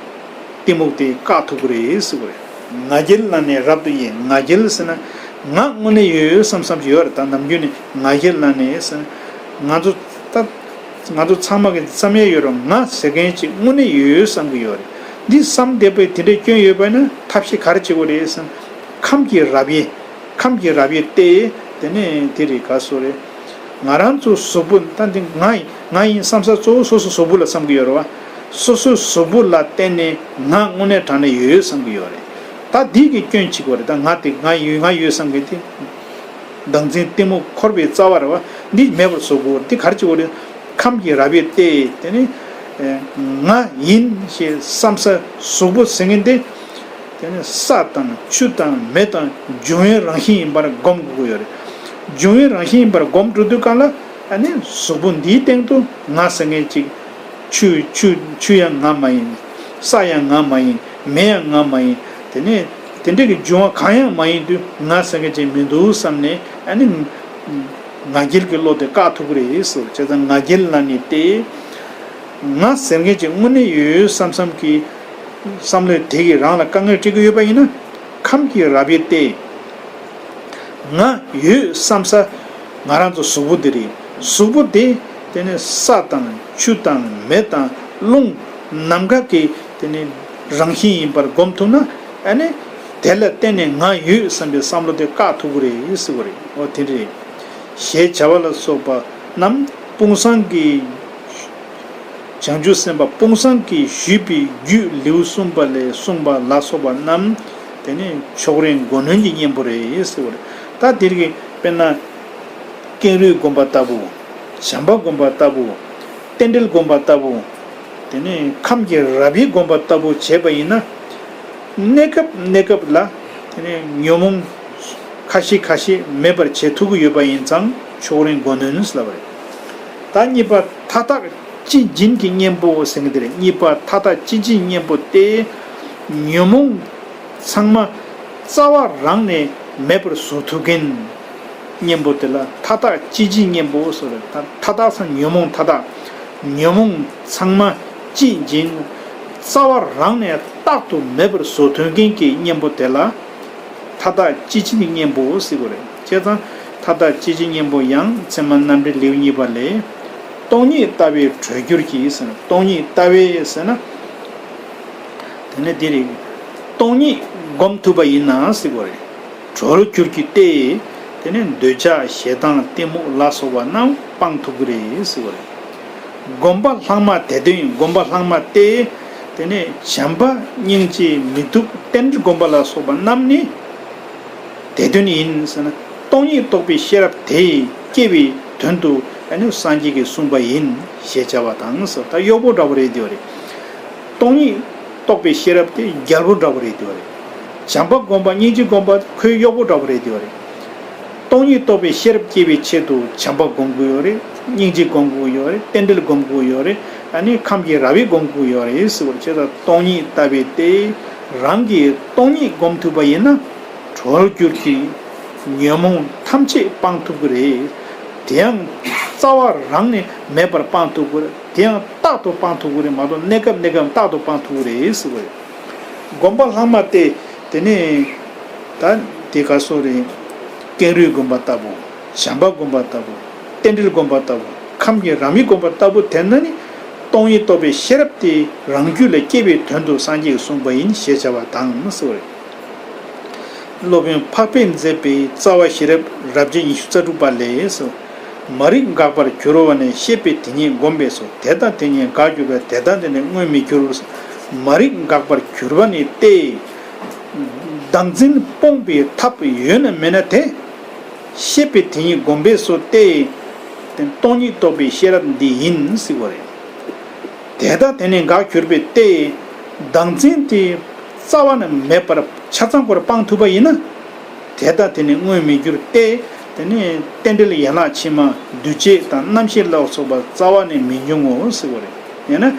གཏི་མུག་དེ་བཀག་ཐུབ་ཀྱི་རེད་ཟེར་གྱི་རེད། ང་རྒྱལ་ལ་ནི་རབ་ཏུ་དབྱེ། ང་རྒྱལ་ཟེར་ན། ང་དངོས་གནས་ཡོད་ཡོད་བསམ་བསམ་གྱི་ཡོད་རེད། ད་ནམ་རྒྱུན་ནས་ང་རྒྱལ་ལ་ནི་ཟེར་ན། ང་ཚོ་ད། ང་ཚོ་ཚང་མ་གི་བསམ་ཡས་ཡོད་རུང་ང་ཟེར་མཁན་ཅིག་དངོས་གནས་ཡོད་ཡོད་བསམ་གྱི་ཡོད་རེད། འདི་བསམ་བསྡད་པའི་དེ་འདྲའི་སྐྱོན་ཡོད་པ་ན་ཐབས་ཤེས་ག་རེ་བྱེད་དགོས་རེད་ཟེར་ན། ཁམས་ཀྱི་རབ་དབྱེ། ཁམས་ཀྱི་རབ་དབྱེ་སྟེ། དེ་ནས་དེ་རེད་ག་སོ་རེད། ང་རང་ཚོ་གཟུགས་པོ་ད་འདི་ང་ཡིན་ང་ཡིན་བསམ་ས་གཙོ་བོ་སོ་སོ་གཟུགས་པོ་ལ་བསམ་གྱི་ཡོད་རེད་བ། སོ་སོའི་གཟུགས་པོ་ལ་བརྟེན་ནས་ང་དངོས་གནས་དྲང་གནས་ཡོད་ཡོད་བསམ་གྱི་ཡོད་རེད། ད་འདི་གི་སྐྱོན་གཅིག་པ་རེད། ད་ང་དེ་ང་ཡོད་ང་ཡོད་བསམ་མཁན་དེ། བདག་འཛིན་གཏི་མུག་འཁོར་བའི་རྩ་བ་རེད་བ། འདི་མེད་པར་བཟོ་དགོས། འདི་ག་རེ་བྱེད་དགོས་རེད། ཁམས་ཀྱི་རབ་དབྱེ་སྟེ། དེ་ནི་ང་ཡིན་ཞེས་བསམ་ས་གཟུགས་པོ་ཟེར་མཁན་དེ། དེ་ནི་ས་དང་ཆུ་དང་མེ་དང་འབྱུང་བའི་རང་བཞིན་ཡིན་པར་སྒོམ་དགོས་ཀྱི་ཡོད་རེད། འབྱུང་བའི་རང་བཞིན་ཡིན་པར་སྒོམ་འགྲོ་དུས་གང་ལ་ཨ་ནི་གཟུགས་པོ་འདིའི་སྟེང་དུ་ང་ཟེར་མཁན་ཅིག་ཆུ་ཆུ་ཆུ་ཡང་ང་མ་ཡིན། ས་ཡང་ང་མ་ཡིན། མེ་ཡང་ང་མ་ཡིན། དེ་ནས་དེ་འདྲ་གི་འབྱུང་བ་གང་ཡང་མ་ཡིན་དུས་ང་ཟེར་མཁན་ཅིག་མི་འདུག་བསམ་ནས་ཨ་ནི་ང་རྒྱལ་གྱི་བློ་དེ་བཀག་ཐུབ་ཀྱི་རེད་ཟེར། བྱས་ཙང་ང་རྒྱལ་ལ་ནི་སྟེ། ང་ཟེར་མཁན་ཅིག་དངོས་གནས་ཡོད་ཡོད་བསམ་བསམ་གྱི་བསམ་བློས་དེ་གིས་རང་ལ་དཀའ་ངལ་སྤྲད་ཀྱི་ཡོད་པ་ཡིན་ན། ཁམས་ཀྱི་རབ་དབྱེ་སྟེ། ང་ཡོད་བསམ་ས་ང་རང་ཚོ་གཟུགས་པོ་འདི་རེད། གཟུགས་པོ་དེ་དེ་ནི་ས་དང་ཆུ་དང་མེ་དང་རླུང་ནམ་མཁའ་གི་དེ་ནི་རང་བཞིན་ཡིན་པར་སྒོམ་ཐུབ་ན། ཨ་ནི་དེ་ལ་བརྟེན་ནས་ང་ཡོད་བསམ་པའི་བསམ་བློ་དེ་བཀག་ཐུབ་ཀྱི་རེད་ཟེར་བ་རེད། འོ་དེ་འདྲ་རེད། ཞེས་བྱ་བ་ལ་སོགས་པ་རྣམས་དཔུང་བཟང་གི། བྱང་ཆུབ་སེམས་དཔའ་དཔུང་བཟང་གིས་ཞུས་པའི་རྒྱུད་ལེའུ་གསུམ་པ་ལས་གསུངས་པ་ལ་སོགས་པ་རྣམས་དེ་ནི་ཕྱོགས་རིས་མགོ་གནོན་གྱི་གཉེན་པོ་རེད་ཟེར་བ་རེད། ད་དེ་རིགས་དཔེར་ན། ཀེང་རུས་སྒོམ་པ་ལྟ་བུ། བྱམས་པ་སྒོམ་པ་ལྟ་བུ། རྟེན་འབྲེལ་སྒོམ་པ་ལྟ་བུ། དེ་ནས་ཁམས་ཀྱི་རབ་དབྱེ་སྒོམ་པ་ལྟ་བུ་བྱས་པ་ཡིན་ན། གནས་སྐབས་གནས་སྐབས་ལ་དེ་ནས་ཉོན་མོངས་ཁ་ཤས་ཁ་ཤས་མེད་པར་བྱེད་ཐུབ་ཀྱི་ཡོད་པ་ཡིན་ཙང་ཕྱོགས་རིས་མགོ་གནོན་ཟེར་ལབ་པ་རེད། ད་གཉིས་པ་མཐའ་དག་སྤྱི་སྦྱིན་གྱི་གཉེན་པོ་ཟེར་གྱི་དེ་རེད། གཉིས་པ་མཐའ་དག་སྤྱི་སྦྱིན་གཉེན་པོ་སྟེ། ཉོན་མོངས་ཚང་མ་རྩ་བ་རང་ནས་མེད་པར་བཟོ་ཐུབ་མཁན། གཉེན་པོ་དེ་ལ་མཐའ་དག་སྤྱི་སྦྱིན་གཉེན་པོ་ཟེར་བ་རེད། ད་མཐའ་དག་ཟེར་ན་ཉོན་མོངས་མཐའ་དག་ཉོན་མོངས་ཚང་མ་སྤྱི་སྦྱིན། རྩ་བ་རང་ནས་རྟག་ཏུ་མེད་པར་བཟོ་ཐུབ་མཁན་གྱི་གཉེན་པོ་དེ་ལ་མཐའ་དག་སྤྱི་སྦྱིན་གྱི་གཉེན་པོ་ཟེར་གྱི་རེད། བྱས་ཙང་མཐའ་དག་སྤྱི་སྦྱིན་གཉེན་པོ་ཡང་ཚད་མ་རྣམ་འགྲེལ་ལེའུ་གཉིས་པ་ལས། སྟོང་ཉིད་ལྟ་བས་གྲོལ་འགྱུར་གྱི་ཟེར་ན། སྟོང་ཉིད་ལྟ་བས་ཟེར་ན། དེ་ནས་འདི་རེད། སྟོང་ཉིད་སྒོམ་ཐུབ་པ་ཡིན་ན་ཟེར་གྱི་རེད། གྲོལ་འགྱུར་གྱི་སྟེ། དེ་ནས་འདོད་ཆགས་ཞེ་སྡང་གཏི་མུག་ལ་སོགས་པ་རྣམས་སྤང་ཐུབ་ཀྱི་རེད་ཟེར་བ་རེད། སྒོམ་པ་ལྷག་མ་དེ་དོན་ཡིན། སྒོམ་པ་ལྷག་མ་སྟེ། དེ་ནས་བྱམས་པ་སྙིང་རྗེ་མི་སྡུག་རྟེན་འབྲེལ་སྒོམ་པ་ལ་སོགས་པ་རྣམས་ནི་དེ་དོན་ཡིན་ཟེར་ན། སྟོང་ཉིད་རྟོགས་པའི་ཤེས་རབ་དེས་སྐྱེ་བའི་དོན་དུ་ཨ་ནི་སངས་རྒྱས་ཀྱིས་གསུངས་པ་ཡིན་ཞེས་བྱ་བ་དང་ཟེར། ད་གཡོག་པོ་འདྲ་བོ་རེད་དེ་བ་རེད། སྟོང་ཉིད་རྟོགས་པའི་ཤེས་རབ་དེ་རྒྱལ་པོ་འདྲ་བོ་རེད་དེ་བ་རེད། བྱམས་པ་སྒོམ་པ་སྙིང་རྗེ་སྒོམ་པ་ཁོའི་གཡོག་པོ་འདྲ་བོ་རེད་དེ་བ་རེད། སྟོང་ཉིད་རྟོགས་པའི་ཤེས་རབ་སྐྱེ་བའི་ཆེད་དུ་བྱམས་པ་སྒོམ་དགོས་ཡོད་རེད། སྙིང་རྗེ་སྒོམ་དགོས་ཡོད་རེད། རྟེན་འབྲེལ་སྒོམ་དགོས་ཡོད་རེད། ཨ་ནི་ཁམས་ཀྱི་རབ་དབྱེ་སྒོམ་དགོས་ཡོད་རེད་ཟེར་བ་རེད། བྱས་ཙང་སྟོང་ཉིད་ལྟ་བས་ཏེ། རང་གིས་སྟོང་ཉིད་སྒོམ་ཐུབ་པ་ཡིན་ན། གྲོལ་འགྱུར་གྱི་ཉོན་མོངས་ཐམས་ཅད་སྤང་ཐུབ་ཀྱི་རེད། དེ་ཡང་རྩ་བ་རང་ནས་མེད་པར་སྤང་ཐུབ་ཀྱི་རེད། དེ་ཡང་རྟག་ཏུ་སྤང་ཐུབ་ཀྱི་རེད་མ་གཏོགས་གནས་སྐབས་གནས་སྐབས་རྟག་ཏུ་སྤང་ཐུབ་ཀྱི་རེད་ཟེར་བ་རེད། སྒོམ་པ་ལྷག་མ་སྟེ། དེ་ནས་ད་དེ་ག་སོགས་རེད། ཀེང་རུས་སྒོམ་པ་ལྟ་བུ། བྱམས་པ་སྒོམ་པ་ལྟ་བུ། རྟེན་འབྲེལ་སྒོམ་པ་ལྟ་བུ། ཁམས་ཀྱི་རབ་དབྱེ་སྒོམ་པ་ལྟ་བུ་དེ་ན་ནི། སྟོང་ཉིད་རྟོགས་པའི་ཤེས་རབ་དེ་རང་རྒྱུད་ལ་སྐྱེ་བའི་དོན་དུ་སངས་རྒྱས་ཀྱིས་གསུངས་པ་ཡིན་ཞེས་བྱ་བ་དང་ཟེར་བ་རེད། སློབ་དཔོན་འཕགས་པས་མཛད་པའི་རྩ་བ་ཤེས་རབ་རབ་བྱེད་ཉི་ཤུ་རྩ་དྲུག་པ་ལས་སོ། མ་རིག་འགག་པར་གྱུར་པ་ནི་ཤེས་པས་དེ་ཉིད་བསྒོམས་པས་སོ། དེ་དང་དེ་ཉིད་འགག་གྱུར་པས་དེ་དང་དེ་ནི་དངོས་མི་འགྱུར། མ་རིག་འགག་པར་གྱུར་པ་ནི་སྟེ། བདག་འཛིན་སྤོང་བའི་ཐབས་ཡོད་ན་མེད་ན་དེ། ཤེས་པས་དེ་ཉིད་བསྒོམ་པས་སོ་སྟེ། དེ་སྟོང་ཉིད་རྟོགས་པའི་ཤེས་རབ་འདི་ཡིན་ཟེར་བ་རེད། དེ་ལྟ་དེ་ནི་འགགས་གྱུར་པས་ཏེ། བདག་འཛིན་དེ་རྩ་བ་ནས་མེད་པར་ཆ་ཚང་སྐོར་སྤང་ཐུབ་པ་ཡིན་ན། དེ་ལྟ་དེ་ནི་དངོས་མི་འགྱུར་ཏེ། དེ་ནི་རྟེན་འབྲེལ་ཡན་ལག་ཕྱི་མ་འདུས་བྱས་དང་རྣམ་ཤེས་ལ་སོགས་པ་རྩ་བ་ནས་མི་འབྱུང་ངོ་ཟེར་བ་རེད། ཡང་ན་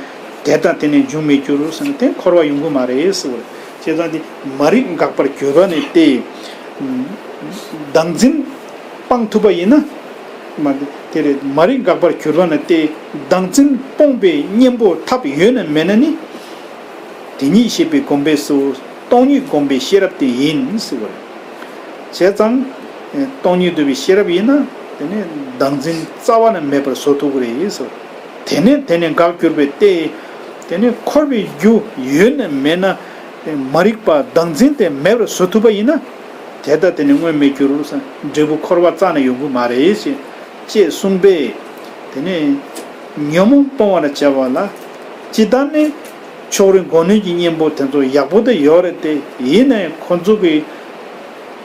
དེ་ལྟ་དེ་ནི་འབྱུང་མི་འགྱུར་ཟེར་ན་དེ་འཁོར་བ་ཡོང་གི་མ་རེད་ཟེར་བ་རེད། བྱས་ཙང་དེ་མ་རིག་འགག་པར་གྱུར་པ་ནི་སྟེ། བདག་འཛིན་སྤང་ཐུབ་པ་ཡིན་ན། མ་དེ་རེད། མ་རིག་འགག་པར་གྱུར་པ་ནི་སྟེ། བདག་འཛིན་སྤོང་བའི་གཉེན་པོ་ཐབས་ཡོད་ན་མེད་ན་ནི། དེ་ཉིད་ཤེས་པས་བསྒོམ་པས་སོ། སྟོང་ཉིད་བསྒོམ་པའི་ཤེས་རབ་དེ་ཡིན་ཟེར་བ་རེད། བྱས་ཙང་། སྟོང་ཉིད་རྟོགས་པའི་ཤེས་རབ་ཡིན་ན། དེ་ནི་བདག་འཛིན་རྩ་བ་ནས་མེད་པར་བཟོ་ཐུབ་ཀྱི་རེད་ཟེར། དེ་ནས་དེ་ནི་འགག་གྱུར་པས་ཏེ། དེ་ནི་འཁོར་བའི་རྒྱུ་ཡོད་ན་མེད་ན། མ་རིག་པ་བདག་འཛིན་དེ་མེད་པར་བཟོ་ཐུབ་པ་ཡིན་ན། དེ་ལྟ་དེ་ནི་དངོས་མི་འགྱུར་ཟེར། འབྲས་བུ་འཁོར་བ་རྩ་ནས་ཡོང་གི་མ་རེད་ཅེས་ཅེས་གསུངས་པས། དེ་ནི་ཉོན་མོངས་སྤོང་བར་བྱ་བ་ལ། ཇི་ལྟར་ནི་ཕྱོགས་རིས་མགོ་གནོན་གྱི་གཉེན་པོ་དེ་ཚོ་ཡག་པོ་དེ་ཡོད་རེད་དེ། ཡིན་ནའི་ཁོ་ཚོ་གི་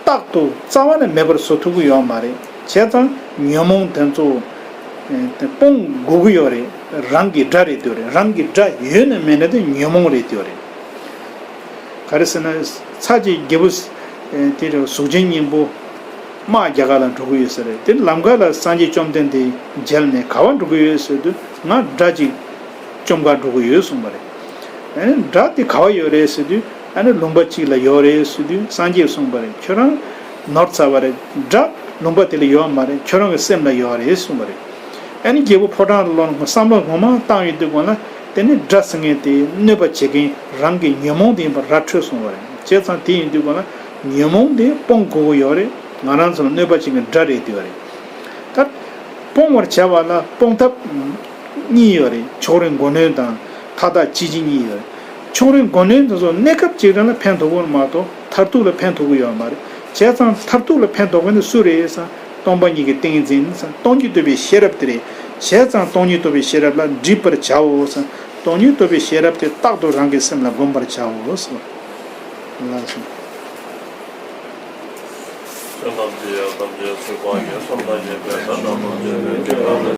རྟག་ཏུ་རྩ་བ་ནས་མེད་པར་བཟོ་ཐུབ་ཀྱི་ཡོད་མ་རེད། བྱས་ཙང་ཉོན་མོངས་དེ་ཚོ་དེ་སྤོང་དགོས་ཀྱི་ཡོད་རེད། རང་གི་དགྲ་རེད་འདོད་རེད། རང་གི་དགྲ་ཡོད་ན་མེད་ན་དེ་ཉོན་མོངས་རེད་འདོད་རེད། ག་རེ་ཟེར་ན། ཚ་གྱང་རྒྱལ་པོ་དེ་རེད། གཟུགས་ཅན་སྙིང་པོ་དམག་རྒྱག་ག་ལ་འགྲོ་གི་ཡོད་ས་རེད། དེ་ལམ་ཁ་ལ་སངས་རྒྱས་བཅོམ་ལྡན་འདས་མཇལ་ནས་ག་བ་འགྲོ་གི་ཡོད་ཟེར་དུས། ང་དགྲ་ཅིག་བཅོམ་ག་འགྲོ་གི་ཡོད་གསུངས་པ་རེད། ཨ་ནི་དགྲ་དེ་ག་བ་ཡོད་རེད་ཟེར་དུས། ཨ་ནི་ལུང་པ་གཅིག་ལ་ཡོད་རེད་ཟེར་དུས། སངས་རྒྱས་གསུངས་པ་རེད། ཁྱོད་རང་ནོར་ཚར་བ་རེད། དགྲ་ལུང་པ་དེ་ལ་ཡོད་མ་རེད། ཁྱོད་རང་གི་སེམས་ལ་ཡོད་རེད་གསུངས་པ་རེད། ཨ་ནི་རྒྱལ་པོ་ཕོ་བྲང་ལ་ལོག་ནས་བསམ་བློ་ངོ་མ་བཏང་ཡོང་དུས་སྒང་ལ། དེ་ནི་དགྲ་ཟེར་མཁན་དེ་གནོད་པ་བྱེད་མཁན་རང་གི་ཉོན་མོངས་དེ་ཡིན་པ་ར་འཕྲོད་སོང་བ་རེད། བྱས་ཙང་དེ་ཡིན་དུས་སྒང་ལ་ཉོན་མོངས་དེ་སྤོང་དགོས་ཀྱི་ཡོད་རེད། ང་རང་ཚོ་ལ་གནོད་པ་བྱེད་མཁན་དགྲ་རེད་འདོད་པ་རེད། ད་སྤོང་བར་བྱ་བ་ལ་སྤོང་ཐབས་གཉིས་ཡོད་རེད། ཕྱོགས་རིས་མགོ་གནོན་དང་མཐའ་དག་ཅི་བྱེད་གཉིས་ཡོད་རེད། ཕྱོགས་རིས་མགོ་གནོན་དེ་ཚོ་གནས་སྐབས་གཅིག་རང་ལ་ཕན་ཐོགས་ཀྱི་མ་གཏོགས་མཐར་ཐུག་ལ་ཕན་ཐོགས་ཀྱི་ཡོད་མ་རེད། བྱས་ཙང་མཐར་ཐུག་ལ་ཕན་ཐོགས་མཁན་དེ་སུ་རེད་ཟེར་ན། སྟོང་པ་ཉིད་ཀྱི་ཏིང་འཛིན་ཟེར། སྟོང་ཉིད་རྟོགས་པའི་ཤེས་རབ་དེ་རེད། བྱས་ཙང་སྟོང་ཉིད་རྟོགས་པའི་ཤེས་རབ་ལ་འདྲིས་པར་བྱའོ་ཟེར། སྟོང་ཉིད་རྟོགས་པའི་ཤེས་རབ་དེ་རྟག་ཏུ་རང་གི་སེམས་ལ་བསྒོམ་པར་བྱའོ་ཟེར། ལགས་སོ། བསོད་ནམས་འདི་ཡང་ཐམས་ཅད་གཟིགས་པ་ཉིད། བསམ་དང་མཉམ་པའི་ལྷ་དང་ལྷ་མོ་བཅས་པའི་དགེ་རྩ་ལ།